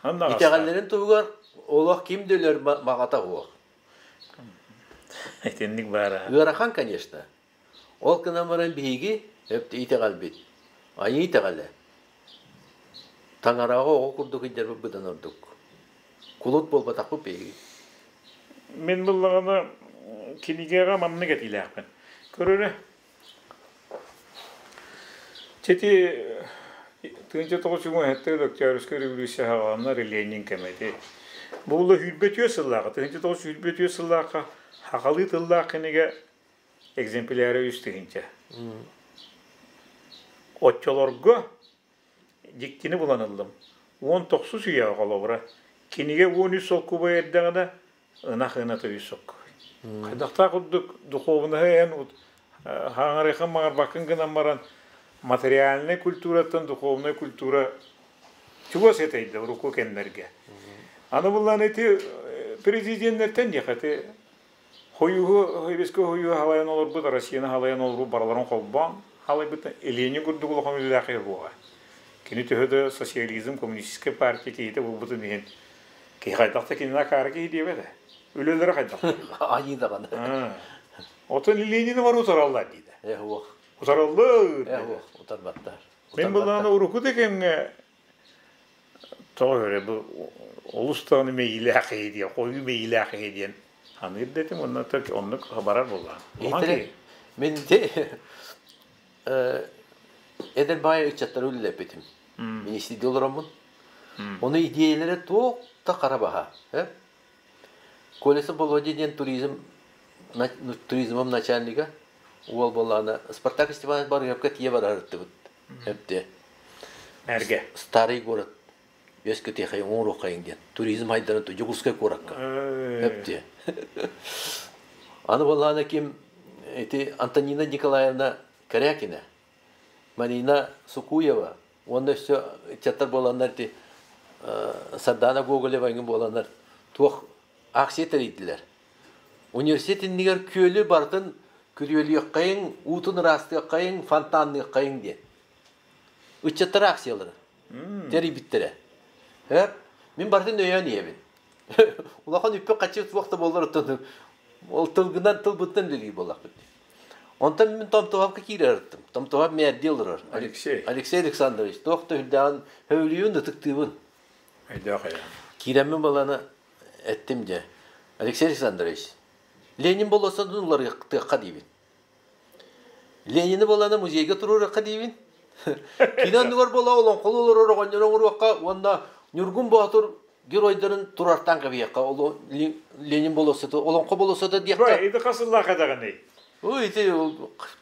Итэҕэллэрин туһугар олох ким да өлөр баҕата суох. Итинник баара. Ыарахан, конечно. Ол гынан баран биһиги итэҕэлбит, айыы итэҕэлэ. Таҥараҕа оҕо курдук илдьэрбит быдан ордук. Кулут буолбатахпыт биһиги. Мин буллаҕына кинигэҕэ маннык этиилээхпин. Көрөрө Ити 1917 Октябрьскай революция саҕаланар Ленин кэмэ ити. Бу ула 24 сыллааҕы, 1924 сыллаахха сахалыы тыллаах кинигэ экземпляра 3 тыһыынча. Оччолорго дьиктини булан ыллым. 19-ус үйэҕэ холобура, кинигэ 13 солкуобай эрдэҕинэ ынах ыната үс соккой. Хайдахтаах курдук духуобунаһы эн хаҥарыаххын маҥарбаккын гынан баран материальнай культураттан духовнай культура чугас этэйдэ урукку кэмнэргэ. Аны буллан ити президеннэртэн диэхэ ити хойууһу Советскай хойууһу халайан олорбут Россияны халайан олорбут барыларын холбоон халайбыт Ленин курдук улахан үлэлээх буола. Кини төһө да социализм коммунистическай партия киһитэ буолбутун иһин киһи хайдах да кинини акаары киһи диэбэт ээ. Үлэлэрэ хайдах? Айыы даҕаны. Отон Ленини бару утараллар диде. Э уох. Утараллар. Э уох, утарбаттар. Мен булааны уруку да кэмҥэ тоҕо көрө бу олус даҕаны мэйиилээх киһи диэн, хойуу мэйиилээх киһи диэн ханыыр да этим, онно оннук барар буоллаҕа. Иһитэрэ мин те эдэр баай ыччаттары үлэлэппитим. Министрде олороммун. Ону идиэйэлэрэ туох да хара баһа. Колесов Володя диэн туризм туризмом начальнига уол буоллаҕына Спартак Степанович Барыһовка тиийэ барарыттыбыт. Эпте. Эргэ. Старый город үөскэтиэхэйин оҥоруоххайын диэн туризм хайдарын Дьокуускай куоракка. Эпте. Аны буоллаҕына ким ити Антонина Николаевна Корякина, Марина Сукуева уонна өссө ыччаттар буоланнар ити Сардана Гоголева эҥин буоланнар туох акция тэрийдилэр. Университет иннигэр күөлү барытын күрүөлүөххэйиҥ, уутун ыраастыаххайыҥ, фонтанныаххайыҥ диэн. Ыччаттар акциялары тэрийбиттэрэ. Э, мин барытын өйөөн иһэбин. Улахан үппү-хаччы суох да буоллар оттон ол тылгынан тылбыттан үлэлиир буоллахпыт. Онтон мин Томтоһовка киирэр аттым. Томтоһов мээрдии олорор. Алексей. Алексей Александрович туох да үрдээҕин хөбүлүйүн ытыктыыбын. Өйдөөх эйэ. Киирэммин баланы эттим дьэ. Алексей Александрович, Ленин болуоссатын уларыахтыахха диибин. Ленини баланы музейга туруорахха диибин. Кини оннугар буола олоҥхолуу олорор оҕонньору оҥоруохха уонна Ньургун Боотур геройдарын турартан кэбиһиэххэ Ленин болуоссата олоҥхо болуоссата диэххэ. Ити хас сыллаах эдэҕиний? Ой, ити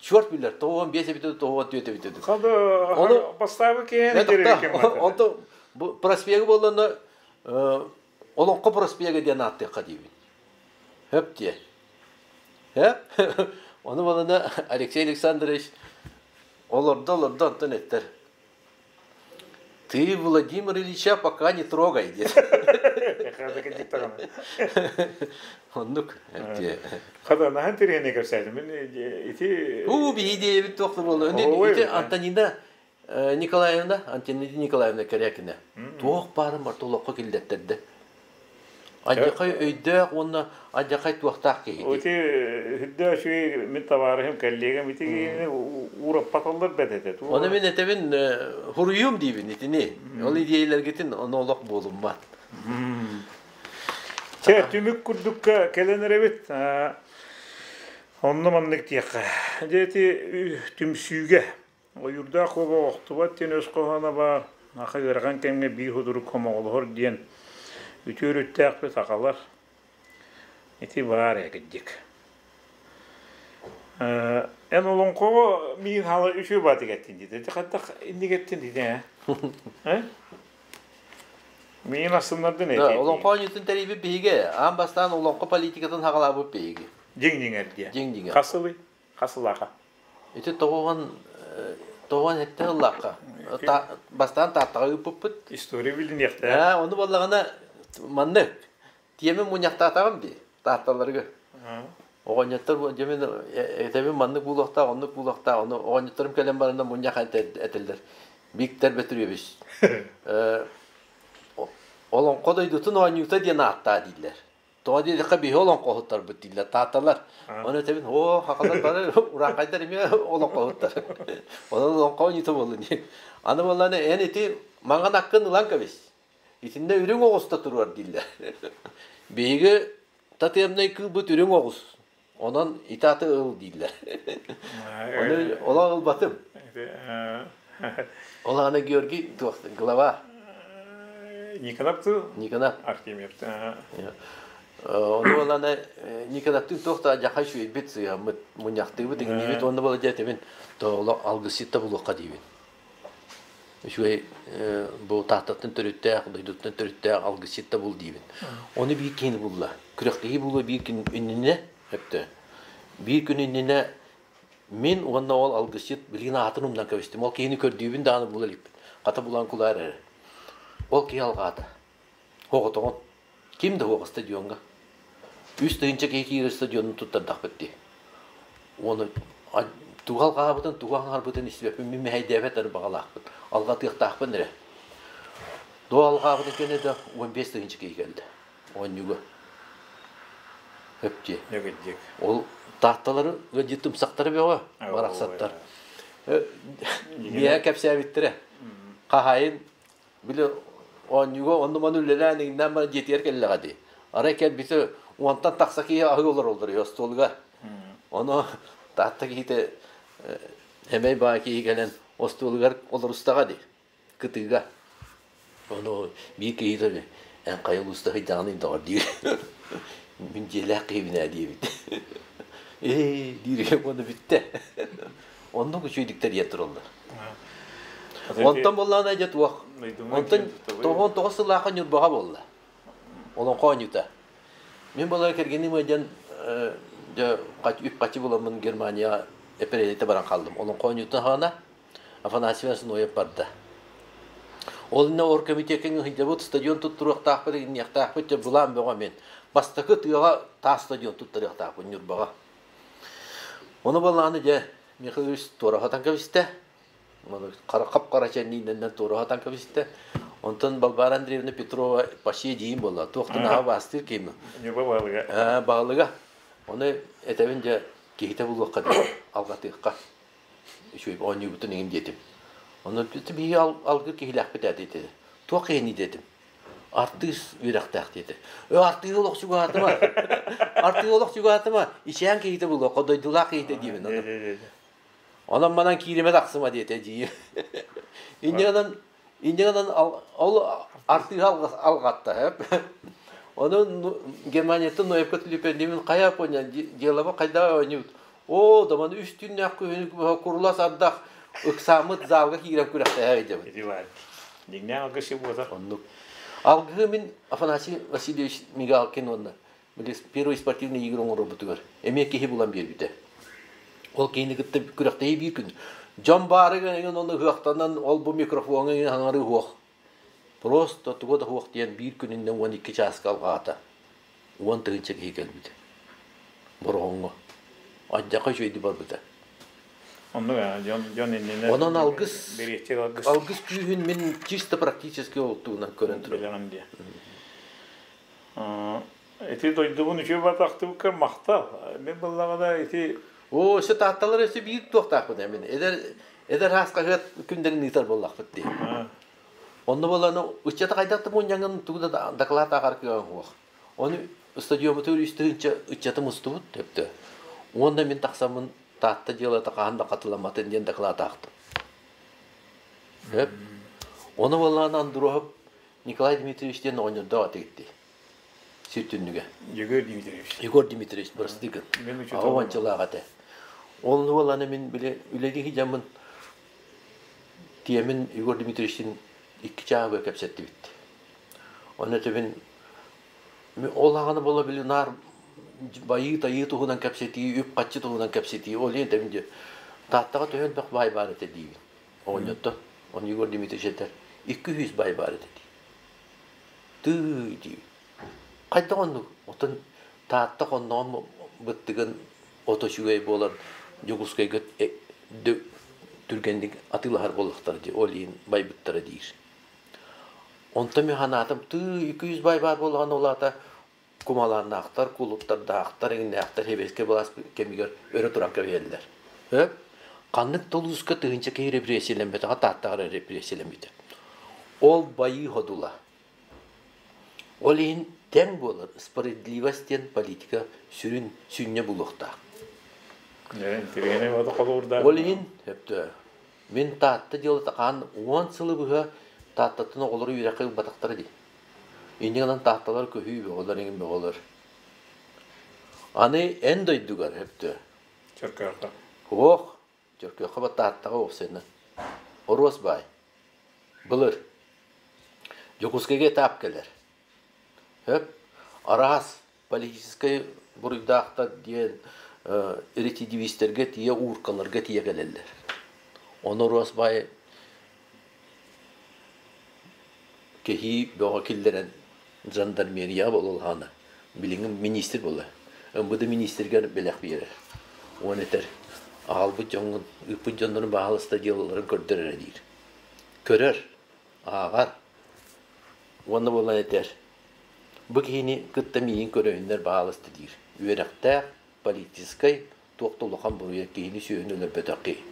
черт билэр, 95 эбитэ, 94 эбитэ. Оны бастаабы киһини Онто проспегы буолланна олоҥхо проспега диэн ааттыахха диибин. Хөп диэ. Хөп. Ону балана Алексей Александрович олордо олордо онтон эттэр. Ты Владимир Ильича пока не трогай диэн. Оннук. Хата наһан тириэни кэпсээтим. Мин ити Уу биһи диэбит туох да буолла. Ити Антонина Николаевна, Антонина Николаевна Корякина туох баарын барыта олоххо киллэртэрдэ. Алдьархай өйдөөх уонна алдьархай туохтаах киһи. Ити үрдэ үчүгэй мин табаарыһым, коллегам ити киһини уураппаталлар бэт этэ. Оны мин этэбин хуруйум диибин итини. Ол идиэйлэргитин ону олох буолуммат. Чэ, түмүк курдукка кэлэн эрэбит. Онно маннык диэххэ. Дьэ ити түмсүүгэ Ойуурдаах куоба охтубат диэн өс хоһооно баар. Аха ыарахан кэмҥэ биир худурук хомоҕолоһор диэн үтүө өрүттээхпит сахалар. Ити баар ээ кырдьык. Эн олоҥхоҕо миин хаала үчүгэй баатык эттин диэтэ. Ити хайдах инник эттин диэтэ ээ? Миин астыннардын эти. Олоҥхо оонньуутун тэрийбит биһиги. Аан бастаан олоҥхо политикатын хаҕалаабыт биһиги. Дьиҥ-дьиҥэр диэ. Дьиҥ-дьиҥэр. Хас сылый? Хас сыллаахха? Ити тоҕуон сэттэ сыллаахха бастаан Тааттаҕа ыыппыппыт. История билиниэхтээх. Ону буоллаҕына маннык тиэмэ мунньахтаатаҕым дии Таатталарга. Оҕонньоттор дьэ мин этэбин маннык буолуохтаах, оннук буолуохтаах, ону оҕонньотторум кэлэн баранна мунньах этэллэр. Виктор Петрович Олоҥхо дойдутун оонньуута диэн ааттаа дииллэр. Тоҕо диэтэххэ биһи олоҥхоһуттарбыт дииллэр, таатталар. Ону этэбин, оо, хахалар бары урааҥхайдар эмиэ олоҥхоһуттар. Онон олоҥхо оонньуута буоллун диэн. Аны буоллаҕына эн ити маҥан аккын ылан кэбис. Итиннэ үрүҥ оҕуста туруор дииллэр. Биһиги татыамнай кыылбыт үрүҥ оҕус. Онон ити аты ыл дииллэр. Ону олох ылбатым. Ол аана Георгий туох глава. Никонаптыы? Никонап. Артемьевты. Ону олана Никонаптыын туох да дьахай үчүгэйбит сыһаммыт мунньахтыыбыт иҥниибит уонна буола дьэ тооло алгысчытта булуохха диибин. Үчүгэй бу Тааттаттан төрүттээх, дойдуттан төрүттээх алгысчыт да бул диибин. Ону биир киһини булла. Күрэхтэһии булуо биир күн иннинэ, өптө. Биир күн иннинэ мин уонна ол алгысчыт билигин аатын умнан кэбистим. Ол киһини көрдүүбүн даҕаны була иликпин. Хата булан кулаар эрэ. Ол киһи алҕаата. Оҕотоҕун. Ким да суох стадиоҥҥа. 3000 киһи киирэр стадионун туттардахпыт дии. Уону тугу алҕаабытын, тугу аҥаарбытын истибэппин, мин мэһэйдээбэт эрэ баҕалаахпын. Алҕатыахтаахпын эрэ. Доо алҕаабытын кэннэ да 15 тыһыынча киһи кэллэ оонньууга. Хөп дии. Дьэгирдик. Ол таатталары ыалдьыттымсахтара бөҕө барахсаттар. Миэхэ кэпсээбиттэрэ. Хаһаайын Били оонньууга онну-маны үлэлээн иҥнээн баран дьиэтигэр кэллэҕэ дии. Арай кэлбитэ уонтан тахса киһи аһыы олороллор үһү остуолугар. Ону Таатта киһитэ эмэй баа киһи кэлэн остуолугар олорустаҕа дии, кытыыга. Ону биир киһи эн хайа улууста сылдьаҕыный доҕор диир. Мин дьиэлээх киһибин ээ диэбит. Ээ диир уонна бүттэ. Оннук үчүгэйдик тэрийэн тураллар. Онтон буоллаҕына дьэ туох? Онтон 99 сыллаахха Ньурбаҕа буолла. Олоҥхо оонньуута. Мин буолар кэргэним ыалдьан дьэ үп-харчы буламмын Германияҕа эпэрээдэтэ баран хааллым. Олоҥхо оонньуутун аһаҕына Афанасий Иванович барда. Ол иннэ оргкомитекка ыһыйдабыт стадион туттуруохтаахпыт, иҥниэхтаахпыт дьэ былаан бөҕө мин. Бастакы тыаҕа таас стадион туттарыахтаахпын Ньурбаҕа. Ону буоллаҕына дьэ Михаил Ильич туора сатан кэбистэ. Хап-хара чэннииннэнэн туора сатан кэбистэ. Онтон Балбаара Андреевна Петрова почти эдьиийим буолла. Туохтан аһа баастыыр киһим. Ньурба баһылыга. Ээ, баһылыга. Ону этэбин дьэ киһитэ булуохха диэн алҕатыахха. Үчүгэй оонньуубутун иҥин диэтим. Ону биһиги алгыр киһилээхпит ээ диэтэ. Туох киһини диэтим. Артыыс үөрэхтээх диэтэ. Өө артыыһы олох чугаһатыма. Артыыһы олох чугаһатыма. Ичээн киһитэ буолуо, дойдулаах киһитэ диибин. Онон манан кииримэ тахсыма диэтэ дии. Инньэ гынан инньэ гынан ол артыыһы алҕатта. Ону Германияттан Ноевка түлүпэндимин хайа понял делоба хайда оонньуут. Оо, даманы үс түүннээх күһүнү курулас ардах ыксааммыт залга киирэн күрэхтэһэ ыйдыбыт. Ити баар. Дьиҥнээх алгысчы буолар. Оннук. Алгыһы мин Афанасий Васильевич Мигалкин уонна первый спортивный игры оҥорорбутугар эмиэ киһи булан биэрбитэ. Ол киһини кытта күрэхтэһии биир күн. Дьон баарыгар эҥин ону ыһыахтанан ол бу микрофоҥа эҥин хаҥары уһуох. Просто туга да суох диэн биир күнүнэн 12 чааска алҕаата. 10 000 киһи кэлбитэ. Бороҕоҥҥо. Адьаха үчүгэйдик барбыта. Оннук дьон дьон иннинэ Онон алгыс бириэччик алгыс алгыс күүһүн мин чисто практически олуктугунан көрөн турабын. Билэҕин диye. Ити дойдубун үчүгэй батахтыбыкка махтал. Мин буллаҕына ити Оо, өссө таатталар өссө биир туохтаахпын мин. Эдэр эдэр хаас хаһыат күндэрин ыытар буоллахпыт дии. Онно буолан ыччата хайдах да мунньаҥын тугу да дакылаат ааҕар кыаҕыҥ суох. Ону стадиоммутугар 3 000 ыччаты мустубут төптө. Уонна мин тахсаммын Таатта дьыалата хаһан да хатыламматын диэн дакылаат аахтым. Сөп. Ону буоллаҕына Андруоһап Николай Дмитриевич диэн оҕонньордоох этигит дии. Сир түннүгэ. Егор Дмитриевич. Егор Дмитриевич, бырастыы гын. Аҕа этэ. Ол буоллаҕына мин били үлэлии сылдьаммын Тиэмин Егор Дмитриевичтин икки чааһы кэпсэттибит. Онно этэбин ол аҕаны буола били наар байыы-тайыы туһунан кэпсэтии, үп-харчы туһунан кэпсэтии, ол иһин этэбин дии Тааттаҕа төһө элбэх баай баар этэ диибин. Оҕонньоттон. Ону Егор Дмитриевич этэр, 200 баай баар этэ дии. Тыый диибин. Хайдах оннук? Оттон Таатта хонноҕун быттыгын ото үчүгэй буолан Дьокуускайга түргэнник атыылаһар буоллахтара дии, ол иһин байбыттара диир. Онтон мин санаатым, тыы 200 баай баар буоллаҕына ол аата кумалааннаахтар, кулуттардаахтар, иҥнээхтэр сэбиэскэй былаас кэмигэр өрө туран кэбиһэллэр. Сөп? Ханнык да улууска тыһыынча киһи репрессиялэммэтэҕэ Тааттаҕа эрэ репрессиялэммитэ. Ол байыы ходула. Ол иһин тэҥ буолар справедливость диэн политика сүрүн сүнньэ булуохтаах. Ол иһин өптөө мин Таатта дьыалата хаан 10 сылы быһа Тааттаттан оҕолору үөрэххэ ылбатахтара дии. Инньэ гынан Таатталар көһүү бөҕөлөр иҥин бөҕөлөр. Аны эн дойдугар өптөө. Чөркөөххө. Ох, Чөркөөххө ба Тааттаҕа уопсайынан. Оруос баай. Былыр. Дьокуускайга этап кэлэр. Хөп, араас политическай буруйдаахтар диэн рецидивистэргэ тиийэ ууркаларга тиийэ кэлэллэр. Ону Оруос баай кэһии бөҕө киллэрэн жандармерияҕа буолалаһаана билиҥҥи министр буолла. МВД министригэр бэлэх биэрэр. Уон этэр аҕалбыт дьоҥҥун, ыыппыт дьоннорун баһаалыста дьыалаларын көрдөр эрэ диир. Көрөр, ааҕар уонна буолан этэр бу киһини кытта миигин көрөһүннэр баһаалыста диир. Үөрэхтээх, политическай, туох да улахан буруйа киһини сүөһүнү өлөрбөтөх киһи.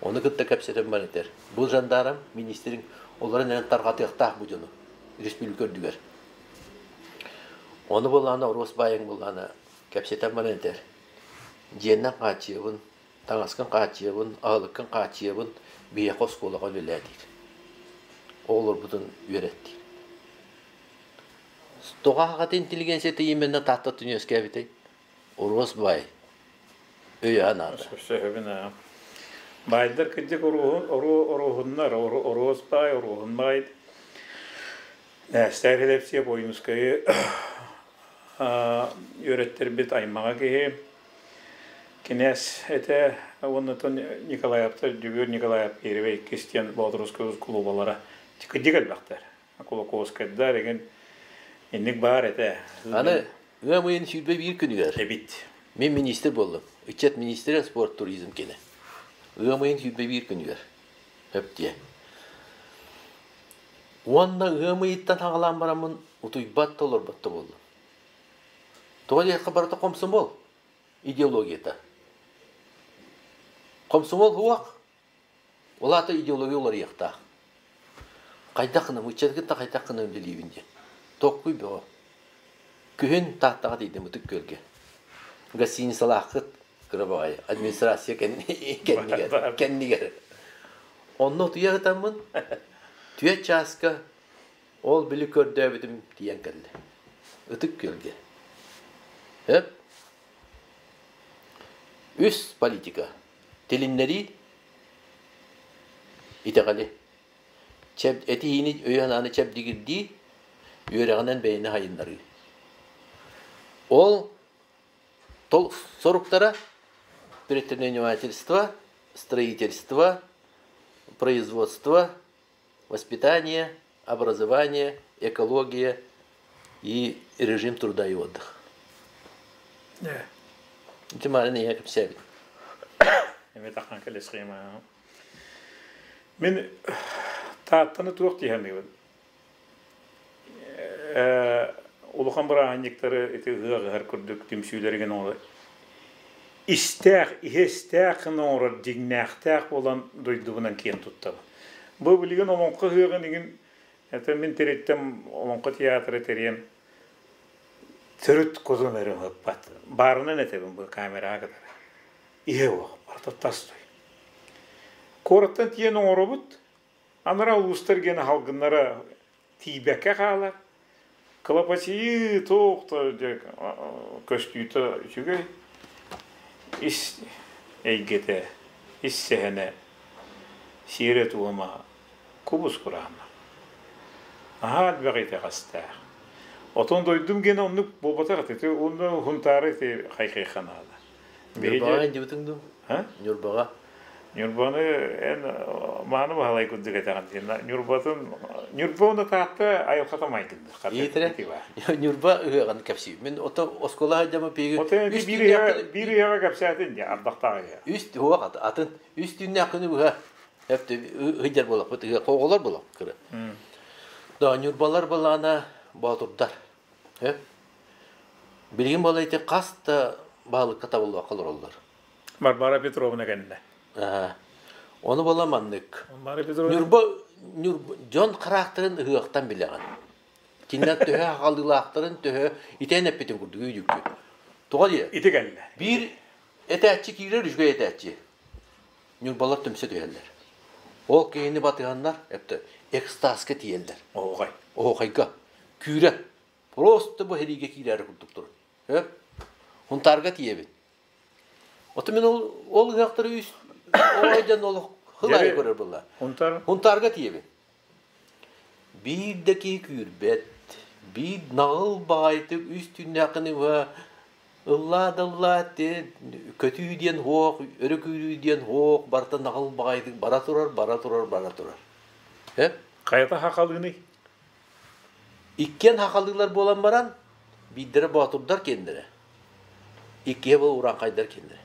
Ону кытта кэпсэтэн баран этэр. Бу жандарм министрин олорон эрэн тарҕатыахтаах бу дьону республика үрдүгэр. Ону буоллаҕына Оруос баайыҥ буоллаҕына кэпсэтэн баран этэр. Дьиэннэн хааччыйабын, таҥаскын хааччыйабын, аһылыккын хааччыйабын, биһиэхэ оскуолаҕа үлэлээ диир. Оҕолорбутун үөрэт диир. Тоҕо аҕата интеллигенцията именно Тааттаттан үөскээбитэй? Оруос баай өйөһө наада. Сөһөбүн аа. Баайдар кырдьык оруоһун оруоһуннар, оруос баай, оруоһун баай. Нээстээр Хилэпсиэп Ойуунускайы үөрэттэрбит аймаҕа киһи. Кинээс этэ уонна Николаевтар Дьөгүөр Николаев Первый иккис диэн Боотурускай кулубалара кырдьык элбэхтэр. Кулаковскайдар игин инник баар этэ. Аны ыам ыйын 21 күнүгэр эбит. Мин министр буоллум. Ыччат министрэ спорт туризм кини. Ыам ыйын 21 күнүгэр. Өп диэн. Уонна ыам ыйыттан хаҕалаан бараммын утуйбат да олорбот да буоллум. Тоҕо диэххэ барыта комсомол идеологията. Комсомол суох, ол аата идеология уларыйыахтаах. Хайдах гынам, ыччаты кытта хайдах гына үлэлиибин диэн. Токкуй бөҕө. Күһүн Тааттаҕа тиийдим Ытык Күөлгэ. Гостиницалааххыт кыра баҕайы администрация кэннигэр, кэннигэр. Онно утуйа сытаммын түөрт чааска ол били көрдөөбүтүм тиийэн кэллэ. Ытык Күөлгэ. Сөп. Үс политика. Тилиннэрии, итэҕэли. Чэп, этиһиини өйү-санааны чэбдигирдии, үөрэҕинэн бэйэни хайыннарыы. Ол тол соруктара предпринимательство, строительство, производство, воспитание, образование, экология и режим труда и отдыха. Ити мааны эйиэхэ кэпсээбит. Эми таххан кэлэсхима. Мин Тааттаны туох дии саныыбын. Улахан бырааһынньыктары ити ыһыах ыһар курдук түмсүүлэригин оҥоро истээх, иһэ-истээх гына оҥорор дьиҥнээхтээх буолан дойдубунан киэн туттабын. Бу билигин Олоҥхо ыһыаҕын игин это мин тириттэн Олоҥхо театра тэрийэн төрүт кутун эрэ ыһыппат. Баарынан этэбин бу камераҕа кытары. Иһэ уох, барыта тас той. Куораттан тиийэн оҥоробут, Анараа улуустар гиэнэ салгыннара тиийбэккэ хаалар. Кылапачыйыы туох да дьэ көстүүтэ үчүгэй. Ис эйгэтэ, ис сэһэнэ, сиэрэ-туома кубус кураанах. Наһаа элбэх итэҕэстээх. Отон дойдум гиэнэ оннук буолбатах ити уонна Хунтаары ити хайхайха наада. Ньурбаҕа индибитиҥ дуу? Ньурбаҕа. Ньурбаны эн мааны баһылай курдук этэҕин диэн. Ньурбатын Ньурба уонна Таатта айылҕата майгыннар. Иитэрэ Ньурба ыһыаҕын кэпсиир. Мин ото оскуола сылдьаммын пиги Ото биир биир ыһыаҕа кэпсээтин дии ардахтаах ыһыах. Үс уох атын үс түүннээх күнү быһа өптө ыһыдьар буолаппыт ыһыах оҕолор буолап кыра. Да, Ньурбалар былаана боотурдар. Э? Билигин буола ити хас да баһылыкка табыллыбакка олороллор. Варвара Петровна кэннэ. Ону буола маннык. Варвара Петровна. Ньурба, Ньурба дьон хараахтарын ыһыахтан билэҕин. Кинилэр төһө хаалыылаахтарын төһө итээн эппитин курдук үйдүккү. Тоҕо диэ? Ити кэллэ. Биир этээччи киирэр, үчүгэй этээччи. Ньурбалар түмсэ түһэллэр. Ол киһини батыһаннар, эптэ, экстазка тиийэллэр. Оһуохай. Оһуохайга. Күүрэн. Просто бу сэриигэ киирээри курдук турар. Э? Хунтаарга тиийэбин. Ото мин ол ол ыһыахтары үс ол дьон олох хыл аайы көрөр буолла. Хунтар Хунтаарга тиийэбин. Биир да киһи күүрбэт, биир наҕыл баҕайытык үс түүннээххини быһа ыллаа да ыллаа көтүү диэн суох, өрө күүрүү диэн суох, барыта наҕыл баҕайытык бара турар, бара турар, бара турар. Э? Хайата хахалыыный? Иккиэн хахалыылар буолан баран, биирдэрэ боотурдар киэннэрэ, иккиһэ был урааҥхайдар киэннэрэ.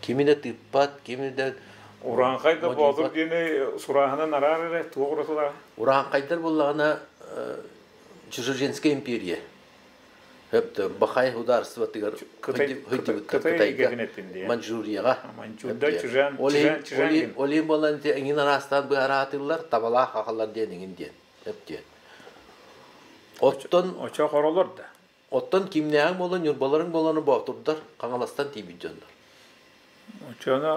Кими да тыыппат, кими да Урааҥхай да боотур модьуйбат. диэни сурааһынан араар эрэ туох уратылааҕа? Урааҥхайдар буоллаҕына Чужеземская империя Хөптө Бахай государствотыгар Кытай сылдьыбыттар Кытай Кытайга, эйгэтин эттин дии. Маньчжурияҕа. Маньчжурда Чжан Ол Чжан Чжан ол иһин буолан ити эҥин араастаан быһараатыллар, табалаах ахаллар диэн эҥин диэн. Хөп диэн. Оттон Очо хоролор да. оттон кимнээҕиҥ буолан Ньурбаларыҥ буолан боотурдар Хаҥаластан тиийбит дьоннор. Очону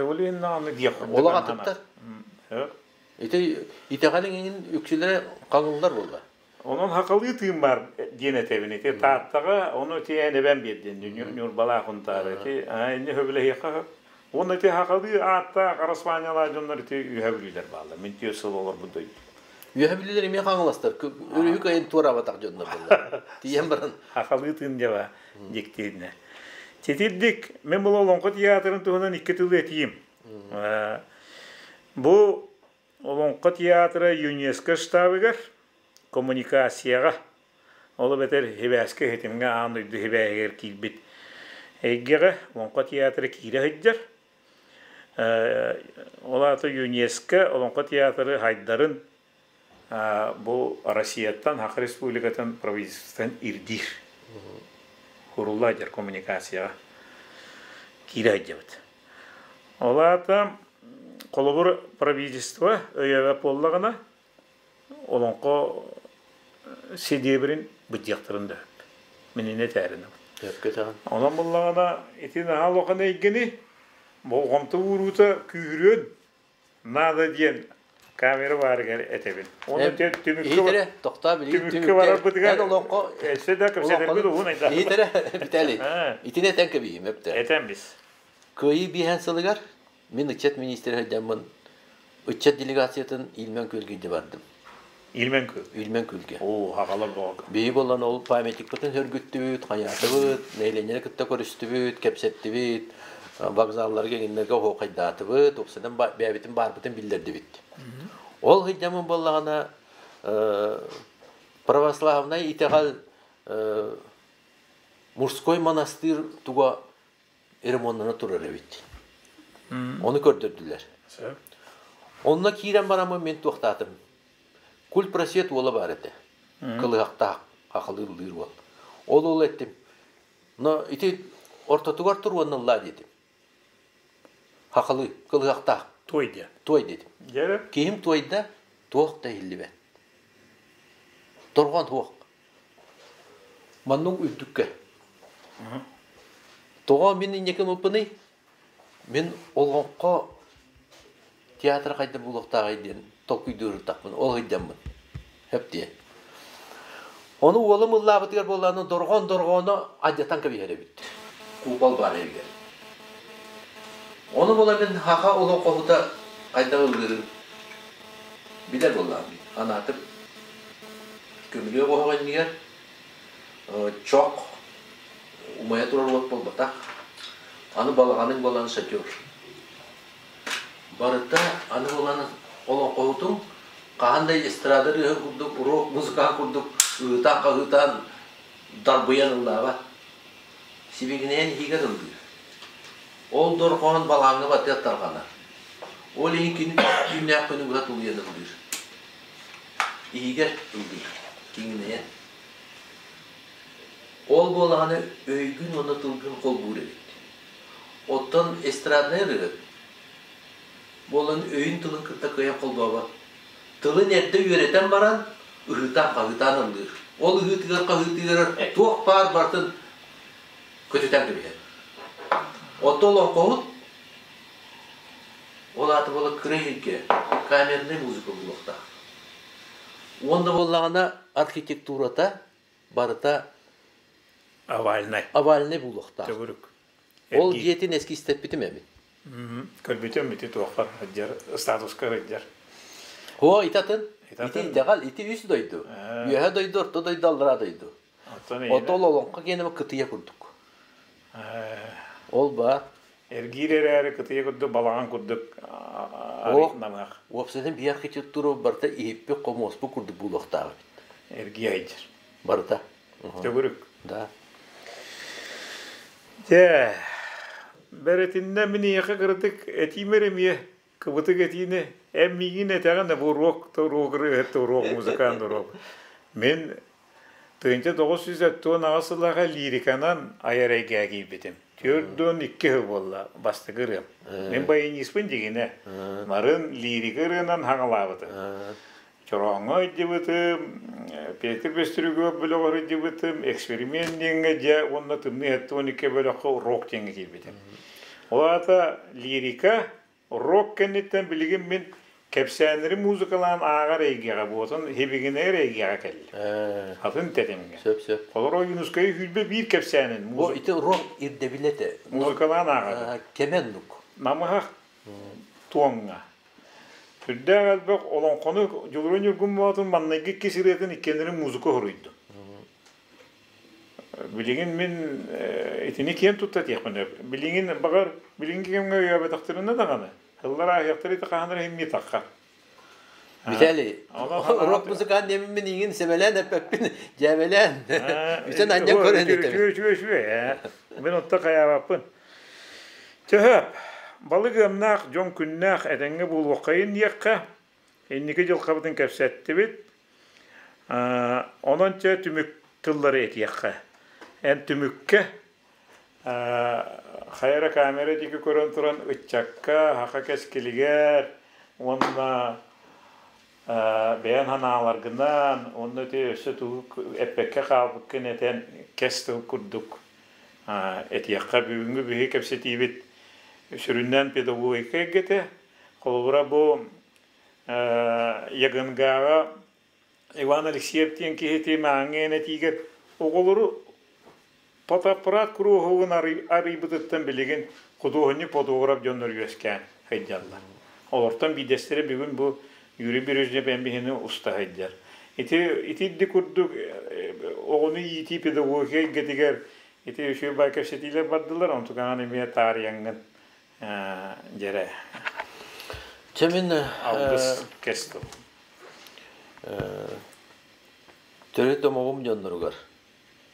ол иһин даҕаны диэх курдук Олох анхана. атыттар. Ити итэҕэлиҥ эҥин үксүлэрэ хаҥыллар буолла. Онон хахалыы тыын баар диэн этэбин. Ити Тааттаҕа ону тиэйэн эбэн биэрдин Ньурбалаах Унтаары. Ити инни сөбүлэһиэххэ Уонна ити хахалыы ааттаах араспаанньалаах дьоннор ити үөһэ бүлүүлэр бааллар. Мин 4 сыл олорбут дойду. Үөһэ бүлүүлэр эмиэ хаҥаластар. Өрүһү кыайан туораабатах дьоннор буоллар. Тиийэн баран. Хахалыы тыын дьаба диктииринэ. Титирдик мен бұл Олоҥхо театрын туһунан икки тылы этиим. Бу Олоҥхо театра ЮНЕСКО штабыгар коммуникацияҕа, ол эбэтэр сибээскэ ситимҥэ аан дойду сибээһигэр киирбит эйгэҕэ Олоҥхо театра киирэ сылдьар. Ол аата ЮНЕСКО Олоҥхо театры хайдарын бу Россияттан, Саха Республикатын правительствотыттан ирдиир. Курулла сылдьар коммуникацияҕа киирэ сылдьабыт. Ол аата холобур правительство өйөөбөт буоллаҕына олоҥхо сидиэбирин быдьыахтарын да сөп. Минини этээрин. Онон буллаҕына ити наһаа улахан эйгэни болҕомто ууруута күүһүрүөн наада диэн камера баарыгар этэбин. Оны түмүккэ тохтоо билигин түмүккэ барарбытыгар олоҥхо өссө да кэпсэтэрбит уһун айда. Иһитэрэ Виталий. Итини этэн кэбиһим өптө. Этэн бис. Кыайыы биэһэн сылыгар мин ыччат министрэ сылдьаммын ыччат делегациятын Ильмен күөлгэ илдьэ бардым. Ильмен күөл. Ильмен күөлгэ. Оо, хагалар боҕо. Биһи буолан ол памятникпытын сөргүттүбүт, хайаатыбыт, нэһилиэнньэни кытта көрүстүбүт, кэпсэттибит, вокзалларга иҥиннэргэ оһуохайдаатыбыт, уопсайынан бэйэбитин баарбытын биллэрдибит. Ол сылдьаммын буоллаҕына православнай итэҕэл мужской монастырь туга ремоннана турар эбит. Ону көрдөрдүлэр. Онно киирэн бараммын мин туохтаатым. Культ просвет уола баар этэ. Кылыһахтаах, хахалыыр уол. Ол уол эттим. Но ити ортотугар тур уонна ыллаа диэтим. Хахалыы, кылыһахтаах. Туой диэ. Туой диэтим. Киһим туойда, туох да иһиллибэт. Торҕон туох. Маннык үрдүккэ. Тоҕо мин инники ылбыппыный? Мин олоҥхо театра хайда буолуохтааҕый диэн толкуйдуур ыртахпын, ол сылдьаммын. Сөп диэ. Ону уолум ыллаабытыгар буоллаҕына дорҕоон дорҕооно алдьатан кэбиһэр эбит. Купол баар иһигэр. Ону була мин хаха олоҥхоһута хайдах ыллыырын билэр буоллаҕым. Анаатым көмүлүөк оһох иннигэр чох умайа турар уот буолбатах. Аны балаҕаныҥ буолан шатер. Барыта аны буолан олоҥхоһутуҥ хаһан да эстрада ырыаһын курдук, рок музыкаһын курдук ыытаан-хаһыытаан дарбыйан ыллаабат. Сибигинэйэн иһигэр ыллыыр. Ол дорҕоон балааҥҥа батыат тарҕанар. Ол иһин кини түүннээх күнү быһа тулуйан ыллыыр. Иһигэр ыллыыр, киҥинэйэн. Ол буоллаҕына өйгүн уонна тылгын холбуур эбит. Оттон эстраднай ырыаһыт буолан өйүн тылын кытта кыайан холбообот. Тылын эрдэ үөрэтэн баран ыһыытаан-хаһыытаан ыллыыр. Ол ыһыытыгар-хаһыытыгар туох баар барытын көтүтэн кэбиһэр. Оттон олоҥхоһут ол аата буола кыра иһиргэ камернай музыка буолуохтаах. Уонна буоллаҕына архитектурата барыта овальнай овальнай буолуохтаах. Төгүрүк. Ол дьиэтин эскизтэппитим эбит. Көрбүтүм ити туохха сылдьар, статуска сылдьар. О, ити атын. Ити итэҕэл, ити үс дойду. Үөһэ дойду, орто дойду, аллараа дойду. Отол олоҥхо киэнэ кытыйа курдук. Ол баар. Эргиир эрээри кытыйа курдук, балаҕан курдук намыһах. Уопсайынан биир архитектура барыта иһиппит хомуоспут курдук буолуохтаах эбит. Эргиэ айдьар. Барыта. Төгүрүк. Да. Дьэ, бэрэтиннэ мин эйиэхэ кыратык этиим эрэ эмиэ кыбытык этиини эн миигин этэҕин бу уруок уруок ырыаһыт уруок музыкант уруок. Мин 1978 сыллааҕы лириканан айар эйгэҕэ киирбитим. 42 сыл буолла бастакы ырыам. Мин баяниспын дьигинэ. Нарын лирика ырыанан хаҥалаабытым. Чорооҥҥо ыйдыбытым, Петр Бестрюгов бөлөҕөр ыйдыбытым, эксперимент диэҥҥэ дьэ уонна тымныы 72 бөлөххө рок диэҥҥэ киирбитим. Ол аата лирика, рок кэнниттэн билигин мин кэпсээннэри музыкалаан ааҕар эйгэҕэ буотун хибигинээр эйгэҕэ кэллим. Атын тэтимҥэ. Сөп сөп. Холоро Ойуунускайы сүүрбэ биир кэпсээнин Бу ити рок ирдэбилэ этэ. Музыкалаан ааҕар. Кэмэн нук. Намыһах туоҥҥа. Сүрдээх элбэх олоҥхону Дьулуруй Ньургун Боотур маннайгы иккис ырыатын иккиэннэрин музыка хоруйдум. Билигин мин итини киэн тутта этиэхпин сөп. Билигин баҕар билиҥҥи кэмҥэ өйөөбөтөхтөрүнэ даҕаны, сыллар ааһыахтара ити хаһан эрэ иһимҥи таххар. Виталий, рок музыкант диэмин мин иҥин сэмэлээн эппэппин, дьээбэлээн. Үтэн анньан көрөн этэбин. Үчүгэй, үчүгэй, үчүгэй. Мин онто хайаабаппын. Төһө балык ыамнаах, дьон күннээх этэҥҥэ буолуоххайын диэххэ, инники дьылҕабытын кэпсэттибит. Онон чэ түмүк тыллары этиэххэ. Эн түмүккэ хайа эрэ камера диэки көрөн туран ыччакка, саха кэскилигэр уонна бэйэн санааларгынан уонна ити өссө тугу эппэккэ хаалбыккын этэн кэс тыл курдук этиэххэ бүгүҥҥү биһи кэпсэтиибит сүрүннээн педагогика эйгэтэ. Холобура бу Ягынгаҕа Иван Алексеев диэн киһи мааҥҥа этиигэр оҕолору фотоаппарат куруоһугун арыйбытыттан билигин худуоһунньук фотограф дьоннор үөскээн сылдьаллар. Олортон биирдэстэрэ бүгүн бу Юрий Бережнев эн биһини уста сылдьар. Ити итирди курдук оҕону иитии педагогика эйгэтигэр ити үчүгэй бай кэпсэтиилэр бардылар, онтукаҕын эмиэ таарыйаҥҥын дьэрэ. Чэ мин алгыс кэс тыл. Төрүт домоҕум дьонноругар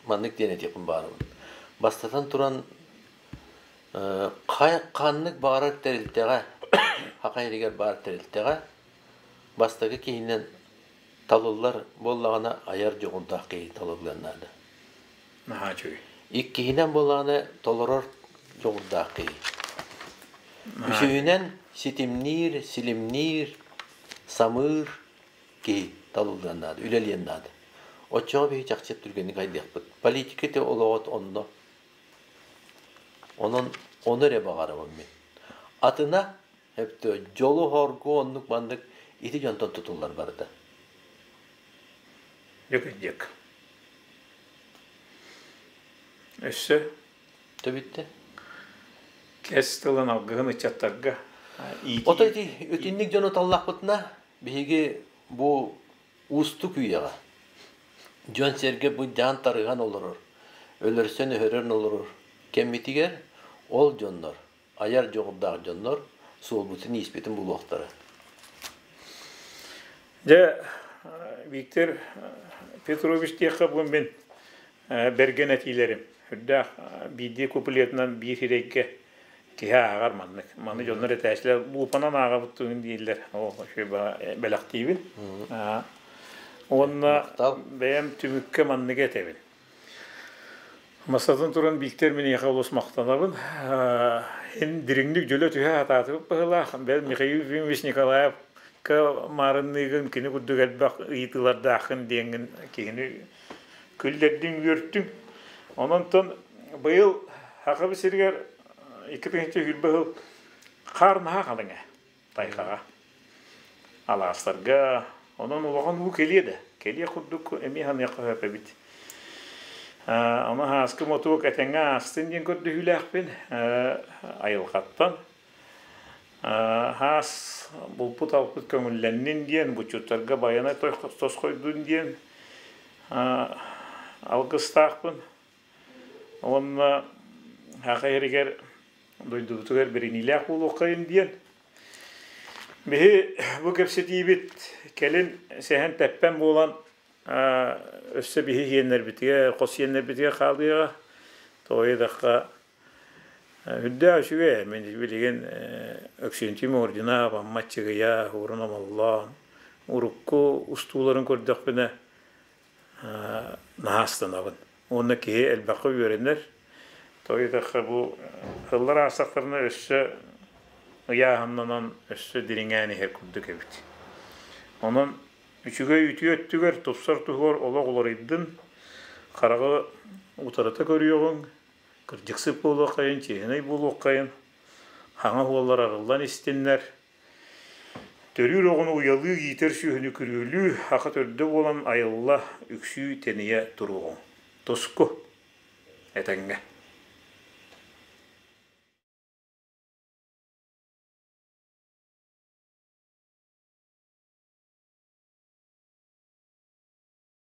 маннык диэн этиэхпин баарыбын. Бастатан туран, ханнык баҕарар тэрилтэҕэ, Саха сиригэр баар тэрилтэҕэ бастакы киһинэн талыллар буоллаҕына айар дьоҕурдаах киһи талыллыан наада. Наһаа үчүгэй. Иккиһинэн буоллаҕына толорор дьоҕурдаах киһи. Үсүһүнэн ситимниир, силимниир, самыыр киһи талыллыан наада, үлэлиэн наада. Оччоҕо биһи чахчы түргэнник айдыахпыт. Политика ити олоҕот онно. Онон ону эрэ баҕарабын мин. Атына өптө дьолу-хоргу оннук маннык ити дьонтон тутуллар барыта. Дьик-дьик. Өссө Төбүттэ. Кэс тылын алгыһын ыччаттарга иитии. Ото ити итинник дьону таллахпытына биһиги бу уустук үйэҕэ дьон-сэргэ быдьаан тарыһан олорор, өлөрсөн-өһөрөн олорор кэммитигэр ол дьоннор, айар дьоҕурдаах дьоннор суолбутун-ииспитин булуохтара. Дьэ, Виктор Петрович диэххэ бу мин бэргэн этиилэрим. Үрдээх биирдии куплетынан биир сирэйгэ киһи ааҕар маннык. Маны дьоннор этээччилэр луупанан ааҕабыт тугун дииллэр. Ол бэлэхтиибин. Уонна Махтал. бэйэм түмүккэ манныгы этэбин. Бастатан туран Бииктэр миниэхэ олус махтанабын. Эн дириҥник дьөлө түһэ сатаатыбыт быһыылаах. Бэл Михаил Ефимович Николаевка маарынныыгын, кини курдук элбэх ыйытыылардааххын диэҥҥин киһини күллэрдиҥ, үөртүҥ. Онон быйыл Сахабыт сиригэр 2020 сыл хаар наһаа халыҥа тайҕаҕа, алаастарга. Онон улахан уу кэлиэ да, кэлиэ курдук эмиэ саныахха сөп эбит. Ону ааскы мотуок этэҥҥэ аастын диэн көрдөһүүлээхпин айылҕаттан. Хаас булпут-алпыт көҥүллэннин диэн, буччуттарга байанай тосхойдун диэн алгыстаахпын. Уонна саха иһигэр дойдубутугар бэриниилээх буолуоххайын диэн. Биһи бу кэпсэтиибит кэлин сэһэн-тэппэн буолан өссө биһи иһиэннэрбитигэр, хос иһиэннэрбитигэр хаалыаҕа. Тоҕо диэтэххэ, үрдээх үчүгэй. Мин билигин Өксүүнтүм ордена, Амма Аччыгыйа, Уурун Омоллоон урукку устууларын көрдөхпүнэ наһаа астынабын. Уонна киһи элбэххэ үөрэнэр. Тоҕо диэтэххэ бу сыллар аастахтарына өссө ыйааһыннанан, өссө дириҥээн иһэр курдук эбит. Онон үчүгэй үтүө өттүгэр, тупсар туһугар олох уларыйдын, хараҕы утарыта көрүөҕүҥ, кырдьыксыт буолуоххайын, чиэһинэй буолуоххайын, хаҥа уоллар арыллан истиннэр, Төрүүр оҕону уйалыы иитэр сүөһүнү күрүөлүү, аха төрдө буолан айылла, үксүү, тэнийэ туруоҕуҥ. Туску! Этэҥҥэ.